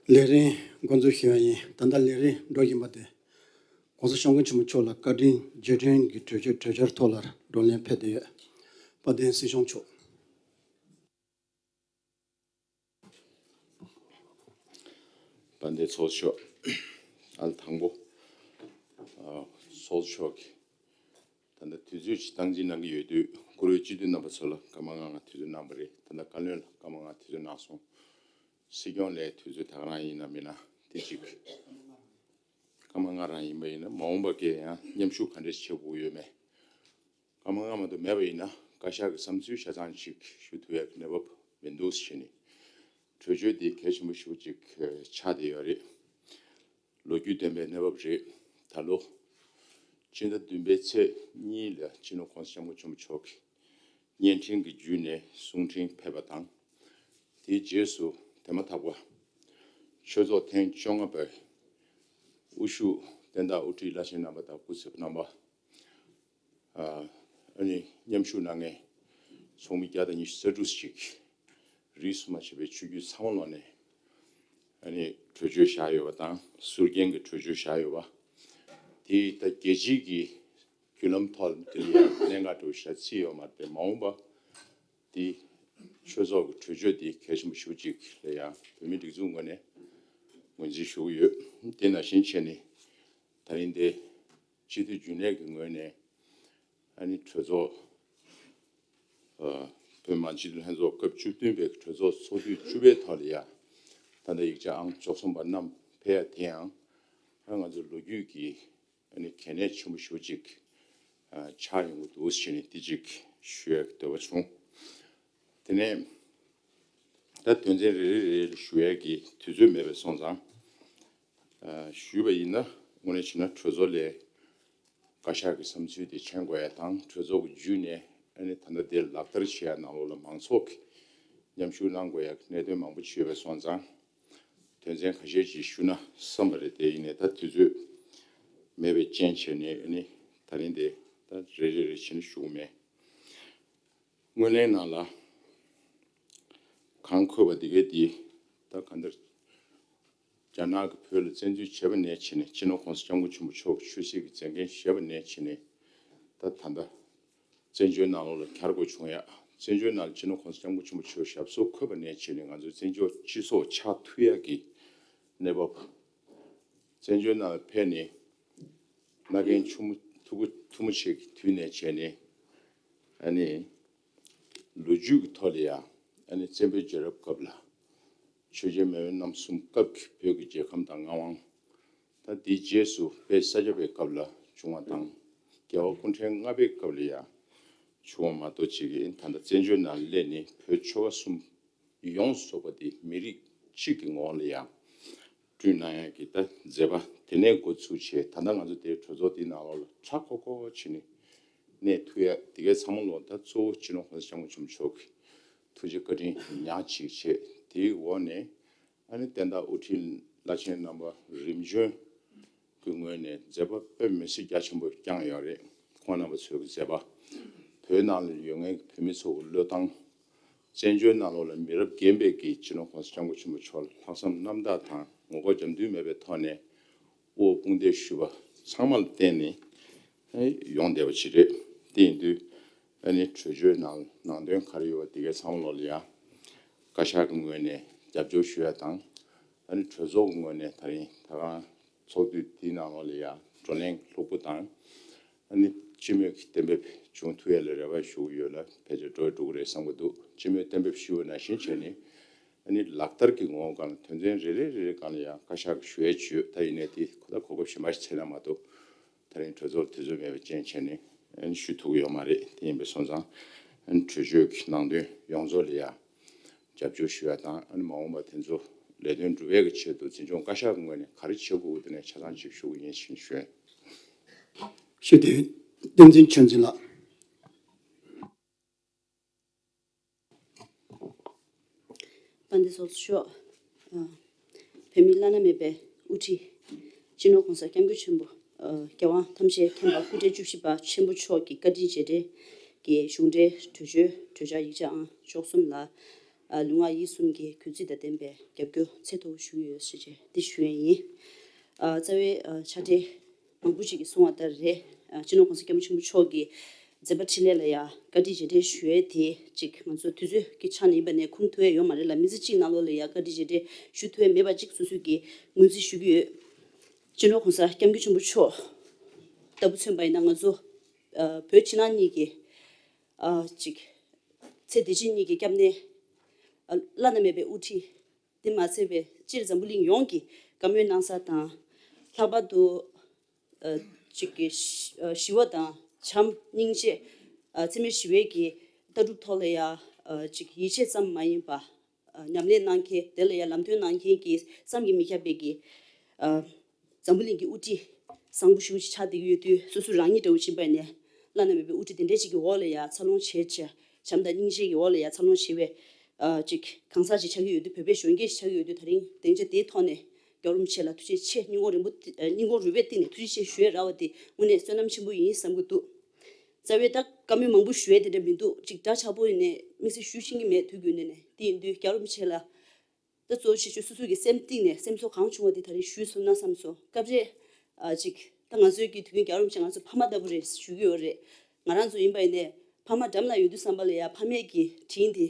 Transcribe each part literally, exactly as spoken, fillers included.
ལས་རིམ་འགོ་འཛུགས་ཞུ་བ་ཡིན། ད་ལྟ་ལས་རིམ་འགྲོ་བཞིན་པ་དེ། ༸གོང་ས་༸སྐྱབས་མགོན་ཆེན་པོ་མཆོག་ལ་བཀའ་དྲིན་རྗེས་དྲན་གྱི་གྲོས་ཆོད་གྲོས་འཆར་ཐོག་ལ་བགྲོ་གླེང་ཕེབས་བསྡད་ཡོད། དཔལ་ལྡན་སྲིད་སྐྱོང་མཆོག་དཔལ་ལྡན་ཚོགས་གཙོ་མཆོག་ཨ་དང་པོ། ཨ། ཚོགས་གཙོ་མཆོག་གིས་ད་ལྟ་དུས་ཚོད་ཅིག་སྟངས་འཛིན་གནང་གི་ཡོད་དུས། བཀུར་འོས་སྤྱི་འཐུས་རྣམ་པ་ཚོ་ལ་སྐར་མ་ལྔ་ལྔ་དུས་ཚོད་གནང་བ་རེད། ད་ལྟ་བཀའ་བློན་ལ་སྐར་མ་ལྔ་དུས་ཚོད་གནང་སོང་། སྲིད་སྐྱོང་ལ་དུས་ཚོད་ད་ག་རང་ཡིན་ན་མིན་ན་དེ་གཅིག་སྐར་མ་ལྔ་རང་ཡིན་པ་ཡིན་ན། མ་འོངས་པ་གས་ཡང་མཉམ་ཞུགས་ག་འདྲས་བྱེད་དགོས་ཡོད་མེད། སྐར་མ་ལྔ་མ་གཏོགས་མེད་པ་ཡིན་ན། བཀའ་ཤག་གི་བསམ་ཚུལ་ཆ་ཚང་ཅིག་ཞུ་ཐུབ་ཡག་གི་གནས་བབ་མི་འདུག་ཟེར་ནས། གྲོས་ཆོད་འདི་གལ་ཆེན་པོ་ཞེ་པོ་ཅིག་ཆགས་བསྡད་ཡོད་རེད། ལོ་རྒྱུས་ལྡན་པའི་གནས་བབ་རེད། ད་ལོ་སྤྱི་ཟླ་བདུན་པའི་ཚེས་གཉིས་ལ་སྤྱི་ནོར་༸གོང་ས་༸སྐྱབས་མགོན་ཆེན་པོ་མཆོག་གིས་བརྙན་འཕྲིན་གྱི་བརྒྱུད་ནས་གསུང་འཕྲིན་ཕེབས་པ་དང་། དེའི་རྗེས་སུ་དེ་མ་ཐག་པ་ཆོས་ཚོགས་ཐེངས་བཅོ་ལྔ་པའི་དབུ་བཞུགས་བསྟན་བདག་དབུ་ཁྲིད་བླ་ཆེན་རྣམ་པ་དང་སྐུ་ཚབ་རྣམ་པ། ཨ་ནི་མཉམ་ཞུགས་གནང་མཁན་ཚོགས་མི་བརྒྱ་དང་ཉི་ཤུ་རྩ་དྲུག་ཅིག་རིས་སུ་མ་ཆད་པའི་ཆོས་བརྒྱུད་ཚང་མ་ལོག་ནས། ཨ་ནི་གྲོས་ཆོད་བཞག་ཡོད་པ་དང་། ཟུར་རྒྱན་གྱི་གྲོས་ཆོད་བཞག་ཡོད་པ་དེ། ད་རྒྱལ་སྤྱིའི་གི་བརྒྱུད་ལམ་ཐོག་དེ་ལ་ཡང་གནད་འགག་འདྲ་བོ་ཞིག་ཚིག་ཡོད་མ་རེད་དེ། མ་འོངས་པ་དེ་ཆོས་ཚོགས་ཀྱི་གྲོས་ཆོད་དེ་གལ་ཆེན་པོ་ཞེ་པོ་ཅིག་ལ་ཡང་བོད་མིའི་སྒྲིག་འཛུགས་ངོས་ནས་ངོས་འཛིན་ཞུ་གི་ཡོད། དེ་ནང་བཞིན་བྱས་ནས་ད་རིང་དེ་སྤྱི་འཐུས་རྒྱུན་ལས་ཀྱི་ངོས་ནས། ཨ་ནི་གྲོས་ཚོགས་ཨ། བོད་མི་མང་སྤྱི་འཐུས་ལྷན་ཚོགས་སྐབས་བཅུ་བདུན་པའི་གྲོས་ཚོགས་ཚོགས་དུས་བཅུ་པའི་ཐོག་ལ་ཡ། ད་ལྟ་ཡིག་ཆ་ཨང་བཅུ་གསུམ་པ་བསྣམས་ཕེབས་ཡ་དེ་ཡང་། ཨ། ང་ཚོ་ལོ་རྒྱུས་ཀྱི་ཨ་ནི་གལ་གནད་ཆེན་པོ་ཞེ་པོ་ཅིག་ཨ། ཆགས་ཡོང་གི་འདུག་ཟེར་ནས་དེ་ཅིག་ཞུ་ཡ་གི་འདོད་པ་བྱུང་། དེ་ནས་ད་དོན་ཚན་རེ་རེ་རེ་རེ་ཞུ་ཡ་གི་དུས་ཚོད་མེད་པ་སོང་ཙང་། ཨ། ཞུས་པ་ཡིན་ན། དངོས་གནས་བྱས་ན་གྲོས་ཚོགས་ལ་བཀའ་ཤག་གི་བསམ་ཚུལ་དེ་མཁྱེན་དགོས་ཡ་དང་། གྲོས་ཚོགས་ཀྱི་བརྒྱུད་ནས་ཨ་ནི་ད་ལྟ་དེ་ལག་བསྟར་བྱེད་ཡ་ནང་ལོགས་ལ་མང་ཚོགས་ཀྱིས་མཉམ་ཞུགས་གནང་དགོས་ཡ་གི་གནད་དོན་མང་པོ་ཅིག་ཡོད་པ་སོང་ཙང་། དོན་ཚན་ཁ་ཤས་ཅིག་ཞུ་ན་བསམ་པ་རེད། དེ་ཡིན་ནའི་ད་དུས་ཚོད་མེད་པའི་རྐྱེན་བྱས་ནས། ཨ་ནི་ད་རིང་དེ་ད་རེ་རེ་རེ་བྱས་ནས་ཞུ་གི་མེད། སྔོན་གླེང་ནང་ལ་གང་འཁོད་པ་དེ་གའི་དེ། ད་གང་ལྟར་རྒྱ་ནག་གིས་བོད་ལ་བཙན་འཛུལ་བྱས་པ་ནས་བྱས་ནས། སྤྱི་ནོར་༸གོང་ས་༸སྐྱབས་མགོན་ཆེན་པོ་མཆོག་གིས་ཆོས་སྲིད་ཀྱི་མཛད་འགན་བཞེས་པ་ནས་བྱས་ནས། ད་ད་ལྟ་བཙན་བྱོལ་ནང་ལོགས་ལ་གྱར་དགོས་བྱུང་ཡ། བཙན་བྱོལ་ནང་ལ་སྤྱི་ནོར་༸གོང་ས་༸སྐྱབས་མགོན་ཆེན་པོ་མཆོག་ཞབས་སོར་འཁོད་པ་ནས་བྱས་ནས། ང་ཚོ་བཙན་བྱོལ་སྤྱི་ཚོགས་ཆགས་ཐུབ་ཡ་གི་གནས་བབ། བཙན་བྱོལ་ནང་ལ་ཕེབས་ནས་མནའ་གན་ཆུ་མོ་ཐུ་གུ་ཐུ་མོ་ཆེ་གི་དུས་ནས་བྱས་ནས། ཨ་ནི་ལོ་རྒྱུས་ཀྱི་ཐོག་ལ་ཡང་། ཨ་ནི་བཙན་པོའི་རྒྱལ་རབས་སྐབས་ལ་ཆོས་རྒྱལ་མེས་དབོན་རྣམ་གསུམ་སྐབས་ཀྱི་བོད་ཀྱི་རྒྱལ་ཁམས་དང་མངའ་དབང་། ད་དེའི་རྗེས་སུ་དཔལ་ས་སྐྱ་པའི་སྐབས་ལ་བྱུང་བ་དང་། རྒྱལ་བ་སྐུ་ཕྲེང་ལྔ་པའི་སྐབས་ལ་ཡང་བྱུང་བ་མ་གཏོགས་ཅིག་གིས། ད་ལྟ་བཙན་བྱོལ་ནང་སླེབས་ནས་བོད་ཆོལ་ཁ་གསུམ་ཡོངས་སུ་རྫོགས་པ་དེ་མི་རིགས་གཅིག་གི་ངོ་བོ་ལ་ཡང་བསྐྲུན་གནང་ཡག་གི་ད་མཛད་པ་དེ་ནས་འགོ་ཚུགས་བྱས། ད་ལྟ་ང་ཚོ་དེའི་གྲོས་ཚོགས་དེའི་ནང་ལོགས་ལ་གྲ་སྒྲིག་བྱས་ནས་གནས་ཐུབ་ཡ་དེ་གའི་ཚང་མ་ལོག་ད་གཙོ་བོ་སྤྱི་ནོར་༸གོང་ས་༸སྐྱབས་མགོན་ཆེན་པོ་མཆོག་གི་ཐུགས་རྗེ་བཀའ་དྲིན་ཉག་གཅིག་བྱས། དེའི་འོག་ནས་ཨ་ནི་བསྟན་བདག་དབུ་ཁྲིད་བླ་ཆེན་རྣམ་པ་རིམ་བྱོན་གྱི་ངོས་ནས་མཛད་པ་དཔེ་མི་སྲིད་རྒྱ་ཆེན་པོ་བསྐྱངས་ཡོད་རེད། ཁོང་རྣམ་པ་ཚོའི་གི་མཛད་པ། བོད་ནང་ལ་ཡོད་མཁན་གྱི་བོད་མི་ཚོ་གི་བློས་བཏང་། བཙན་བྱོལ་ནང་ལོགས་ལ་མི་རབས་རྒན་པས་ཀྱིས་སྤྱི་ནོར་༸གོང་ས་༸སྐྱབས་མགོན་ཆེན་པོ་མཆོག་ལ་ལྷག་བསམ་རྣམ་དག་དང་ངོ་རྒོལ་རྒྱབ་མདུན་མེད་པའི་ཐོག་ནས་དབུ་འོག་དཔུང་འདེགས་ཞུས་པ་ཚང་མ་ལ་བརྟེན་ནས་ཡོང་བསྡད་པ་ཅིག་རེད། དེ་ཡིན་དུས་ཨ་ནི་གྲོས་ཆོད་ནང་ནང་དོན་ག་རེ་ཡོད་པ་དེ་གའི་ཚང་མ་ལོག་ལ་ཡང་བཀའ་ཤག་གི་ངོས་ནས་རྒྱབ་སྐྱོར་ཞུ་ཡ་དང་། ཨ་ནི་གྲོས་ཚོགས་ཀྱི་ངོས་ནས་ད་རིང་ད་གང་ཚོགས་དུས་དེའི་ནང་ལོགས་ལ་ཡང་བགྲོ་གླེང་ལྷུག་པོ་དང་། ཨ་ནི་སྤྱི་མོས་ཀྱི་གཏན་འབེབས་བྱུང་ཐུབ་ཡ་ལ་རེ་བ་ཞུ་གི་ཡོད་ལ། ཕལ་ཆེར་འགྲོ་ཡ་འགྲོ་གི་རེད་བསམ་གྱི་འདུག་སྤྱི་མོས་གཏན་འབེབས་ཞུས་པ་ནང་བཞིན་བྱས་ནས། ཨ་ནི་ལག་བསྟར་གྱི་ངོ་བོ་སྒང་ལ་དོན་ཚན་རེ་རེ་རེ་རེ་སྒང་ལ་ཡང་བཀའ་ཤག་གིས་ཞུ་ཡ་ཅིག་ཡོད། ད་ཡིན་ནའི་དེ་ཁོ་ད་གོ་སྐབས་གཞན་པ་ཞིག་འཚོལ་ན་མ་གཏོགས། ད་རིང་གྲོས་ཚོགས་དུས་ཚོད་མེད་པའི་རྐྱེན་བྱས་ནས་ཨ་ནི་ཞུ་ཐུབ་ཀྱི་ཡོད་མ་རེད། དེ་ཡིན་པ་སོང་ཙང་ཨ་ནི་གྲོས་ཆོད་ཀྱི་ནང་དོན་ཡོངས་རྫོགས་ལ་ཡང་རྒྱབ་སྐྱོར་ཞུ་ཡ་དང་། ཨ་ནི་མ་འོངས་པ་དེ་ཚོ་ལས་དོན་སྒྲུབ་ཡས་ཀྱི་ཆེད་དུ་འཛིན་སྐྱོང་བཀའ་ཤག་གི་ངོས་ནས་ག་རེ་བྱེད་དགོས་ཀྱི་དེ་ནས་ཆ་ཚང་ཅིག་ཞུ་གི་ཡིན་ཞེས་ཞུ་ཡ་ཡིན། ཞུ་དེ་བསྟན་འཛིན་ཆོས་འཛིན་ལགས། དཔལ་ལྡན་ཚོགས་གཙོ་མཆོག་ཨ། བོད་མི་བླ་ན་མེད་པའི་དབུ་ཁྲིད་སྤྱི་ནོར་༸གོང་ས་༸སྐྱབས་མགོན་ཆེན་པོ། ཨ། རྒྱལ་དབང་ཐམས་ཅད་མཁྱེན་པ་སྐུ་ཕྲེང་བཅུ་བཞི་པ་ཆེན་པོ་མཆོག་གི་བཀའ་དྲིན་རྗེས་དྲན་གྱི་གཞུང་འབྲེལ་གྲོས་ཆོད་གྲོས་འཆར་ཡིག་ཆ་ཨང་བཅུ་གསུམ་ལ། ཨ་ལུས་ངག་ཡིད་གསུམ་གྱི་གུས་བརྩི་དང་ལྡན་པའི་རྒྱབ་སྐྱོར་ཚད་མཐོ་བོ་ཞུ་གི་ཡོད་ཟེར་བྱས་འདི་ཞུ་ཡས་ཡིན། ཨ་རྩ་བའི་ཨ་ཕྱག་སྦྲེལ་མང་པོ་ཞིག་གིས་གསུངས་པ་ལྟར་རེད། ཨ་སྤྱི་ནོར་༸གོང་ས་༸སྐྱབས་མགོན་ཆེན་པོ་མཆོག་གི་མཛད་པ་འཕྲིན་ལས་ལ་ཡ་བཀའ་དྲིན་རྗེས་དྲན་ཞུ་ཡས་དེ་ཅིག་ང་ཚོ་དུས་ཚོད་ཀྱི་ཆ་ནས་ཡིན་པ་ནས་ཁུངས་ཐུབ་ཡས་ཡོད་མ་རེད་ལ། མི་ཚེ་གཅིག་ནང་ལོགས་ལ་ཡ་བཀའ་དྲིན་རྗེས་དྲན་ཞུ་ཐུབ་ཡས་མེད་པ་ཅིག་སོ་སོ་གིས་ངོས་འཛིན་ཞུ་གི་ཡོད། སྤྱི་ནོར་༸གོང་ས་༸སྐྱབས་མགོན་ཆེན་པོ་མཆོག་ལྟ་བུ་མཚོན་པ་ཡིན་ན་ང་ཚོ་ཨ་བོད་ཕྱི་ནང་གཉིས་ཀྱི་ཨ་ཅིག་ཚེ་འདི་ཕྱི་གཉིས་ཀྱི་སྐྱབས་གནས་ཨ་བླ་ན་མེད་པའི་དབུ་ཁྲིད། དེ་མ་ཚད་པའི་སྤྱིར་འཛམ་བུ་གླིང་ཡོངས་ཀྱི་བཀའ་མོལ་གནང་ས་དང་། ལྷག་པར་དུ་ཨ་ཅིག་གི་ཞི་ཨ་ཞི་བ་དང་བྱམས་སྙིང་རྗེ། ཨ་འཚེ་མེད་ཞི་བའི་གི་ལྟ་གྲུབ་ཐོག་ལ་ཡ་ཨ་ཅིག་ཡིད་ཆེས་ཙམ་མ་ཡིན་པ། ཨ་ཉམས་ལེན་གནང་མཁན་དེ་ལ་ཡ་ལམ་སྟོན་གནང་མཁན་གྱི་བསམ་གྱིས་མི་ཁྱབ་པའི་གི་ཨ་འཛམ་བུ་གླིང་གི་དབུ་ཁྲིད་བཟང་པོ་ཞེ་པོ་ཅིག་ཆགས་བསྡད་ཀྱི་ཡོད་དུས། སོ་སོ་རང་ཉིད་འདྲ་བོ་ཅིག་ཡིན་པ་ནས་བླ་ན་མེད་པའི་དབུ་ཁྲིད་དེ་འདྲས་ཅིག་གི་འོག་ལ་ཡ་འཚར་ལོངས་བྱས་བྱས། བྱམས་དང་སྙིང་རྗེ་གི་འོག་ལ་ཡ་འཚར་ལོངས་བྱས་པའི་ཨ་ཅིག་གང་ཟག་ཅིག་ཆགས་ཀྱི་ཡོད་དུས། བོད་པའི་གཞོན་སྐྱེས་ཤིག་ཆགས་ཀྱི་ཡོད་དུས། ད་རིང་སྡིངས་ཆ་དེའི་ཐོག་ནས་རྒྱལ་བ་རིན་པོ་ཆེ་ལ་ཐུགས་རྗེ་ཆེ། སྙིང་ཁོང་རིང་པོ་ཨ་སྙིང་ཁོང་རུས་པའི་གཏིང་ནས་ཐུགས་རྗེ་ཆེ་ཞུ་ཡས་རག་པ་དེ་དངོས་གནས་བསོད་ནམས་ཆེན་པོ་ཡིན་བསམ་གྱི་འདུག། རྩ་བའི་ད་བཀའ་མོལ་མང་པོ་ཞུ་ཡས་དེ་འདྲ་མི་འདུག། ཅིག་འདྲ་ཆགས་པོ་ཡིན་ནས་དམིགས་བསལ་ཞུ་ཤེས་ཀྱི་མེད། དུས་རྒྱུན་ནས་ནས་དེ་ཡིན་དུས་རྒྱལ་བ་རིན་པོ་ཆེ་ལ་ད་གཙོ་བོ་ཆེ་ཤོས་སོ་སོ་གི་སེམས་གཏིང་ནས་སེམས་ཚོར་གང་བྱུང་བ་དེ་ད་རིང་ཞུས་སོང་ན་བསམ་སོང་། སྐབས་རེ་ཨ་ཅིག་ད་ང་ཚོའི་གི་དུས་རྒྱུན་རྒྱལ་བ་རིན་པོ་ཆེ་ང་ཚོ་ཕ་མ་ལྟ་བུ་རེད་ཞུ་གི་ཡོད་རེད། ང་རང་ཚོ་ཡིན་པ་ཡིན་ནས་ཕ་མ་འགྲམ་ལ་ཡོད་དུས་ཙམ་པ་ལ་ཡ་ཕ་མས་གི་དྲིན་དེ་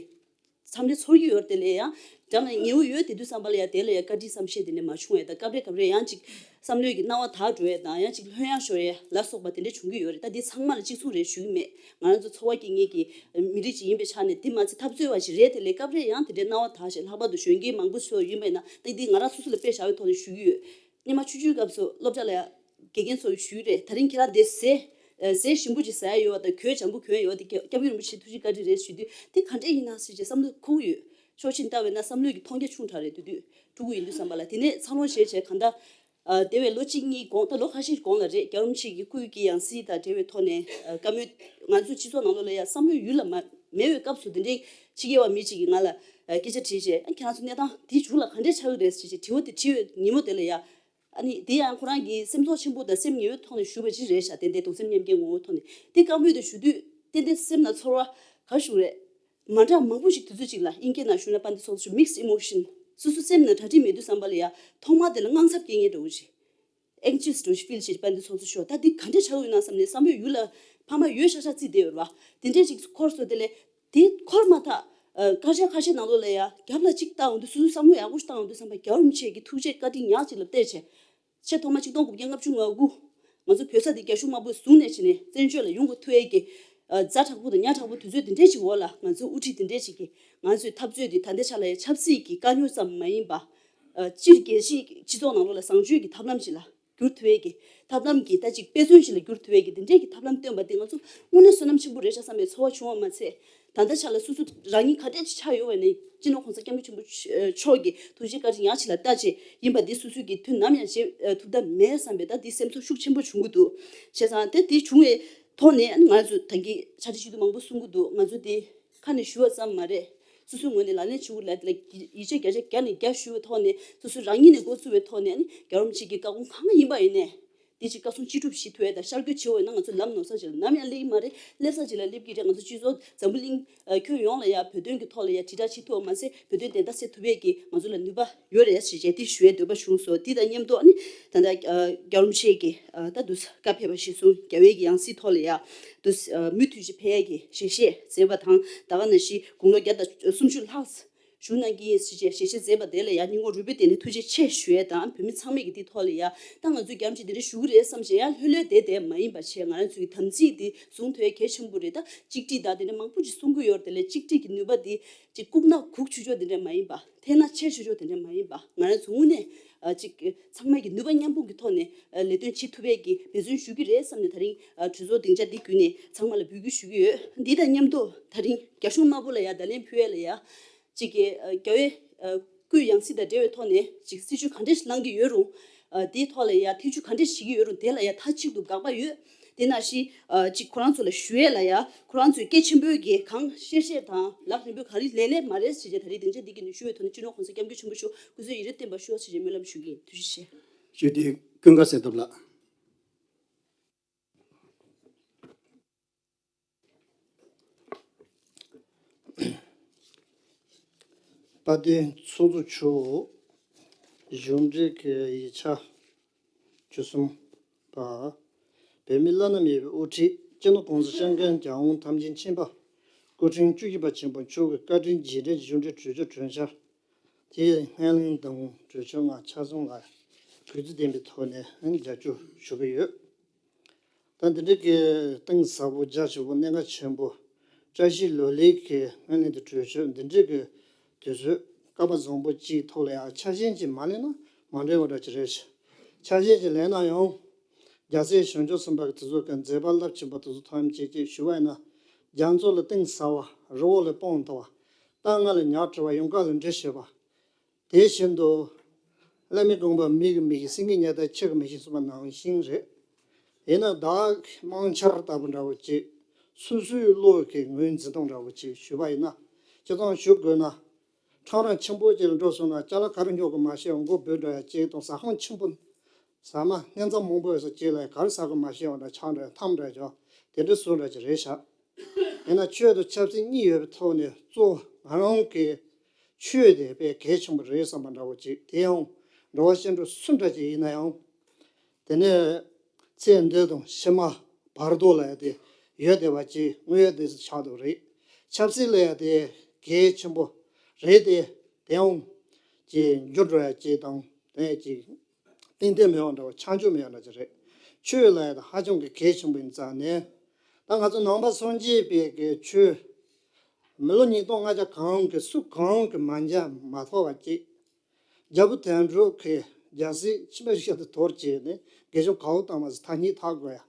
མཚམས་རེ་ཚོར་གྱི་ཡོད་རེད། དེ་ལས་ཡང་འགྲམ་ལ་ཉེ་བོ་ཡོད་དེ་དུས་ཙམ་པ་ལ་ཡ་དེ་ལ་ཡ་བཀའ་དྲིན་བསམ་ཤེས་དེ་འདྲ་མ་བྱུང་བས། ད་སྐབས་རེ་སྐབས་རེ་ཡང་ཅིག་བསམ་བློའི་གི་སྣང་བ་དག་འགྲོ་ཡས་དང་། ཡང་ཅིག་ལྷོད་ཡངས་ཤོར་ཡས་ལ་སོགས་པ་དེ་འདྲ་བྱུང་གི་ཡོད་རེད། ད་འདི་ཚང་མ་ལ་གཅིག་མཚུངས་རེད་ཞུ་གི་མེད། ང་རང་ཚོ་འཚོ་བ་སྐྱེལ་མཁན་གྱི་མི་རིགས་ཅིག་ཡིན་པའི་ཆ་ནས་དེ་མ་ཚད་འཐབ་རྩོད་པ་ཞིག་རེད། དེ་ལས་སྐབས་རེ་ཡང་དེ་འདྲའི་སྣང་བ་དག་ཞིག། ལྷག་པར་དུ་གཞོན་སྐྱེས་མང་པོ་ཚོ་ཡིན་པ་ཡིན་ན་ད་འདི་ང་རང་སོ་སོ་ལ་དཔེ་བཞག་པའི་ཐོག་ནས་ཞུ་གི་ཡོད། སྔོན་མ་ཆུང་ཆུང་སྐབས་སུ་སློབ་གྲྭ་ལ་དགེ་རྒན་ཚོ་ཞུས་རེད། ད་རིང་ཁྱེད་རང་དེ་ཟས་ཨ་ཟས་ཞིམ་པོ་ཅིག་ཟ་ཡ་ཡོད་པ་དང་། གོས་འཇམ་པོ་གྱོན་ཡོད་པ་དེ་སྐྱབས་མགོན་རིན་པོ་ཆེ་ཐུགས་རྗེ་བཀའ་དྲིན་རེད་ཞུ་དུས། དེ་ག་འདྲས་ཡིན་ན་ཟེར་བྱས་བསམ་བློ་འཁོར་གྱི་ཡོད། ཕྱོགས་གཅིག་ནས་བལྟས་པ་ཡིན་ན་བསམ་བློའི་གི་མཐོང་རྒྱ་ཆུང་དྲགས་རེད། དེ་དུས་ཕྲུ་གུ་ཡིན་དུས་ཙམ་པ་ལ། དེ་ནས་འཚར་ལོངས་བྱས་བྱས་གང་ལྟར་ཨ་དེ་བས་ལོ་གཅིག་གཉིས་གོང་། ད་ལོ་ཁ་ཤས་གོང་ལ་རེད། རྒྱལ་བ་རིན་པོ་ཆེ་གི་སྐུ་ཡི་གི་ཡང་སྲིད་དང་འབྲེལ་བའི་ཐོག་ནས་ཨ་བཀའ་མོལ་ང་ཚོའི་སྤྱི་ཚོགས་ནང་ལོགས་ལ་ཡ་བསམ་བློའི་ཡུལ་ལ་མ་མེད་པའི་སྐབས་སུ། དེ་འདྲའི་ཕྱི་རྒྱལ་བ་མི་གཅིག་གིས་ང་ལ་ཨ་སྐད་ཆ་དྲིས་བྱས། ཨ་ཁྱེད་རང་ཚོ་གནས་སྟངས་དེའི་མཇུག་ལ་ག་འདྲས་ཆགས་ཀྱི་རེད་ཟེར་བྱས་དྲི་བ་དེ་དྲིས་པའི་ཉིན་མོ་དེ་ལ་ཡ། ཨ་ནི་དེ་ཡང་ཁོ་རང་གི་སེམས་ཚོར་ཆེན་པོ་དང་སེམས་ངལ་བའི་ཐོག་ནས་ཞུས་པ་ཅིག་རེད་ཤག། ཏན་ཏན་གདུང་སེམས་མཉམ་སྐྱེའི་ངོ་བོའི་ཐོག་ནས་དེ་བཀའ་མོལ་དེ་ཞུ་དུས་ཏན་ཏན་སེམས་ལ་ཚོར་བ་ག་ཞུ་རེད། མ་འདྲ་མང་པོ་ཞིག་དུས་ཚོད་ཅིག་ལ། དབྱིན་སྐད་ནང་ཞུས་ན་དཔལ་ལྡན་ཚོགས་གཙོ་མིགས་ཨི་མོ་ཤན། སོ་སོ་སེམས་ནང་གྲ་སྒྲིག་མེད་དུས་ཙམ་པ་ལ་ཡ་ཐོག་མ་དེ་ལ་དངངས་འཚབ་སྐྱེ་མཁན་འདྲ་བོ་ཞིག། ཨེང་ཤེས་འདྲ་བོ་ཞིག་ཕིལ་བྱེད། དཔལ་ལྡན་ཚོགས་གཙོ་མཆོག་ད་འདི་ག་འདྲས་ཆགས་ཡོད་ན་བསམ་ནས། བསམ་བློའི་ཡུལ་ལ་ཕ་མ་ཡོད་ཤག་ཤག་བརྩིས་བསྡད་ཡོད་རེད་བ། དེ་འདྲས་ཅིག་འཁོར་སོང་། དེ་ལས་དེ་འཁོར་མ་ཐག་ཨ་སྐར་ཆ་ཁ་ཤས་ནང་ལོགས་ལ་ཡ་རྒྱབ་ལ་གཅིག་བལྟ་འོང་དུས། སོ་སོ་བསམ་བློ་ཡག་པོ་ཞིག་བཏང་འོང་དུས་ཙམ་པ་རྒྱལ་བ་རིན་པོ་ཆེ་གི་ཐུགས་རྗེ་བཀའ་དྲིན་ཉག་གཅིག་ལ་བལྟས་བྱས། ཆེས་ཐོག་མ་ཆིག་སྟོང་དགུ་བརྒྱ་ལྔ་བཅུ་ང་དགུ་ང་ཚོ་བོད་ས་འདི་རྒྱ་གཞུང་དམར་པོས་བཟུང་ནས་བྱས་ནས་བཙན་བྱོལ་ལ་ཡོང་དགོས་ཐུག་ཡས་ཀྱི་ཨ་ཛ་དྲག་པོ་དང་ཉག་དྲག་པོ་དུས་ཚོད་འདི་འདྲས་ཅིག་འོག་ལ། ང་ཚོའི་དབུ་ཁྲིད་འདི་འདྲས་ཅིག་གིས་ང་ཚོའི་འཐབ་རྩོད་འདི་ད་ལྟའི་ཆ་ལ་ཡ་ཆབ་སྲིད་ཀྱི་དཀའ་རྙོག་ཙམ་མ་ཡིན་པ། ཨ་སྤྱིར་རྒྱལ་སྤྱིའི་སྤྱི་ཚོགས་ནང་ལོགས་ལ་བཟང་སྤྱོད་ཀྱི་ཐབས་ལམ་ཞིག་ལ་བསྒྱུར་ཐུབ་ཡས་ཀྱི་ཐབས་ལམ་གྱི་ད་ཅིག་དཔེ་མཚོན་ཞིག་ལ་བསྒྱུར་ཐུབ་ཡས་ཀྱི་འདི་འདྲས་ཀྱི་ཐབས་ལམ་བཏོན་པ་དེ་ང་ཚོ་དངོས་གནས་བསོད་ནམས་ཆེན་པོ་རེད་ཤག་བསམ་པའི་ཚོར་བ་བྱུང་བ་མ་ཚད། ད་ལྟ་ཆ་ལ་སོ་སོ་རང་ཉིད་ག་འདྲས་ཅིག་ཆགས་ཡོད་པ་ནི་སྤྱི་ནོར་༸གོང་ས་༸སྐྱབས་མགོན་ཆེན་པོ་མཆོག་གི་ཐུགས་རྗེ་བཀའ་དྲིན་ཉག་གཅིག་ལ་བལྟ་བྱས་ཡིན་པ་འདི་སོ་སོ་གིས་དུས་ནམ་ཡང་བརྗེད་ཐུབ་ཐབས་མེད་བསམ་པའི་ད་འདི་སེམས་ཚོར་ཤུགས་ཆེན་པོ་བྱུང་གི་འདུག། བྱས་ཙང་དེ་འདི་བྱུང་བའི་ཐོག་ནས་ང་ཚོ་ད་གིན་ཕྱག་བྲིས་ཞུ་དུས་མང་པོ་གསུང་གི་འདུག། ང་ཚོ་འདི་ཁ་ནས་ཞུ་བ་ཙམ་མ་རེད། སོ་སོའི་ངོས་ནས་ལག་ལེན་བྱེད་དགོས་ལ། དེ་ལ་ཡིད་ཆེས་བརྒྱ་ཆ་བརྒྱ་ནས་བརྒྱ་ཞུ་བའི་ཐོག་ནས། སོ་སོ་རང་ཉིད་ནས་འགོ་བཙུགས་པའི་ཐོག་ནས། ཨ་ནི་རྒྱལ་བ་རིན་པོ་ཆེ་གི་བཀའ་དགོངས་གང་ཡིན་པ་ཡིན་ནས། དེ་ཅིག་བཀའ་གསུང་ཅི་སྒྲུབ་ཞིག་ཐུབ་ཡས་དང་ཤར་བསྐྱོད་བྱེད་འོས་ན་ང་ཚོ་ལམ་ནོར་ས་ཅིག་ལ་ནམ་ཡང་སླེབས་ཀྱི་མ་རེད། སླེབས་ས་ཅིག་ལ་སླེབས་ཀྱི་རེད། ང་ཚོ་སྤྱི་ཚོགས་འཛམ་བུ་གླིང་ཨ་ཁྱོན་ཡོངས་ལ་ཡ་བོད་དོན་གྱི་ཐོག་ལ་ཡ་དྲིལ་བསྒྲགས་བྱེད་ཐུབ་པ་མ་ཟད། བོད་དོན་བདེན་མཐའ་གསལ་ཐུབ་ཡས་ཀྱི་ང་ཚོ་ལ་ནུས་པ་ཡོད་རེད་ཟེར་བྱས་དེ་ཞུ་ཡས་འདོད་པ་བྱུང་སོང་། དེ་དང་མཉམ་དུ་ཨ་ནི་ད་ལྟ་ཨ་རྒྱལ་བ་རིན་པོ་ཆེ་གིས་ཨ་ད་དུ་བཀའ་ཕེབས་པ་གཞིར་བཟུང་རྒྱལ་བའི་གི་ཡང་སྲིད་ཐོག་ལ་ཡ་དུ་ཨ་མུ་མཐུད་ཅིག་ཕེབས་ཡས་ཀྱི་ཞལ་བཞེས་མཛད་པ་དང་། ད་ག་ནང་བཞིན་དགུང་ལོ་བརྒྱ་དང་སུམ་ཅུ་ལྷག་བཞུགས་གནང་གི་ཡིན་ཟེར་བྱས་ཞལ་བཞེས་མཛད་པ་དེ་ལ་ཡང་སྙིང་ཁོང་རུས་པའི་གཏིང་ནས་ཐུགས་རྗེ་ཆེ་ཞུ་ཡས་དང་། བོད་མི་ཚང་མས་ཀྱི་འདི་ཐོག་ལ་ཡང་ད་ང་ཚོས་རྒྱ་རིན་པོ་ཆེ་འདི་འདྲ་ཞུ་གི་རེད་བསམ་བྱས་ཡང་ལྷོད་ལྷོད་བསྡད་བསྡད་མ་ཡིན་པ་བྱས། ང་རང་ཚོའི་དམ་ཚིག་འདི་བཟུང་ཐུབ་ཡས་གལ་ཆེན་པོ་རེད། ད་གཅིག་སྒྲིལ་དང་དེ་འདྲ་མང་པོ་ཅིག་གསུང་གི་ཡོད་རེད། དེ་ལས་གཅིག་སྒྲིལ་གྱི་ནུས་པ་འདི་ཅིག་བཀུག་ན་འགུག་ཆོག་ཆོག་དེ་འདྲ་མ་ཡིན་པ། འཐེན་ན་ཆད་ཆོག་ཆོག་དེ་འདྲ་མ་ཡིན་པ། ང་རང་ཚོ་དངོས་གནས་ཨ་ཅིག་ཚང་མས་ཀྱི་ནུས་པ་མཉམ་སྤུངས་ཀྱི་ཐོག་ནས་ཨ་ལས་དོན་བྱེད་ཐུབ་ཡས་ཀྱི་འབད་བརྩོན་ཞུ་གི་རེད་བསམ་ནས་ད་རིང་ཨ་གྲོས་ཚོགས་སྡིངས་ཆ་འདི་བརྒྱུད་ནས་ཚང་མ་ལ་འབོད་སྐུལ་ཞུ་གི་ཡོད། འདི་དང་མཉམ་དུ་ད་རིང་རྒྱ་གཞུང་དམར་པོ་ལ་ཡ་བརྡ་ལན་ཕུལ་ཡས་ལ་ཡ། གཅིག་གི་ཨ་རྒྱལ་བའི་ཨ་སྐུའི་ཡང་སྲིད་དང་འབྲེལ་བའི་ཐོག་ནས་གཅིག་སྲིད་བྱུས་ག་འདྲས་ཤིག་བླང་གི་ཡོད་རུང་། ཨ་དེའི་ཐོག་ལ་ཡ་ཐེ་བྱུས་ག་འདྲས་བྱེད་ཀྱི་ཡོད་རུང་། དེ་ལ་ཡ་མཐའ་གཅིག་ཏུ་དགག་པ་ཡོད། དེ་ནང་བཞིན་ཨ་གཅིག་ཁོ་རང་ཚོ་ལ་ཞུ་ཡས་ལ་ཡ། ཁོ་རང་ཚོས་སྐད་ཆེན་པོས་ཀྱི་གང་བཤད་བཤད་དང་ལག་རིང་པོས་ག་རེ་ལེན་ལེན་མ་རེད་ཟེར་བྱས་ད་རེས་སྡིངས་ཆ་འདི་གི་ནས་ཞུ་བའི་ཐོག་ནས་སྤྱི་ནོར་༸གོང་ས་༸སྐྱབས་མགོན་ཆེན་པོ་མཆོག་སྐུ་ཚེ་ཡུན་རིང་བརྟན་པར་ཤོག་ཟེར་བྱས་སྨོན་ལམ་ཞུ་གི་ཡིན། ཐུགས་རྗེ་ཆེ། ཞུ་དེ་ཀུན་དགའ་གསལ་སྟོབས་ལགས། དཔལ་ལྡན་ཚོགས་གཙོ་མཆོག་གཞུང་འབྲེལ་གྱི་ཡིག་ཆ་བཅུ་གསུམ་པ། བོད་མི་བླ་ན་མེད་པའི་དབུ་ཁྲིད་སྤྱི་ནོར་༸གོང་ས་༸སྐྱབས་མགོན་རྒྱལ་དབང་ཐམས་ཅད་མཁྱེན་པ་སྐུ་ཕྲེང་བཅུ་བཞི་པ་ཆེན་པོ་མཆོག་གི་བཀའ་དྲིན་རྗེས་དྲན་གྱི་གཞུང་འབྲེལ་གྲོས་ཆོད་གྲོས་འཆར་དེ་སྔོན་གླེང་དང་གྲོས་ཆོད་ལྔ་ཆ་ཚང་ལ་གུས་བརྩི་ལྡན་པའི་ཐོག་ནས་རྒྱབ་སྐྱོར་ཞུ་གི་ཡོད། ད་འདི་འདྲའི་གི་གཏིང་ཟབ་པོ་རྒྱ་ཆེ་བོ་གནད་འགག་ཆེན་པོ་བཀྲ་ཤིས་ལོ་ལེགས་ཀྱི་སྔོན་གླེང་དང་གྲོས་ཆོད་འདི་འདྲའི་གི་དུས་ཚོད་སྐལ་པ་བཟང་པོ་གཅིག་ཐོག་ལ་ཡང་ཆ་ཤས་ཅིག་མ་ལེན་ན་མ་འགྲིག་པ་འདྲ་ཅིག་རེད་ཤག་ཆ་ཤས་ཅིག་ལེན་ན་ཡང་རྒྱལ་སྲས་བྱང་ཆུབ་སེམས་དཔའ་གི་དེ་ཚོ་གི་མཛད་པ་རླབས་ཆེན་པོ་དེ་ཚོ་ཐམས་ཅད་ཅིག་ཞུ་བ་ཡིན་ན། རྒྱ་མཚོ་ལ་གཏིང་ཟབ་པ། རི་བོ་ལ་སྤང་དག་པ། རྟ་རྔ་ལ་ཉ་བྲི་བ། ཡོང་ཁ་ལ་འབྲི་ཤེས་པ། དེ་བཞིན་དུ་བླ་མའི་དགོངས་པ་མིག་གིས་མི་ཤེས། སེང་གེ་ཉལ་ལྟར་ཁྱི་གིས་མི་ཤེས་གསུངས་པ་ནང་བཞིན་རེད། ཡིན་ན་བདག་གི་རྨང་ཆུ་ལྟ་བུ་འདྲ་བོ་ཅིག་སོ་སོའི་བློ་གི་ངོས་འཛིན་སྟངས་འདྲ་བོ་ཅིག་ཞུས་པ་ཡིན་ན། སྤྱིར་བཏང་ཞུ་དགོས་ན། ཁྲོམ་ར་ཆེན་པོ་ཅིག་ལ་འགྲོ་སོང་ན་ཅ་ལག་ག་རེ་ཉོ་དགོས་མ་ཤེས་པ། མགོ་སྦོས་འདྲ་ཡ་ཅིག་དང་ཟ་ཁང་ཆེན་པོ་ཟ་མ་སྣེ་མཚམས་མང་པོ་ཡོད་ས་ཅིག་ལ་ག་རེ་ཟ་དགོས་མ་ཤེས་པ་འདྲ། ཆང་འདྲ་ཡ་ཐམ་འདྲ་ཡ་ཅོ་དེ་འདྲ་བཟོ་འདྲ་ཅིག་རེད་ཤག་ཡིན་ན་ཆོས་དང་ཆབ་སྲིད་གཉིས་ཡོད་པའི་ཐོག་ནས་གཙོ་བོ་ང་རང་གི་ཆོས་དེ་དཔེ་གལ་ཆེན་པོ་རེད་བསམ་པ་འདྲ་བོ་ཅིག་དེ་ཡང་འགྲོ་བ་ཤིན་ཏུ་སུ་འདྲ་ཅིག་ཡིན་ན་ཡང་། དེ་ནས་ཚེ་འདི་དང་ཕྱི་མ་བར་དོ་ལ་ཡང་དེ་ཡོད་བསྡད་པ་ཅིག་དངོས་ཡོད་དེ་ཆགས་འདུག་རེད། ཆབ་སྲིད་ལ་ཡང་དེ་གལ་ཆེན་པོ་རེད་དེ། དེ་ཡང་ཅིག་འགྱུར་འགྲོ་ཡ་ཅིག་དང་དེ་ཅིག་གཏན་གཏན་མེད་པ་འདྲ་བ། ཆགས་འཇོག་མེད་པ་འདྲ་ཅིག་རེད། ཆོས་ལ་ཡང་ཧ་ཅང་གི་གལ་ཆེན་པོ་ཡིན་ཙང་ནས། ད་ང་ཚོ་ནང་པ་སངས་རྒྱས་པའི་གི་ཆོས་མི་ལོ་ཉིས་སྟོང་ལྔ་བརྒྱ་གང་གི་སུ་གང་གི་མ་མཇལ་མ་ཐོས་པ་ཅིག་རྒྱལ་པོ་དོན་གྲུབ་ཀྱིས་རྒྱལ་སྲིད་ཕྱི་མ་ཤར་དུ་དོར་བྱས་ནས་དགེ་སྦྱོང་གའུ་ཏ་མ་ཟེར་ཐ་སྙད་བཏགས་དགོས་ཡ།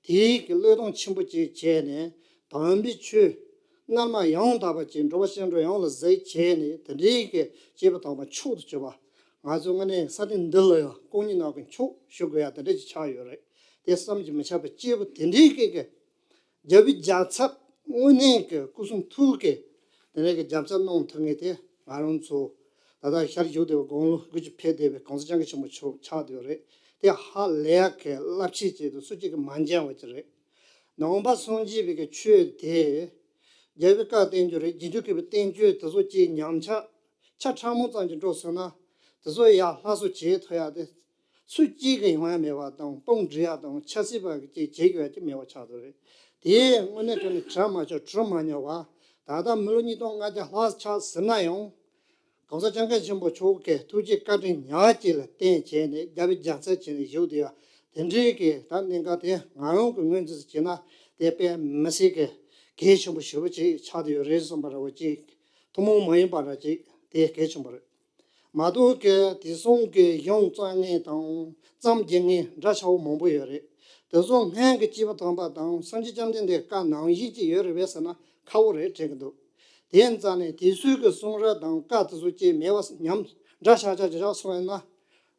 དེའི་གི་བློས་གཏོང་ཆེན་པོ་ཅིག་བྱས་ནས་དམ་པའི་ཆོས་རྣལ་མ་ཡང་དག་པ་ཅིག་འགྲོ་བ་ཤིན་ཏུ་ཡོངས་ལ་གཟིགས་བྱས་ནས་དེ་འདྲའི་གི་སྐྱེས་བུ་དམ་པ་མཆོག་ཏུ་གྱུར་པ། ང་ཚོ་དངོས་གནས་ས་སྟེང་འདི་ལ་ཡང་སྐུ་མྱ་ངན་གྱི་མཆོག་ཞུ་དགོས་ཡ་དེ་འདྲ་ཅིག་ཆགས་ཡོད་རེད། དེ་བསམ་གྱིས་མི་ཁྱབ་པའི་སྐྱེས་བུ་དེ་འདྲའི་གི་གི་རྒྱལ་པོའི་རྒྱལ་ཚབ་དངོས་གནས་ཀྱི་སྐུ་གསུང་ཐུགས་ཀྱི་དེ་འདྲ་གི་རྒྱལ་ཚབ་གནང་ཐུབ་མཁན་དེ་ང་རང་ཚོ་ད་ལྟ་ཤར་བཞུགས་བསྡད་པའི་དགུང་ལོ་དགུ་བཅུ་ཕེབས་བསྡད་པའི་གོང་ས་སྐྱབས་མགོན་ཆེན་པོ་མཆོག་ཆགས་བསྡད་ཡོད་རེད། དེ་ཧ་ལས་ཀྱི་རླབས་ཆེ་ཅིག་དང་སུ་གཅིག་གིས་མ་མཇལ་བ་ཅིག་རེད། ནང་པ་སངས་རྒྱས་པའི་གི་ཆོས་དེ་རྒྱལ་པོའི་བཀའ་བསྟན་རྒྱུ་རེད། རྗེས་འཇུག་གི་བསྟན་བཅོས་དེ་ཚོ་ཅིག་ཉམས་ཆག་ཆ་ཕྲ་མོ་ཙམ་ཅིག་འགྲོ་སོང་ན་དེ་ཚོ་ཡར་སླར་གསོ་བྱེད་ཐུབ་ཡ་དེ། སུ་གཅིག་གིས་ཡོང་ཡ་མེད་པ་དང་དཔུང་སྒྲིག་ཡ་དང་ཆབ་སྲིད་པ་གཅིག་བྱེད་དགོས་ཡ་གཅིག་མེད་པ་ཆགས་འདུག་རེད། དེ་དངོས་གནས་དྲང་གནས་དྲན་མ་ཆོག་གྲུབ་མ་མྱོང་བ། ད་ལྟ་མི་ལོ་ཉིས་སྟོང་ལྔ་བརྒྱ་ལྷག་ཆགས་ཟིན་ན་ཡང་། གོང་ས་སྐྱབས་མགོན་ཆེན་པོ་མཆོག་གི་ཐུགས་རྗེ་བཀའ་དྲིན་ཉག་གཅིག་ལ་བརྟེན་བྱས་ནས་རྒྱལ་པོའི་རྒྱལ་ཚབ་བྱས་ནས་བཞུགས་བསྡད་ཡ་དེ་འདྲའི་གི་ད་གནད་འགག་དེ་ང་རང་གི་ངོས་འཛིན་བྱས་ན་དེ་དཔེ་མི་སྲིད་གི་གལ་ཆེན་པོ་ཞེ་པོ་ཅིག་ཆགས་བསྡད་ཡོད་རེད་བསམ་པ་འདྲ་བོ་ཅིག་ཐུན་མོང་མ་ཡིན་པ་འདྲ་ཅིག་དེ་གལ་ཆེན་པོ་རེད། མ་གཏོགས་ཀྱི་དེང་སང་གི་གཞུང་རྩོམ་མཁན་དང་རྩོམ་རྒྱག་མཁན་འདྲ་ཆགས་པོ་མང་པོ་ཡོད་རེད། དེ་ཚོ་སྔོན་གྱི་སྐྱེས་བུ་དམ་པ་དང་སངས་རྒྱས་བཅོམ་ལྡན་འདས་བཀའ་ནང་བཞིན་ཅིག་ཡོད་རེད་པས་ཟེར་ན་ཁག་པོ་རེད་དྲན་གྱི་འདུག་དེ་ཡིན་ཙང་ནས་དེ་ཚོའི་གི་གསུང་རབ་དང་བཀའ་དེ་ཚོ་ཅིག་མེད་པ་ཉམས་འདྲ་ཆགས་ཆགས་ཆགས་སོང་ཡིན་ན།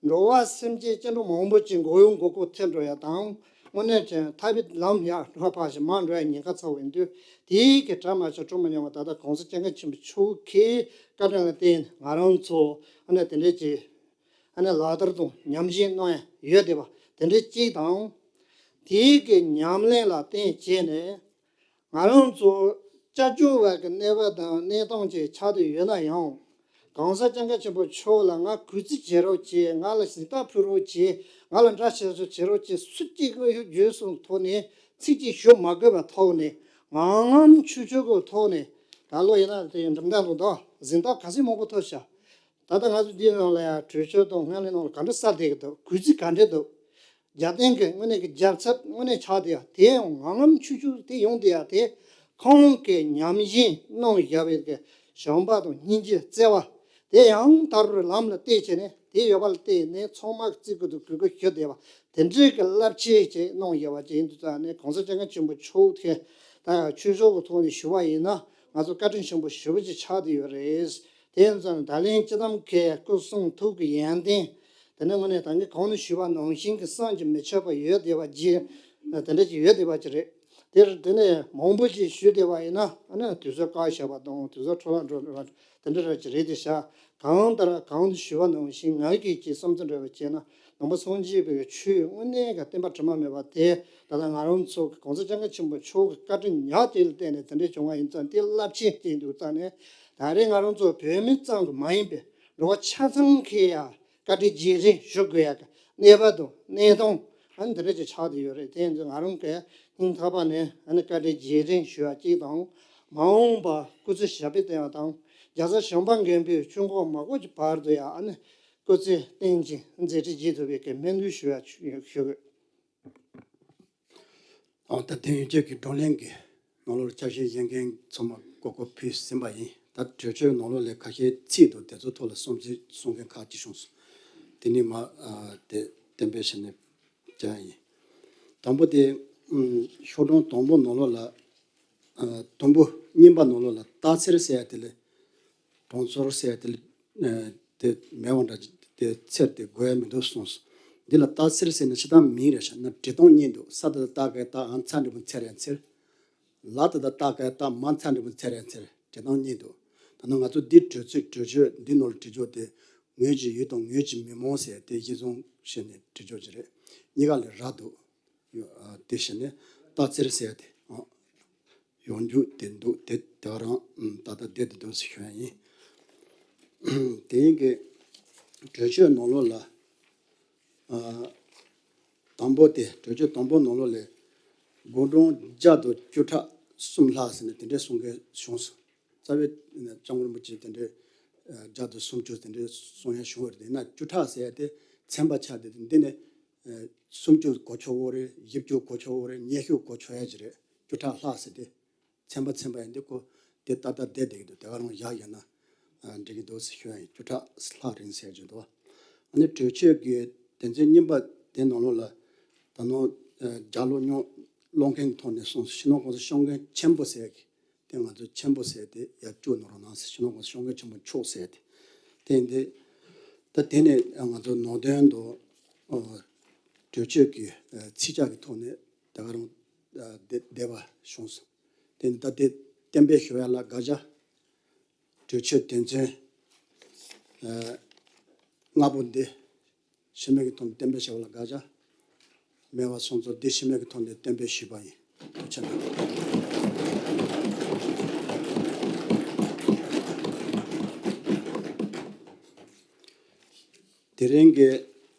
འགྲོ་བ་སེམས་ཅན་སྐྱེ་འགྲོ་མང་པོ་ཅིག་མགོ་གཡོག་མགོ་སྐོར་ཐེབས་འགྲོ་ཡ་དང་། དངོས་གནས་དྲན་ཐར་པའི་ལམ་ཡར་འགྲོ་བ་ཕར་ཞིག་མར་འགྲོ་ཡ་ཉེན་ཁ་ཚ་བོ་ཡིན་དུས། དེའི་གི་དྲན་མ་ཆོག་གྲུབ་མ་མྱོང་བ་ད་ལྟ་གོང་ས་སྐྱབས་མགོན་ཆེན་པོ་མཆོག་གི་བཀའ་དྲིན་ལ་བརྟེན་ང་རང་ཚོ་ཨ་ནི་དེ་འདྲས་ཀྱི་ཨ་ནི་ལག་བསྟར་དང་ཉམས་ཞིབ་གནང་ཡ་ཡོད་བསྡད་པ་དེ་འདྲས་གཅིག་དང་། དེའི་གི་ཉམས་ལེན་ལ་བརྟེན་བྱས་ནས། ང་རང་ཚོ་སྐྱབས་བཅོལ་བ་གི་གནས་བབ་དང་གནས་སྟངས་ཅིག་ཆགས་བསྡད་ཡོད་ན་ཡང་། གོང་ས་སྐྱབས་མགོན་ཆེན་པོ་མཆོག་ལ་ང་གུས་བརྩི་བྱེད་རོགས་བྱེད། ང་ལ་གཟེངས་རྟགས་ཕུལ་རོགས་བྱེད། ང་ལ་འདྲ་བྱེད་ཆོག་བྱེད་རོགས་བྱེད། སུ་གཅིག་དངོས་ཤུགས་བརྒྱུད་གསུམ་ཐོག་ནས་ཚིག་གཅིག་ཞུ་མ་དགོས་པའི་ཐོག་ནས་ངང་ངམ་ཆུང་ཆུང་གི་ཐོག་ནས། ད་ལོ་ཡིན་ན་དེ་འགྲིམ་འགྲུལ་ལ་འདུག་གཟེངས་རྟགས་ག་ཚོད་མང་པོ་ཐོབ་ཤག་ད་ལྟ་ང་ཚོ་འདིའི་ནང་ལ་ཡང་གྲོས་ཆོད་དང་སྔོན་ལ་ནང་ལ་ག་འདྲ་གསལ་བསྡད་ཀྱི་འདུག་གུས་བརྩི་ག་འདྲ་འདུག་རྒྱབ་རྟེན་གྱི་དངོས་གནས་ཀྱི་རྒྱབ་ཚབ་དངོས་གནས་ཆགས་བསྡད་ཡ་དེ་ཡང་ངང་ངམ་ཆུང་ཆུང་དེ་ཡོང་བསྡད་ཡ་དེ། ཁོང་གིས་ཉམས་ཞིབ་གནང་བཞག་པའི་གི་བྱམས་པ་དང་སྙིང་རྗེ་བརྩེ་བ་དེ་ཡང་དག་པའི་ལམ་ལ་བལྟས་བྱས་ནས་དེ་ཡོད་པ་ལ་བལྟས་ནས་ཚང་མ་གི་བརྩི་བཀུར་དང་གུས་བཀུར་ཞུ་བསྡད་པ་དེ་འདྲའི་གི་རླབས་ཆེ་ཅིག་གནང་བཞག་པ་ཅིག་ཡིན་དུས་ཙང་ནས་གོང་ས་སྐྱབས་མགོན་ཆེན་པོ་མཆོག་གིས་ད་ཆོས་ཕྱོགས་ཀྱི་ཐོག་ནས་ཞུ་བ་ཡིན་ན་ང་ཚོ་བཀའ་དྲིན་ཆེན་པོ་ཞེ་པོ་ཅིག་ཆགས་བསྡད་ཡོད་རེད། དེ་ཡིན་ཙང་ད་ལན་སྤྱི་བཏང་གི་སྐུ་གསུང་ཐུགས་ཀྱི་ཡོན་ཏན། དེ་ནས་དངོས་གནས་ད་གིན་གོང་ནས་ཞུས་པ་ནང་བཞིན་གྱི་བསམ་གྱིས་མི་ཁྱབ་པ་ཡོད་བསྡད་པ་ཅིག་དེ་འདྲ་ཅིག་ཡོད་བསྡད་པ་ཅིག་རེད། དེར་དེ་ནས་མང་པོ་ཅིག་ཞུས་བསྡད་པ་ཡིན་ན་ཨ་ནི་དུས་ཚོད་བཀག་བཞག་པ་དང་དུས་ཚོད་འཕྲོ་བརླག་འགྲོ་བ་དེ་འདྲ་ར་ཅིག་རེད་དེ་ཤག་གང་ལྟར་གོང་དུ་ཞུས་པ་ནང་བཞིན་ང་གིས་ཅིག་བསམ་ཚུལ་འདྲ་བ་བྱས་ན་ནང་པ་སངས་རྒྱས་པའི་ཆོས་དངོས་གནས་ཀྱི་བསྟན་པ་དྲི་མ་མེད་པ་དེ་ད་ལྟ་ང་རང་ཚོ་གི་གོང་ས་སྐྱབས་མགོན་ཆེན་པོ་མཆོག་གི་བཀའ་དྲིན་ཉག་གཅིག་ལ་བརྟེན་ནས་དེ་འདྲ་བྱུང་བ་ཡིན་ཙང་དེ་རླབས་ཆེན་ཅིག་འདུག་ཙང་ནས། ད་རེས་ང་རང་ཚོ་བོད་མི་ཙམ་དུ་མ་ཡིན་པའི་འགྲོ་བ་ཆ་ཚང་གིས་ཡང་བཀའ་དྲིན་རྗེས་དྲན་ཞུ་དགོས་ཡག་གི་གནས་བབ་དང་གནས་སྟངས་ཨ་ནི་འདི་འདྲ་ཅིག་ཆགས་བསྡད་ཡོད་རེད། དེ་ཡིན་ཙང་ང་རང་གི་སྙིང་ཐག་པ་ནས་ཨ་ནི་བཀའ་དྲིན་རྗེས་དྲན་ཞུ་ཡག་གཅིག་དང་། མ་འོངས་པ་སྐུ་ཚེ་ཞབས་པད་བརྟན་ཡག་དང་རྒྱལ་ས་བྱམས་པ་མགོན་པོའི་ཆོས་འཁོར་མ་བསྐོར་གྱི་བར་དུ་ཡང་ཨ་ནི་སྐུ་ཚེ་བརྟན་ཅིང་མཛད་འཕྲིན་རྒྱས་ཐུབ་པའི་གི་སྨོན་འདུན་ཞུ་ཡག་ཞུ་དགོས། ཨ་ད་དེང་ཡོད་ཀྱི་བགྲོ་གླེང་གི་ནང་ལོགས་ལ་སྐྱབས་ཞེན་བཞེས་མཁན་ཚང་མ་གོ་སྐབས་ཕུལ་ཟིན་པ་ཡིན། ད་གྲོས་ཆོད་ནང་ལོགས་ལ་ཁ་ཤས་ཚིག་དང་དེ་ཚོ་ཐོག་ལ་བསམ་ཚུལ་གསུང་མཁན་ཁག་ཅིག་བྱུང་སོང་། དེ་ནི་མ་ཨ་དེ་གཏན་འབེབས་བྱས་ནས་བྱ་ཡིན། དང་པོ་དེ་ཨུམ་ཤོག་གྲངས་དང་པོ་ནང་ལོགས་ལ་ཨ་དང་པོ་གཉིས་པ་ནང་ལོགས་ལ་རྟགས་འཚེར་ཟེར་ཡ་དེ་ལས་གྲངས་ཚོར་ཟེར་ཡ་དེ་ལས་ཨ་དེ་མེད་པ་འདྲ་ཅིག་དེ་འཚེར་དེ་དགོས་ཡ་མི་འདུག་གསུངས་སོང་། འདི་ལ་རྟགས་འཚེར་ཟེར་ན་སྤྱིར་བཏང་མིང་རེད་ཤག་ན་འབྲི་སྟངས་གཉིས་འདུག་ས་ད་ལྟ་རྟགས་ཀའི་རྟགས་ཨ་ཚ་འགྲེང་བུ་འཚེར་ཡ་འཚེར། ལ་ད་ལྟ་རྟགས་ཀའི་རྟགས་མ་ཚ་འགྲེང་བུ་འཚེར་ཡ་འཚེར། འབྲི་སྟངས་གཉིས་འདུག་ད་ནང་ང་ཚོ་འདི་གྲོས་ཚོད་གྲོས་ཆོད་འདི་ནང་ལ་བྲིས་ཆོག་དེ་ངོས་ཀྱི་ཡུལ་དང་ངོས་ཀྱི་མི་མང་ཟེར་དེ་གཞི་བཟུང་བྱས་ནས་བྲིས་ཆོག་ཅིག་རེད། གཉིས་ཀ་ལས་རག་འདུག་ཡོད། ཨ་དེ་བྱས་ནས་རྟགས་འཚེར་ཟེར་ཡ་དེ་ཨ་ཡོང་རྒྱུ་དེ་འདུག་དེ་དེ་ག་རང་ཨུམ་ད་ལྟ་བསྡད་དེ་འདུག་ཟེར་ཞུ་ཡ་ཡིན། དེ་ཡིན་གྱི་གྲོས་ཆོད་ནང་ལོགས་ལ་ཨ་དང་པོ་དེ་གྲོས་ཆོད་དང་པོ་ནང་ལོགས་ལ་དགུང་གྲངས་བརྒྱ་དང་བཅུ་ཕྲག་གསུམ་ལྷག་ཟེར་ནས་དེ་འདྲའི་གསུང་མཁན་བྱུང་སོང་། རྩ་བའི་སྐྱབས་མགོན་རིན་པོ་ཆེ་དེ་འདྲའི་ཨ་བརྒྱ་དང་སུམ་ཅུ་དེ་འདྲའི་གསུང་ཡ་བྱུང་བ་རེད། དེ་ན་བཅུ་ཕྲག་ཟེར་ཡ་དེ་ཚན་པ་ཆགས་ཏེ་འདི་ནས་ཨ་སུམ་ཅུ་གོ་ཆོག་གོ་རེད། བཞི་བཅུ་གོ་ཆོག་གོ་རེད། ཉི་ཤུ་གོ་ཆོག་ཡ་ཅིག་རེད། བཅུ་ཕྲག་ལྷག་ཟེར་ཏེ། ཚན་པ་ཚན་པ་ཡིན་དུས་ཁོ་དེ་ཏག་ཏག་བསྡད་བསྡད་ཀྱི་འདུག་དེ་ག་རང་བཞག་ཡོད་ན་ཨ་འགྲིག་གི་འདུག་ཟེར་ཞུ་ཡ་ཡིན། བཅུ་ཕྲག་ལྷག་རིང་ཟེར་གྱི་འདུག་ཨ་ནི་གྲོས་ཆོད་ཀྱི་དོན་ཚན་གཉིས་པ་དེ་ནང་ལོགས་ལ་ད་ནང་ཨ་རྒྱ་ལོ་རྙོག་སློང་མཁན་གྱི་ཐོག་ནས་སོང་། སྤྱི་ནོར་༸གོང་ས་སྐྱབས་མགོན་ཆེན་པོ་ཟེར་གྱི་དེ་ང་ཚོ་ཆེན་པོ་ཟེར་དེ་ཡར་བཅུག་གནང་རོགས་གནང་ཟེར། སྤྱི་ནོར་༸གོང་ས་སྐྱབས་མགོན་ཆེན་པོ་མཆོག་ཟེར་དེ་དེ་ཡིན་དེ། ད་དེ་ནས་ང་ཚོ་ནང་དོན་དུ་ཨ་གྲོས་ཆོད་ཀྱི་ཨ་ཚིག་བཅད་ཀྱི་ཐོག་ནས་དེ་ག་རང་ཨ་བསྡད་བསྡད་པ་བྱུང་སོང་། དེ་ནི་ད་ལྟའི་གཏན་འབེབས་ཞུ་ཡ་ལ་དགག་བྱ། གྲོས་ཆོད་དོན་ཚན་ཨ་ལྔ་པོ་འདི་ཕྱི་མིག་གི་ཐོག་ནས་གཏན་འབེབས་བྱ་བ་ལ་དགག་བྱ་མེད་པ་སོང་ཙང་འདི་ཕྱི་མིག་གི་ཐོག་ནས་གཏན་འབེབས་ཞུས་པ་ཡིན། ཐུགས་རྗེ་གནང་། དེ་རིང་གི་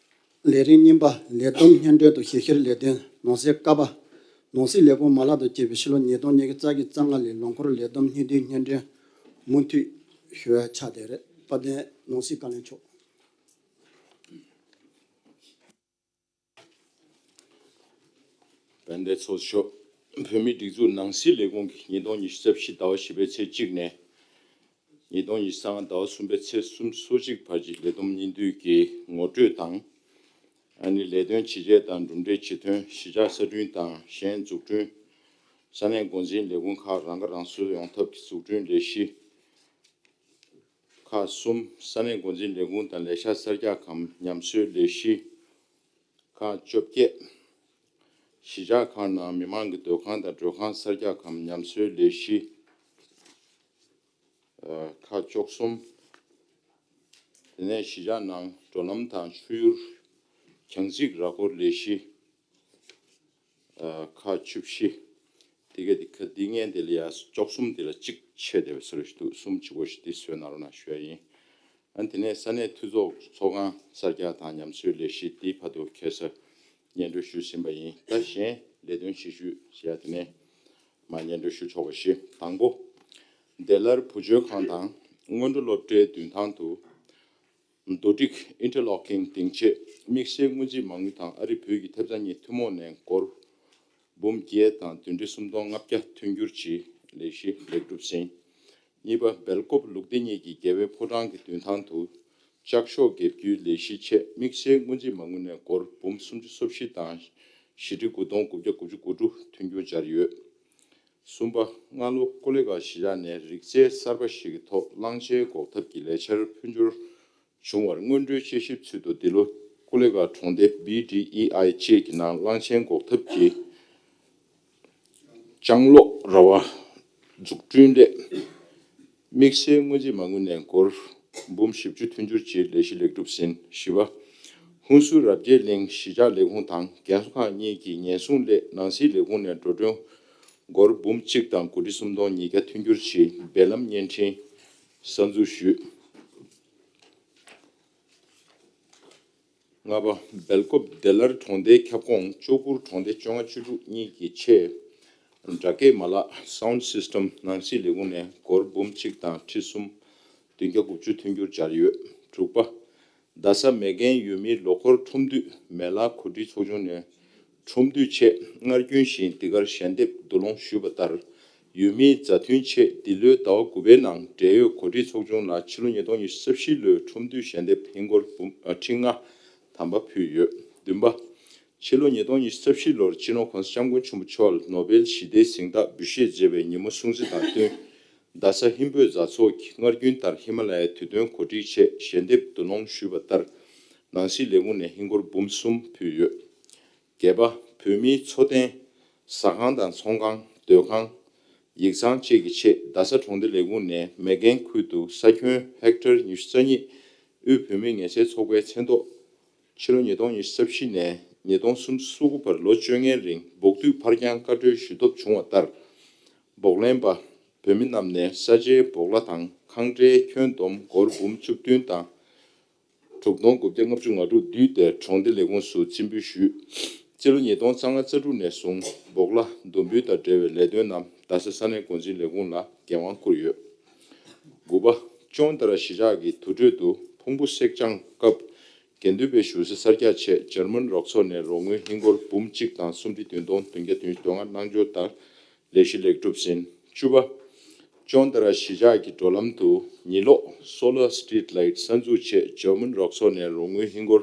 ལས་རིམ་གཉིས་པ། ལས་བསྡོམས་སྙན་སྒྲོན་དང་ཞིབ་བཤེར་ལས་དོན། ནང་གསེས་ཀ་པ། ནང་སྲིད་ལས་ཁུངས་མ་ལག་ཏུ་བྱས་པའི་ཕྱི་ལོ་ཉིས་སྟོང་ཉི་ཤུ་རྩ་བཞི་རྩ་ལྔ་ལོའི་ལོ་འཁོར་ལས་བསྡོམས་སྙིང་བསྡུས་སྙན་སྒྲོན་མུ་མཐུད་ཞུ་ཡ་ཆགས་བསྡད་རེད། དཔལ་ལྡན་ནང་སྲིད་བཀའ་བློན་མཆོག་དཔལ་ལྡན་ཚོགས་གཙོ་མཆོག་བོད་མིའི་སྒྲིག་འཛུགས་ནང་སྲིད་ལས་ཁུངས་ཀྱིས་ཉིས་སྟོང་ཉི་ཤུ་རྩ་བཞི་ཟླ་བ་བཞི་པའི་ཚེས་གཅིག་ནས་ཉིས་སྟོང་ཉི་ཤུ་རྩ་ལྔ་ཟླ་བ་གསུམ་པའི་ཚེས་སོ་གཅིག་བར་གྱི་ལས་བསྡོམས་སྙིང་བསྡུས་ཀྱི་ངོ་སྤྲོད་དང་། ཨ་ནི་ལས་དོན་ཇི་བྱས་དང་གྲུབ་འབྲས་ཇི་ཐོན། གཞིས་ཆགས་གསར་སྐྲུན་དང་གཞན་འཛུགས་སྐྲུན། ས་གནས་འགོ་འཛིན་ལས་ཁུངས་ཁག་རང་ཁ་རང་གསོ་ཡོང་ཐབས་ཀྱི་འཛུགས་སྐྲུན་ལས་གཞི་ཁག་གསུམ། ས་གནས་འགོ་འཛིན་ལས་ཁུངས་དང་ལས་འཆར་གསར་རྒྱག་གམ་ཉམས་གསོའི་ལས་གཞི་ཁག་བཅོ་བརྒྱད། གཞིས་ཆགས་ཁག་ནང་མི་མང་གི་སྡོད་ཁང་དང་མགྲོན་ཁང་གསར་རྒྱག་གམ་ཉམས་གསོའི་ལས་གཞི་ཁག་བཅུ་གསུམ། དེ་ནས་གཞིས་ཆགས་ནང་འགྲོ་ལམ་དང་ཆུ་ཡུར་གྱང་རྩིག་ར་སྐོར་ལས་གཞི་ཁག་བཅུ་བཞི། དེ་ག་དེ་ག་དེ་ངན་དེ་ལ་ཡ་བཅུ་གསུམ་དེ་ལ་གཅིག་ཆད་བསྡད་པའི་བཟོ་འདྲ་ཞིག་འདུག་གསུམ་གཅིག་པོ་ཞིག་དེ་བཟོས་གནང་རོགས་གནང་ཞུ་ཡ་ཡིན། ཨ་དེ་ནས་ས་གནས་འཐུས་ཚོགས་ཚོགས་ཁང་གསར་རྒྱག་དང་ཉམས་གསོའི་ལས་གཞི་དེ་བར་དུ་ཁ་སང་སྙན་སྒྲོན་ཞུས་ཟིན་པ་ཡིན། ད་གཞན་ལས་དོན་ཞིབ་ཞུ་བྱས་དེ་ནས་མར་སྙན་སྒྲོན་ཞུ་ཆོག་པ་བཞི། དང་པོ། བདེ་སླར་བུ་བཅོལ་ཁང་དང་སྔོན་འགྲོ་སློབ་གྲྭའི་མདུན་ཐང་དུ་རྡོ་སྒྲིག་ཨིན་ཊར་ལོག་ཀིང་སྡིངས་ཆས་དམིགས་བསལ་སྔོན་རྩིས་མ་དངུལ་དང་ཨ་རི་བོད་ཀྱི་ཐེབས་རྩ་གཉིས་ཐུན་མོང་ནས་སྒོར་འབུམ་བརྒྱད་དང་བདུན་ཁྲི་སུམ་སྟོང་ལྔ་བརྒྱ་མཐུན་འགྱུར་གྱི་ལས་གཞི་ལེགས་གྲུབ་ཟིན། གཉིས་པ། སྦེལ་ཀོབ་ལུགས་བདེ་གཉིས་ཀྱི་རྒྱལ་བའི་ཕོ་བྲང་གི་མདུན་ཐང་དུ་ལྕགས་ཤོག་འགེབས་རྒྱུའི་ལས་གཞིའི་ཆེད་དམིགས་བསལ་སྔོན་རྩིས་མ་དངུལ་ནས་སྒོར་འབུམ་སུམ་ཅུ་སོ་བཞི་དང་བཞི་ཁྲི་དགུ་སྟོང་དགུ་བརྒྱ་དགུ་བཅུ་གོ་དྲུག་མཐུན་འགྱུར་སྦྱར་ཡོད། གསུམ་པ། སྔ་ལོ་ཀོ་ལི་གྷལ་གཞིས་ཆགས་ནས་རིག་རྩལ་གསར་པ་ཞིག་གི་ཐོག་གླང་ཆེན་འགོག་ཐབས་ཀྱི་ལས་འཆར་འཕོ་འགྱུར་བྱུང་བར་སྔོན་འགྲོའི་དཔྱད་ཞིབ་ཚུལ་དུ་འདི་ལོ་ཀོ་ལི་གྷལ་གྲོང་སྡེ་བི་ཌི་ཨི་ཨའི་བཅས་ཀྱི་ནང་གླང་ཆེན་འགོག་ཐབས་ཀྱི་ལྕང་ལོག་ར་བ་འཛུགས་སྐྲུན་སླད་དམིགས་བསལ་སྔོན་རྩིས་མ་དངུལ་ནས་སྒོར་འབུམ་བཞི་བཅུ་མཐུན་འགྱུར་གྱི་ལས་གཞི་ལེགས་གྲུབ་ཟིན། བཞི་པ། ཧུན་སུར་རབ་རྒྱས་གླིང་གཞིས་ཆགས་ལས་ཁུངས་དང་རྒན་གསོ་ཁང་གཉིས་ཀྱི་ཉེན་སྲུང་སླད་ནང་སྲིད་ལས་ཁུངས་ནས་འགྲོ་གྲོན་སྒོར་འབུམ་གཅིག་དང་དགུ་ཁྲི་སུམ་སྟོང་ཉིས་བརྒྱ་མཐུན་འགྱུར་གྱི་སྦས་ལམ་བརྙན་འཕྲིན་ གསར་འཛུགས་ཞུས། ལྔ་པ། སྦེལ་ཀོབ་བདེ་སླར་གྲོང་སྡེའི་ཁྱབ་ཁོངས་ལྕོག་གུར་གྲོང་སྡེ་བཅོ་ལྔ་བཅུ་དྲུག་གཉིས་ཀྱི་ཆེད་སྒྲ་སྐྱེད་མ་ལག Sound System ནང་སྲིད་ལས་ཁུངས་ནས་སྒོར་འབུམ་གཅིག་དང་ཁྲི་གསུམ་བདུན་བརྒྱ་དགུ་བཅུ་མཐུན་འགྱུར་སྦྱར་ཡོད། དྲུག་པ། རྡ་ས་མེ་རྐྱེན་ཡོད་མིའི་ལོ་འཁོར་ཁྲོམ་འདུས་མེ་ལ་གོ་སྒྲིག་ཚོགས་ཆུང་ནས་ཁྲོམ་འདུས་ཆེད་སྔར་རྒྱུན་བཞིན་འདི་གར་ཞལ་འདེབས་བསྡུ་སློང་ཞུས་པ་ལྟར། ཡོད་མིའི་མཛའ་མཐུན་ཆེད་འདི་ལོའི་ཟླ་བ་དགུ་པའི་ནང་འབྲེལ་ཡོད་གོ་སྒྲིག་ཚོགས་ཆུང་ལ་ཕྱི་ལོ་ཉིས་སྟོང་ཉི་ཤུ་རྩ་བཞི་ལོའི་ཁྲོམ་འདུས་ཞལ་འདེབས་ཧིན་སྒོར་འབུམ་ཨ་ཁྲི་ལྔ་དམ་པ་ཕུལ་ཡོད། བདུན་པ། ཕྱི་ལོ་ཉིས་སྟོང་ཉི་ཤུ་རྩ་བཞི་ལོར་སྤྱི་ནོར་༸གོང་ས་༸སྐྱབས་མགོན་ཆེན་པོ་མཆོག་ལ་ནོ་བེལ་ཞི་བདེའི་གཟེངས་རྟགས་འབུལ་བཞེས་མཛད་པའི་ཉིན་མོ་སྲུང་བརྩི་དང་བསྟུན། རྡ་ས་ཧིན་བོད་མཛའ་ཚོགས་ཀྱིས་སྔར་རྒྱུན་ལྟར་ཧི་མ་ལ་ཡའི་དུས་སྟོན་གོ་སྒྲིག་ཆེད་ཞལ་འདེབས་བསྡུ་སློང་ཞུས་པ་ལྟར། ནང་སྲིད་ལས་ཁུངས་ནས་ཧིན་སྒོར་འབུམ་གསུམ་ཕུལ་ཡོད། བརྒྱད་པ། བོད་མིའི་འཚོ་རྟེན། ཟ་ཁང་དང་ཚོང་ཁང་། སྡོད་ཁང་། ཡིག་ཚང་བཅས་ཀྱི་ཆེད་རྡ་ས་གྲོང་སྡེ་ལས་ཁུངས་ནས་མེ་རྐྱེན་ཁུལ་དུ་ས་ཁྱོན་ཧེག་ཊར་ཉི་ཤུ་རྩ་གཉིས་དབུས་བོད་མིའི་ངལ་སེལ་ཚོགས་པའི་མཚན་ཐོག་ཕྱི་ལོ་ཉིས་སྟོང་ཉི་ཤུ་རྩ་བཞི་ནས་ཉིས་སྟོང་སུམ་ཅུ་སོ་དགུ་བར་ལོ་བཅོ་ལྔའི་རིང་འབོག་དུས་ཕར་འགྱངས་བཀའ་འཁྲོལ་ཞུ་ཐབས་བྱུང་བ་ལྟར། འབོག་ལེན་པ་བོད་མི་རྣམས་ནས་ས་ཆའི་སྦོག་ལྭ་དང་ཁང་ཁྲའི་ཁྱོན་བསྡོམས་སྒོར་འབུམ་བཅུ་བདུན་དང་དྲུག་སྟོང་དགུ་བརྒྱ་ལྔ་བཅུ་ང་དྲུག་བསྡུས་ཏེ་གྲོང་སྡེ་ལས་ཁུངས་སུ་རྩིས་འབུལ་ཞུས། སྤྱི་ལོ་ཉིས་སྟོང་རྩ་ལྔ་རྩ་དྲུག་ནས་བཟུང་སྦོག་ལྭ་འདོན་འབུལ་དང་འབྲེལ་བའི་ལས་དོན་རྣམས་རྡ་ས་ས་གནས་འགོ་འཛིན་ལས་ཁུངས་ལ་འགན་དབང་བསྐུར་ཡོད། དགུ་པ། ཅོན་ཏ་ར་གཞིས་ཆགས་ཀྱི་དུར་ཁྲོད་དུ་ཕུང་པོ་བསྲེག་སྦྱང་སྐབས་དགེ་འདུན་པའི་བཞུགས་ས་གསར་རྒྱག་ཆེད་འཇར་མན་རོགས་ཚོགས་ནས་རོགས་དངུལ་ཧིན་སྒོར་འབུམ་གཅིག་དང་སུམ་ཁྲི་བདུན་སྟོང་བདུན་བརྒྱ་བདུན་ཅུ་དོན་ལྔ་གནང་འབྱོར་དང་ལས་གཞི་ལེགས་གྲུབ་ཟིན། བཅུ་པ། ཅོན་ཏ་ར་གཞིས་ཆགས་ཀྱི་འགྲོ་ལམ་དུ་ཉི་གློག་Solar Street Light གསར་འཛུགས་ཆེད་འཇར་མན་རོགས་ཚོགས་ནས་རོགས་དངུལ་ཧིན་སྒོར་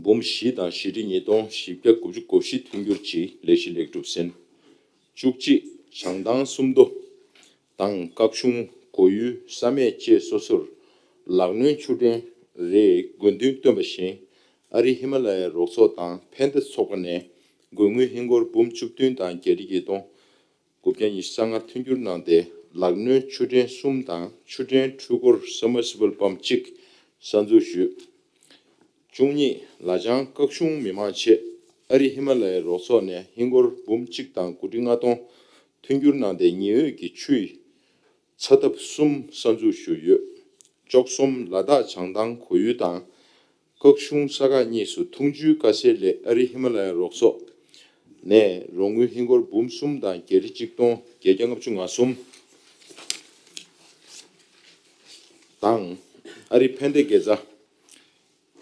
འབུམ་བཞི་དང་བཞི་ཁྲི་ཉིས་སྟོང་བཞི་བརྒྱ་དགུ་བཅུ་གོ་བཞི་མཐུན་འགྱུར་གྱིས་ལས་གཞི་ལེགས་གྲུབ་ཟིན། བཅུ་གཅིག། བྱང་ཐང་སུམ་མདོ་དང་། སྐག་གཤོང་། གོ་ཡུལ། ས་སྨད་བཅས་སོ་སོར་ལག་གནོན་ཆུ་འདྲེན་རེའི་དགོས་འདུན་བཏོན་པ་བཞིན། ཨ་རི་ཧི་མ་ལ་ཡའི་རོགས་ཚོགས་དང་ཕན་བདེ་ཚོགས་པ་ནས་དགོས་དངུལ་ཧིན་སྒོར་འབུམ་བཅུ་བདུན་དང་བརྒྱད་ཁྲི་བརྒྱད་སྟོང་དགུ་བརྒྱ་ཉི་ཤུ་རྩ་ལྔ་མཐུན་འགྱུར་གནང་སྟེ། ལག་གནོན་ཆུ་འདྲེན་གསུམ་དང་ཆུ་འདྲེན་འཕྲུལ་འཁོར་Submersible Pump གཅིག་གསར་འཛུགས་ཞུས། བཅུ་གཉིས། ལ་ལྗང་སྐག་གཤོང་མི་མང་ཆེད་ཨ་རི་ཧི་མ་ལ་ཡའི་རོགས་ཚོགས་ནས་ཧིན་སྒོར་འབུམ་གཅིག་དང་དགུ་ཁྲི་ལྔ་སྟོང་མཐུན་འགྱུར་གནང་སྟེ། ཉི་འོད་ཀྱི་ཆུ་ཡི་ཚ་ཐབ་གསུམ་གསར་འཛུགས་ཞུས་ཡོད། བཅུ་གསུམ། ལ་དྭགས་བྱང་ཐང་གོ་ཡུལ་དང་སྐག་གཤོང་ས་ཁག་གཉིས་སུ་འཐུང་ཆུའི་དཀའ་སེལ་སླད་ཨ་རི་ཧི་མ་ལ་ཡའི་རོགས་ཚོགས་ནས་རོགས་དངུལ་ཧིན་སྒོར་འབུམ་གསུམ་དང་བརྒྱད་ཁྲི་གཅིག་སྟོང་བརྒྱད་བརྒྱ་ལྔ་བཅུ་ང་གསུམ་དང་། ཨ་རི་ཕན་བདེ་དགེ་རྩ་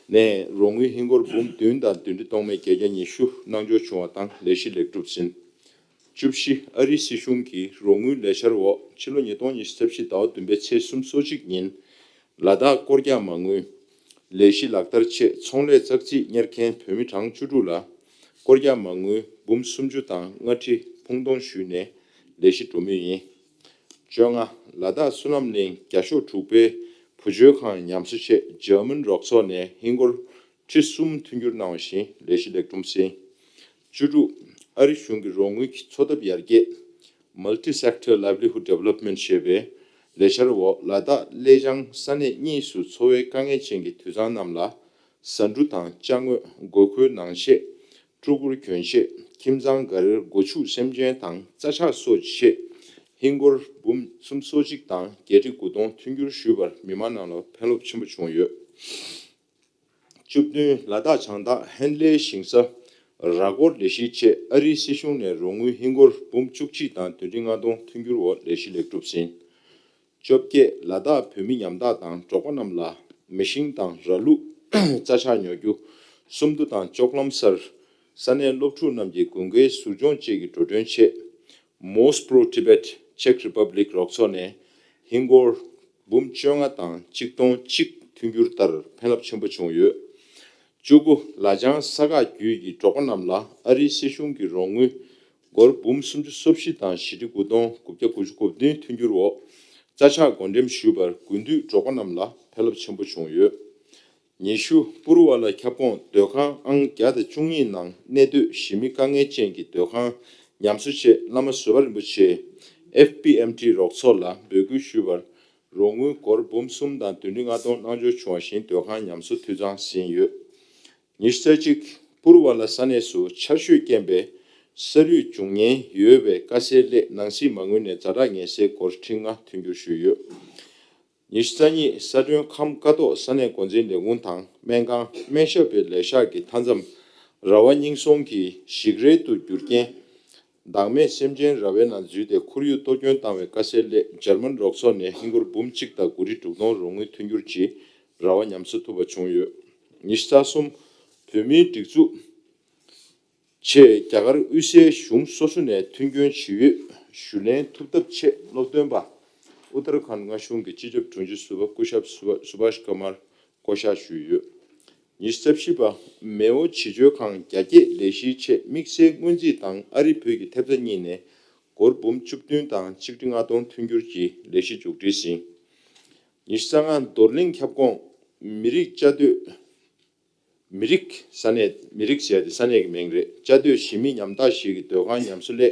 ནས་རོགས་དངུལ་ཧིན་སྒོར་འབུམ་བདུན་དང་བདུན་ཁྲི་སྟོང་མེད་བརྒྱད་བརྒྱ་ཉི་ཤུ་གནང་འབྱོར་བྱུང་བ་དང་ལས་གཞི་ལེགས་གྲུབ་ཟིན། བཅུ་བཞི། ཨ་རིའི་སྲིད་གཞུང་གི་རོགས་དངུལ་ལས་འཆར་འོག་ཕྱི་ལོ་ཉིས་སྟོང་ཉི་ཤུ་རྩ་བཞི་ཟླ་བ་བདུན་པའི་ཚེས་སུམ་ཅུ་སོ་གཅིག་ཉིན། ལ་དྭགས་སྐོར་རྒྱག་མ་དངུལ་ལས་གཞི་ལག་བསྟར་ཆེད་ཚོང་ལས་ཙག་ཙིག་གཉེར་མཁན་བོད་མི་གྲངས་བཅུ་དྲུག་ལ་སྐོར་རྒྱག་མ་དངུལ་འབུམ་སུམ་ཅུ་དང་ལྔ་ཁྲི་ཕུང་གཏོང་ཞུས་ནས་ལས་གཞི་འགྲོ་མུས་ཡིན། བཅོ་ལྔ། ལ་དྭགས་བསོད་ནམས་གླིང་བརྒྱ་ཤོག་དྲུག་པའི་བུ་བཅོལ་ཁང་ཉམས་གསོ་ཆེད་འཇར་མན་རོགས་ཚོགས་ནས་ཧིན་སྒོར་ཁྲི་གསུམ་མཐུན་འགྱུར་གནང་བ་བཞིན་ལས་གཞི་ལེགས་གྲུབ་ཟིན། བཅུ་དྲུག། ཨ་རི་གཞུང་གི་རོགས་དངུལ་གྱི་འཚོ་ཐབས་ཡར་རྒྱས། Multi Sector Livelihood Development ཞེས་པའི་ལས་འཆར་འོག་ལ་དྭགས་གླེ་བྱང་ས་གནས་གཉིས་སུ་འཚོ་བའི་དཀའ་ངལ་ཅན་གྱི་དུད་ཚང་རྣམས་ལ་ཟ་འབྲུ་དང་ཅ་དངོས། དགོས་མཁོའི་ནང་ཆས། སྤྲུལ་སྐུར་གྱོན་ཆས། ཁྱིམ་ཚང་འགའ་རེར་སྒོ་ཕྱུགས་སེམས་ཅན་དང་རྩྭ་ཆག་སོགས་ཆེད་ཧིན་སྒོར་འབུམ་སུམ་ཅུ་སོ་གཅིག་དང་བརྒྱད་ཁྲི་དགུ་སྟོང་མཐུན་འགྱུར་ཞུས་པར་མི་མང་རྣམས་ལ་ཕན་རླབས་ཆེན་པོ་བྱུང་ཡོད། བཅུ་བདུན། ལ་དྭགས་བྱང་ཐང་ཧན་ལེ་ཞིང་ས་ར་སྐོར་ལས་གཞིའི་ཆེད་ཨ་རིའི་སྲིད་གཞུང་ནས་རོགས་དངུལ་ཧིན་སྒོར་འབུམ་བཅུ་གཅིག་དང་བདུན་ཁྲི་ལྔ་སྟོང་མཐུན་འགྱུར་འོག་ལས་གཞི་ལེགས་གྲུབ་ཟིན། བཅོ་བརྒྱད། ལ་དྭགས་བོད་མི་ཉམ་ཐག་དང་འབྲོག་པ་རྣམས་ལ་མེ་ཤིང་དང་ར་ལུག་རྩྭ་ཆག་ཉོ་རྒྱུ། སུམ་མདོ་དང་ལྕོག་ལམ་སར་ས་གནས་སློབ་ཕྲུག་རྣམས་ཀྱི་དགུན་ཁའི་ཟུར་སྦྱོང་བཅས་ཀྱི་འགྲོ་གྲོན་ཆེད། Moss Pro Tibet Czech Republic རོགས་ཚོགས་ནས་ཧིན་སྒོར་འབུམ་བཅོ་ལྔ་དང་གཅིག་སྟོང་གཅིག་མཐུན་འགྱུར་ལྟར་ཕན་རླབས་ཆེན་པོ་བྱུང་ཡོད། བཅུ་དགུ། ལ་ལྗང་ས་ཁག་བརྒྱུད་ཀྱི་འབྲོག་པ་རྣམས་ལ་ཨ་རིའི་སྲིད་གཞུང་གི་རོགས་དངུལ་སྒོར་འབུམ་སུམ་ཅུ་སོ་བཞི་དང་བཞི་ཁྲི་དགུ་སྟོང་དགུ་བརྒྱ་དགུ་བཅུ་གོ་བདུན་མཐུན་འགྱུར་འོག་རྩྭ་ཆག་བགོ་འགྲེམས་ཞུས་པར་དགུན་དུས་འབྲོག་པ་རྣམས་ལ་ཕན་རླབས་ཆེན་པོ་བྱུང་ཡོད། ཉི་ཤུ། པུ་རུ་ཝ་ལ་ཁྱབ་ཁོངས་སྡོད་ཁང་ཨང་བརྒྱ་དང་བཅུ་གཉིས་ནང་གནས་སྡོད་གཞིས་མི་དཀའ་ངལ་ཅན་གྱི་སྡོད་ཁང་ཉམས་གསོ་ཆེད་བླ་མ་བཟོད་པ་རིན་པོ་ཆེ་ཨེཕ་པི་ཨེམ་ཊི་རོགས་ཚོགས་ལ་འབོད་སྐུལ་ཞུས་པར། རོགས་དངུལ་སྒོར་འབུམ་གསུམ་དང་བདུན་ཁྲི་ལྔ་སྟོང་གནང་འབྱོར་བྱུང་བ་བཞིན་སྡོད་ཁང་ཉམས་གསོ་འཐུས་ཚང་ཟིན་ཡོད། ཉི་ཤུ་རྩ་གཅིག། པུ་རུ་ཝ་ལ་ས་གནས་སུ་ཆར་ཞོད་རྐྱེན་པས་ ས་རུད་འབྱུང་ཉེན་ཡོད་པའི་དཀའ་སེལ་སླད་ནང་སྲིད་མ་དངུལ་ནས་ཛ་དྲག་ངལ་སེལ་སྒོར་ཁྲི་ལྔ་མཐུན་འགྱུར་ཞུས་ཡོད། ཉི་ཤུ་རྩ་གཉིས་ས་ཁྲོན་ཁམས་ཀ་ཐོག་ས་གནས་འགོ་འཛིན་ལས་ཁུངས་དང་སྨན་ཁང་སྨན་ཞབས་པའི་ལས་ཤག་གི་མཐའ་མཚམས་ར་བ་རྙིང་སོང་གི་ཞིག་རལ་དུ་བསྒྱུར་རྐྱེན། བདག་མེད་སེམས་ཅན་ར་བའི་ནང་འཛུལ་ཏེ་ཁོར་ཡུག་གཏོར་སྐྱོན་བཏང་བའི་དཀའ་སེལ་སླད་འཇར་མན་རོགས་ཚོགས་ནས་ཧིན་སྒོར་འབུམ་གཅིག་དང་དགུ་ཁྲི་དྲུག་སྟོང་རོགས་དངུལ་མཐུན་འགྱུར་གྱིས་ར་བ་ཉམས་གསོ་ཐུབ་པ་བྱུང་ཡོད། ཉི་ཤུ་རྩ་གསུམ་བོད་མིའི་སྒྲིག་འཛུགས་ཆེད་རྒྱ་གར་དབུས་སའི་གཞུང་སོ་སོ་ནས་མཐུན་སྐྱོན་ཇི་ཡོད་ཞུ་ལེན་ཐུབ་ཐབས་ཆེད་སློབ་སྟོན་པ་ཨུ་ཏར་ཁཱན་མངའ་གཞུང་གི་སྤྱི་ཁྱབ་དྲུང་ཆེ་ཟུར་པ་སྐུ་ཞབས་སུ་བྷ་ཤ་ཀ་མར་བསྐོ་གཞག་ཞུས་ཡོད། ཉི་ཤུ་རྩ་བཞི་པ། མེའོ་བྱིས་བཅོལ་ཁང་རྒྱ་སྐྱེད་ལས་གཞིའི་ཆེད་དམིགས་བསལ་སྔོན་རྩིས་དང་ཨ་རི་བོད་ཀྱི་ཐེབས་རྩ་གཉིས་ནས་སྒོར་འབུམ་བཅུ་བདུན་དང་ཆིག་ཁྲི་ལྔ་སྟོང་མཐུན་འགྱུར་གྱིས་ལས་གཞི་མཇུག་སྒྲིལ་ཟིན། ཉི་ཤུ་རྩ་ལྔ། རྡོར་གླིང་ཁྱབ་ཁོངས་མི་རིགས་བཅའ་སྡོད། མི་རིགས་ས་གནས། མི་རིགས་ཟེར་ཡ་དེ་ས་གནས་ཀྱི་མིང་རེད། བཅའ་སྡོད་གཞིས་མི་ཉམ་ཐག་ཞིག་གི་སྡོད་ཁང་ཉམས་གསོ་སླད་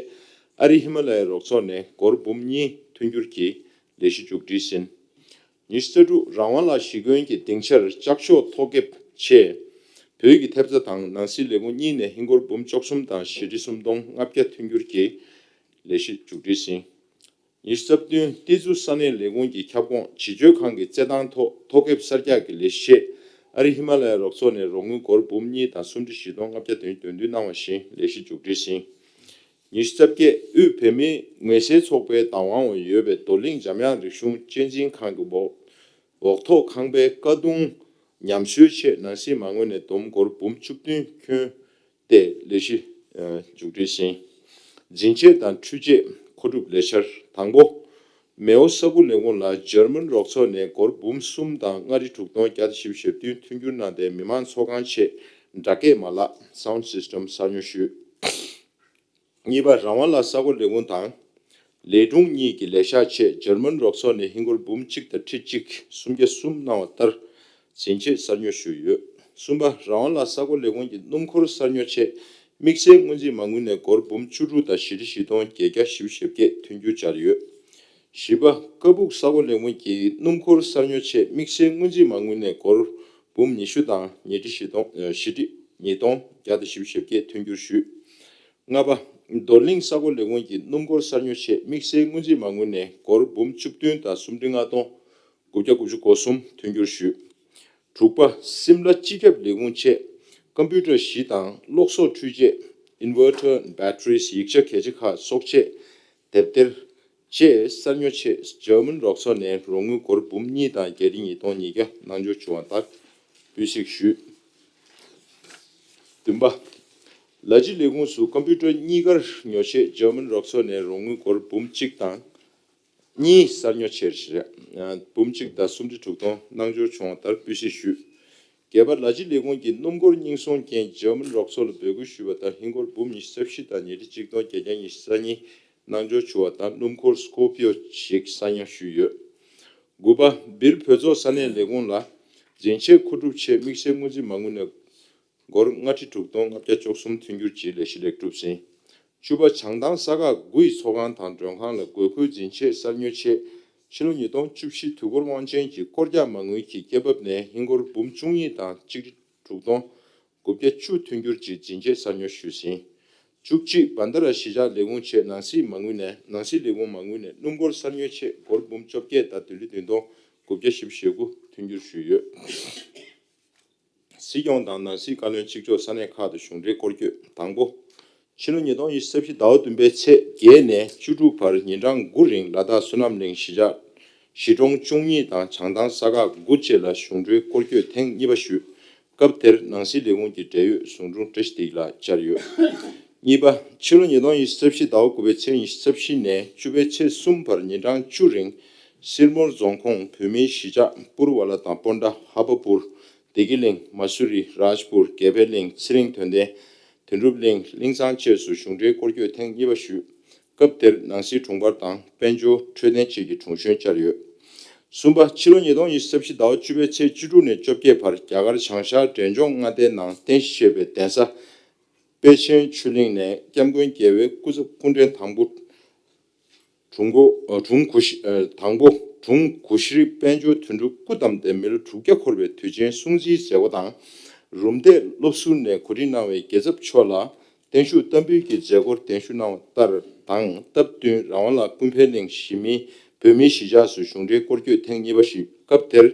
ཨ་རི་ཧི་མ་ལ་ཡའི་རོགས་ཚོགས་ནས་སྒོར་འབུམ་གཉིས་མཐུན་འགྱུར་གྱིས་ལས་གཞི་མཇུག་སྒྲིལ་ཟིན། ཉི་ཤུ་རྩ་དྲུག། རང་དབང་ལ་གཞིགས་སྐྱོན་གྱི་སྡིངས་ཆར་ལྕགས་ཤོག་ཐོག་ཁེབས་ཆེད་བོད་ཀྱི་ཐེབས་རྩ་དང་ནང་སྲིད་ལས་ཁུངས་གཉིས་ནས་ཧིན་སྒོར་འབུམ་བཅུ་གསུམ་དང་བཞི་ཁྲི་སུམ་སྟོང་ལྔ་བརྒྱ་མཐུན་འགྱུར་གྱིས་ལས་གཞི་མཇུག་སྒྲིལ་ཟིན། ཉི་ཤུ་རྩ་བདུན། ཏི་ཛུ་ས་གནས་ལས་ཁུངས་ཀྱི་ཁྱབ་ཁོངས་བྱིས་བཅོལ་ཁང་གི་རྩེད་ཐང་ཐོག་ཐོག་ཁེབས་གསར་རྒྱག་གི་ལས་གཞི་ཆེད་ཨ་རི་ཧི་མ་ལ་ཡའི་རོགས་ཚོགས་ནས་རོགས་དངུལ་སྒོར་འབུམ་གཉིས་དང་སུམ་ཁྲི་བཞི་སྟོང་ལྔ་བརྒྱ་དོན་བདུན་བཏང་བ་བཞིན་ལས་གཞི་མཇུག་སྒྲིལ་ཟིན། ཉི་ཤུ་རྩ་བརྒྱད། དབུས་བོད་མིའི་ངལ་སེལ་ཚོགས་པའི་བདག་དབང་འོག་ཡོད་པའི་རྡོར་གླིང་འཇམ་དབྱངས་རིག་གཞུང་གཅེས་འཛིན་ཁང་གི་འོག་འོག་ཐོག་ཁང་པའི་ཀ་གདུང་ཉམས་གསོའི་ཆེད་ནང་སྲིད་མ་དངུལ་ནས་བསྡོམས་སྒོར་འབུམ་བཅུ་བདུན་ཁྱོན་ཏེ་ལས་གཞི་མཇུག་སྒྲིལ་ཟིན། འཛིན་ཆས་དང་འཕྲུལ་ཆས་མཁོ་སྒྲུབ་ལས་འཆར་དང་པོ། མེའོ་ས་ཁུལ་ལས་ཁུངས་ལ་འཇར་མན་རོགས་ཚོགས་ནས་སྒོར་འབུམ་གསུམ་དང་ལྔ་ཁྲི་དྲུག་སྟོང་བརྒྱ་དང་བཞི་བཅུ་ཞེ་བདུན་མཐུན་འགྱུར་གནང་སྟེ་མི་མང་ཚོགས་ཁང་ཆེད་སྒྲ་སྐྱེད་མ་ལག་Sound System གསར་ཉོ་ཞུས། གཉིས་པ། རང་དབང་ལ་ས་ཁུལ་ལས་ཁུངས་དང་ལས་དྲུང་གཉིས་ཀྱི་ལས་ཤག་ཆེད་འཇར་མན་རོགས་ཚོགས་ནས་ཧིན་སྒོར་འབུམ་གཅིག་དང་ཁྲི་གཅིག་སུམ་བརྒྱ་གསུམ་གནང་བ་ལྟར་འཛིན་ཆས་གསར་ཉོ་ཞུས་ཡོད། གསུམ་པ། རང་དབང་ལ་ས་ཁུལ་ལས་ཁུངས་ཀྱི་སྣུམ་འཁོར་གསར་ཉོ་ཆེད་དམིགས་བསལ་སྔོན་རྩིས་མ་དངུལ་ནས་སྒོར་འབུམ་བཅུ་དྲུག་དང་བཞི་ཁྲི་བཞི་སྟོང་བརྒྱད་བརྒྱ་བཞི་བཅུ་ཞེ་བརྒྱད་མཐུན་འགྱུར་སྦྱར་ཡོད། བཞི་པ། ཀ་སྦུག་ས་ཁུལ་ལས་ཁུངས་ཀྱི་སྣུམ་འཁོར་གསར་ཉོ་ཆེད་དམིགས་བསལ་སྔོན་རྩིས་མ་དངུལ་ནས་སྒོར་འབུམ་ཉི་ཤུ་དང་ཉི་ཁྲི་བཞི་སྟོང་། བཞི་ཁྲི་ཉིས་སྟོང་བརྒྱ་དང་བཞི་བཅུ་ཞེ་བརྒྱད་མཐུན་འགྱུར་ཞུས། ལྔ་པ། རྡོར་གླིང་ས་ཁུལ་ལས་ཁུངས་ཀྱི་སྣུམ་འཁོར་གསར་ཉོ་ཆེད་དམིགས་བསལ་སྔོན་རྩིས་མ་དངུལ་ནས་སྒོར་འབུམ་བཅུ་བདུན་དང་སུམ་ཁྲི་ལྔ་སྟོང་དགུ་བརྒྱ་དགུ་བཅུ་གོ་གསུམ་མཐུན་འགྱུར་ཞུས། དྲུག་པ། སིམ་ལ་སྤྱི་ཁྱབ་ལས་ཁུངས་ཆེད་ཀམ་པུ་ཊར་བཞི་དང་གློག་གསོག་འཕྲུལ་ཆས་Inverter Batteries ཡིག་ཆ་གལ་ཆེ་ཁག་གསོག་ཆས་དེབ་ཐེར་བཅས་གསར་ཉོ་ཆེད་འཇར་མན་རོགས་ཚོགས་ནས་རོགས་དངུལ་སྒོར་འབུམ་གཉིས་དང་བརྒྱད་ཁྲི་ཉིས་སྟོང་ཉིས་བརྒྱ་གནང་འབྱོར་བྱུང་བ་ལྟར་སྤུས་གཟིགས་ཞུས། བདུན་པ། ལ་ཇི་ལས་ཁུངས་སུ་ཀམ་པུ་ཊར་གཉིས་ཀར་ཉོ་ཆེད་འཇར་མན་རོགས་ཚོགས་ནས་རོགས་དངུལ་སྒོར་འབུམ་གཅིག་དང་གཉིས་གསར་ཉོ་ཆེད་རེད། འབུམ་གཅིག་དང་སུམ་ཁྲི་དྲུག་སྟོང་གནང་འབྱོར་བྱུང་བ་ལྟར་སྤུས་གཟིགས་ཞུས། བརྒྱད་པ། ལ་ཇི་ལས་ཁུངས་ཀྱིས་སྣུམ་འཁོར་རྙིང་སོང་རྐྱེན་འཇར་མན་རོགས་ཚོགས་ལ་འབོད་སྐུལ་ཞུས་པ་ལྟར་ཧིན་སྒོར་འབུམ་ཉི་ཤུ་རྩ་བཞི་དང་ཉིས་ཁྲི་གཅིག་སྟོང་བརྒྱད་བརྒྱ་ཉི་ཤུ་རྩ་གཉིས་གནང་འབྱོར་བྱུང་བ་དང་སྣུམ་འཁོར་Scorpio ཞིག་གསར་ཉོ་ཞུས་ཡོད། དགུ་པ། སྦིར་བོད་ཚོགས་ས་གནས་ལས་ཁུངས་ལ་འཛིན་ཆས་མཁོ་སྒྲུབ་ཆེད་དམིགས་བསལ་སྔོན་རྩིས་མ་དངུལ་ནས་སྒོར་ལྔ་ཁྲི་དྲུག་སྟོང་ལྔ་བརྒྱ་བཅུ་གསུམ་མཐུན་འགྱུར་གྱིས་ལས་གཞི་ལེགས་གྲུབ་ཟིན། བཅུ་པ། བྱང་ཐང་ས་ཁག་དགུ་ཡི་ཚོགས་ཁང་དང་མགྲོན་ཁང་ལ་དགོས་མཁོའི་འཛིན་ཆས་གསར་ཉོ་ཆེད་ཕྱི་ལོ་ཉིས་སྟོང་བཅུ་བཞི་དུས་འཁོར་དབང་ཆེན་གྱི་སྐོར་རྒྱག་མ་དངུལ་གྱི་སྐྱེད་འབབ་ནས་ཧིན་སྒོར་འབུམ་བཅུ་གཉིས་དང་ཆིག་ཁྲི་དྲུག་སྟོང་དགུ་བརྒྱ་བཅུ་མཐུན་འགྱུར་གྱིས་འཛིན་ཆས་གསར་ཉོ་ཞུས་ཟིན། བཅུ་གཅིག། བྷན་དྷ་ར་གཞིས་ཆགས་ལས་ཁུངས་ཆེད་ནང་སྲིད་མ་དངུལ་ནས་ནང་སྲིད་ལས་ཁུངས་མ་དངུལ་ནས་སྣུམ་འཁོར་གསར་ཉོ་ཆེད་སྒོར་འབུམ་བཅོ་བརྒྱད་དང་བདུན་ཁྲི་བདུན་སྟོང་དགུ་བརྒྱ་བཞི་བཅུ་ཞེ་དགུ་མཐུན་འགྱུར་ཞུས་ཡོད། སྲིད་སྐྱོང་དང་ནང་སྲིད་བཀའ་བློན་གཅིག་ལྕོགས་ས་གནས་ཁག་ཏུ་གཞུང་འབྲེལ་སྐོར་སྐྱོད་དང་པོ། ཕྱི་ལོ་ཉིས་སྟོང་ཉི་ཤུ་རྩ་བཞི་ཟླ་བ་བདུན་པའི་ཚེས་བརྒྱད་ནས་བཅུ་དྲུག་བར་ཉིན་གྲངས་དགུ་རིང་ལ་དྭགས་བསོད་ནམས་གླིང་གཞིས་ཆགས་གཞིས་གྲོང་བཅུ་གཉིས་དང་བྱང་ཐང་ས་ཁག་དགུ་བཅས་ལ་གཞུང་འབྲེལ་སྐོར་སྐྱོད་ཐེངས་གཉིས་པ་ཞུས། སྐབས་དེར་ནང་སྲིད་ལས་ཁུངས་ཀྱི་འབྲེལ་ཡོད་ཟུང་དྲུང་བཀྲ་ཤིས་བདེ་སྐྱིད་ལགས་བཅར་ཡོད། གཉིས་པ། ཕྱི་ལོ་ཉིས་སྟོང་ཉི་ཤུ་རྩ་བཞི་ཟླ་བ་དགུ་པའི་ཚེས་ཉི་ཤུ་རྩ་བཞི་ནས་བཅུ་པའི་ཚེས་གསུམ་བར་ཉིན་གྲངས་བཅུ་རིང་སིར་མོར་རྫོང་ཁོངས་བོད་མིའི་གཞིས་ཆགས་པུར་ཝ་ལ་དང་སྤོན་ཊ། ཧ་པ་པུར། བདེ་སྐྱིད་གླིང་། མ་སུ་རི། རཱཇ་པུར། དགེ་འཕེལ་གླིང་། ཚེ་རིང་དོན་ལྡན། དོན་གྲུབ་གླིང་། གླིང་ཚང་བཅས་སུ་གཞུང་འབྲེལ་སྐོར་སྐྱོད་ཐེངས་གཉིས་པ་ཞུས། སྐབས་དེར་ནང་སྲིད་དྲུང་འཕར་དང་དཔལ་འབྱོར་འཕྲོད་བསྟེན་བཅས་ཀྱི་དྲུང་གཞོན་བཅར་ཡོད། གསུམ་པ། ཕྱི་ལོ་ཉིས་སྟོང་ཉི་ཤུ་རྩ་བཞི་ཟླ་བ་བཅུ་པའི་ཚེས་བཅུ་དྲུག་ནས་བཅོ་བརྒྱད་བར་རྒྱ་གར་བྱང་ཤར་འབྲས་ལྗོངས་མངའ་སྡེའི་ནང་རྟེན་གཞི་བྱས་པའི་གདན་ས་པཎ་ཆེན་ཆོས་གླིང་ནས་སྐྱབས་མགོན་རྒྱལ་བའི་སྐུ་ཚབ་སྐུ་ཕྲེང་དང་པོ་དྲུང་གོ་ཨ་དྲུང་གོ་ཤྲི་ཨ་དང་པོ་དྲུང་གོ་ཤྲི་དཔལ་འབྱོར་དོན་གྲུབ་སྐུ་བལྟམས་ཏེ་མི་ལོ་དྲུག་བརྒྱ་འཁོར་བའི་དུས་ཆེན་སྲུང་བརྩིའི་མཛད་སྒོ་དང་། རུམ་བཏེག་སློབ་ཟུར་ནས་གོ་སྒྲིག་གནང་བའི་རྒྱལ་ཚབ་མཆོག་ལ་ བརྟན་བཞུགས་བསྟར་འབུལ་གྱི་མཛད་སྒོར་གདན་ཞུ་གནང་བ་ལྟར་དང་སྟབས་བསྟུན་རང་དབང་ལ་ཀུན་ཕན་གླིང་གཞིས་མི་བོད་མིའི་གཞིས་ཆགས་སུ་གཞུང་འབྲེལ་སྐོར་སྐྱོད་ཐེངས་གཉིས་པ་ཞུས། སྐབས་དེར་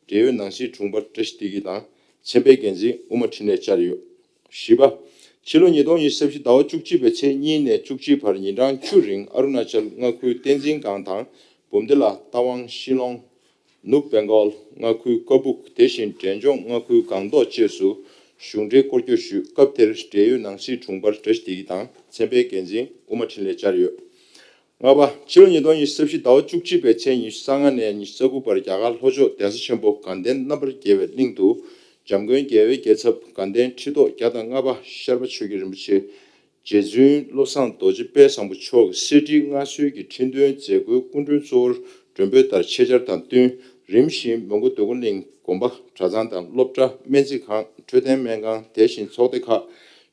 འབྲེལ་ཡོད་ནང་སྲིད་དྲུང་འཕར་བཀྲ་ཤིས་བདེ་སྐྱིད་དང་། ཚན་པའི་འགན་འཛིན་དབུ་མ་འཕྲིན་ལས་བཅར་ཡོད། བཞི་པ། ཕྱི་ལོ་ཉིས་སྟོང་ཉི་ཤུ་རྩ་བཞི་ཟླ་བ་བཅུ་གཅིག་པའི་ཚེས་གཉིས་ནས་བཅུ་གཅིག་བར་ཉིན་གྲངས་བཅུ་རིང་ཨ་རུ་ན་ཅལ་མངའ་ཁུལ་བསྟན་འཛིན་སྒང་དང་། བུམ་སྡེ་ལ་རྟ་དབང་ཤི་ལོང་། ནུབ་བེང་གོལ་མངའ་ཁུལ་ཀ་སྦུག་དེ་བཞིན་འབྲས་ལྗོངས་མངའ་ཁུལ་སྒང་ཏོག་བཅས་སུ་གཞུང་འབྲེལ་སྐོར་སྐྱོད་ཞུས། སྐབས་དེར་འབྲེལ་ཡོད་ནང་སྲིད་དྲུང་འཕར་བཀྲ་ཤིས་བདེ་སྐྱིད་དང་། ཚན་པའི་འགན་འཛིན་དབུ་མ་འཕྲིན་ལས་བཅར་ཡོད། ལྔ་པ། ཕྱི་ལོ་ཉིས་སྟོང་ཉི་ཤུ་རྩ་བཞི་ཟླ་བ་བཅུ་གཅིག་པའི་ཚེས་ཉི་ཤུ་རྩ་ལྔ་ནས་ཉི་ཤུ་རྩ་དགུ་བར་རྒྱ་གར་ལྷོ་ཕྱོགས་གདན་ས་ཆེན་པོ་དགའ་ལྡན་རྣམ་པར་རྒྱལ་བའི་གླིང་དུ་འཇམ་མགོན་རྒྱལ་བའི་རྒྱལ་ཚབ་དགའ་ལྡན་ཁྲི་ཐོག་བརྒྱ་དང་ལྔ་པ་ཤར་པ་ཆོས་ཀྱི་རིན་པོ་ཆེ་རྗེ་བཙུན་བློ་བཟང་རྡོ་རྗེ་དཔལ་བཟང་པོ་མཆོག་གི་གསེར་ཁྲིའི་མངའ་གསོལ་གྱི་ཁྲི་འདོན་མཛད་སྒོའི་སྐུ་མགྲོན་གཙོ་བོར་མགྲོན་འབོད་ལྟར་ཆེད་བཅར་དང་བསྟུན། རིམ་བཞིན་མོན་གྷོ་འདོད་རྒུ་གླིང་དགོན་པ་གྲྭ་ཚང་དང་སློབ་གྲྭ། སྨན་རྩིས་ཁང་། འཕྲོད་བསྟེན་སྨན་ཁང་། དེ་བཞིན་ཚོགས་སྡེ་ཁག་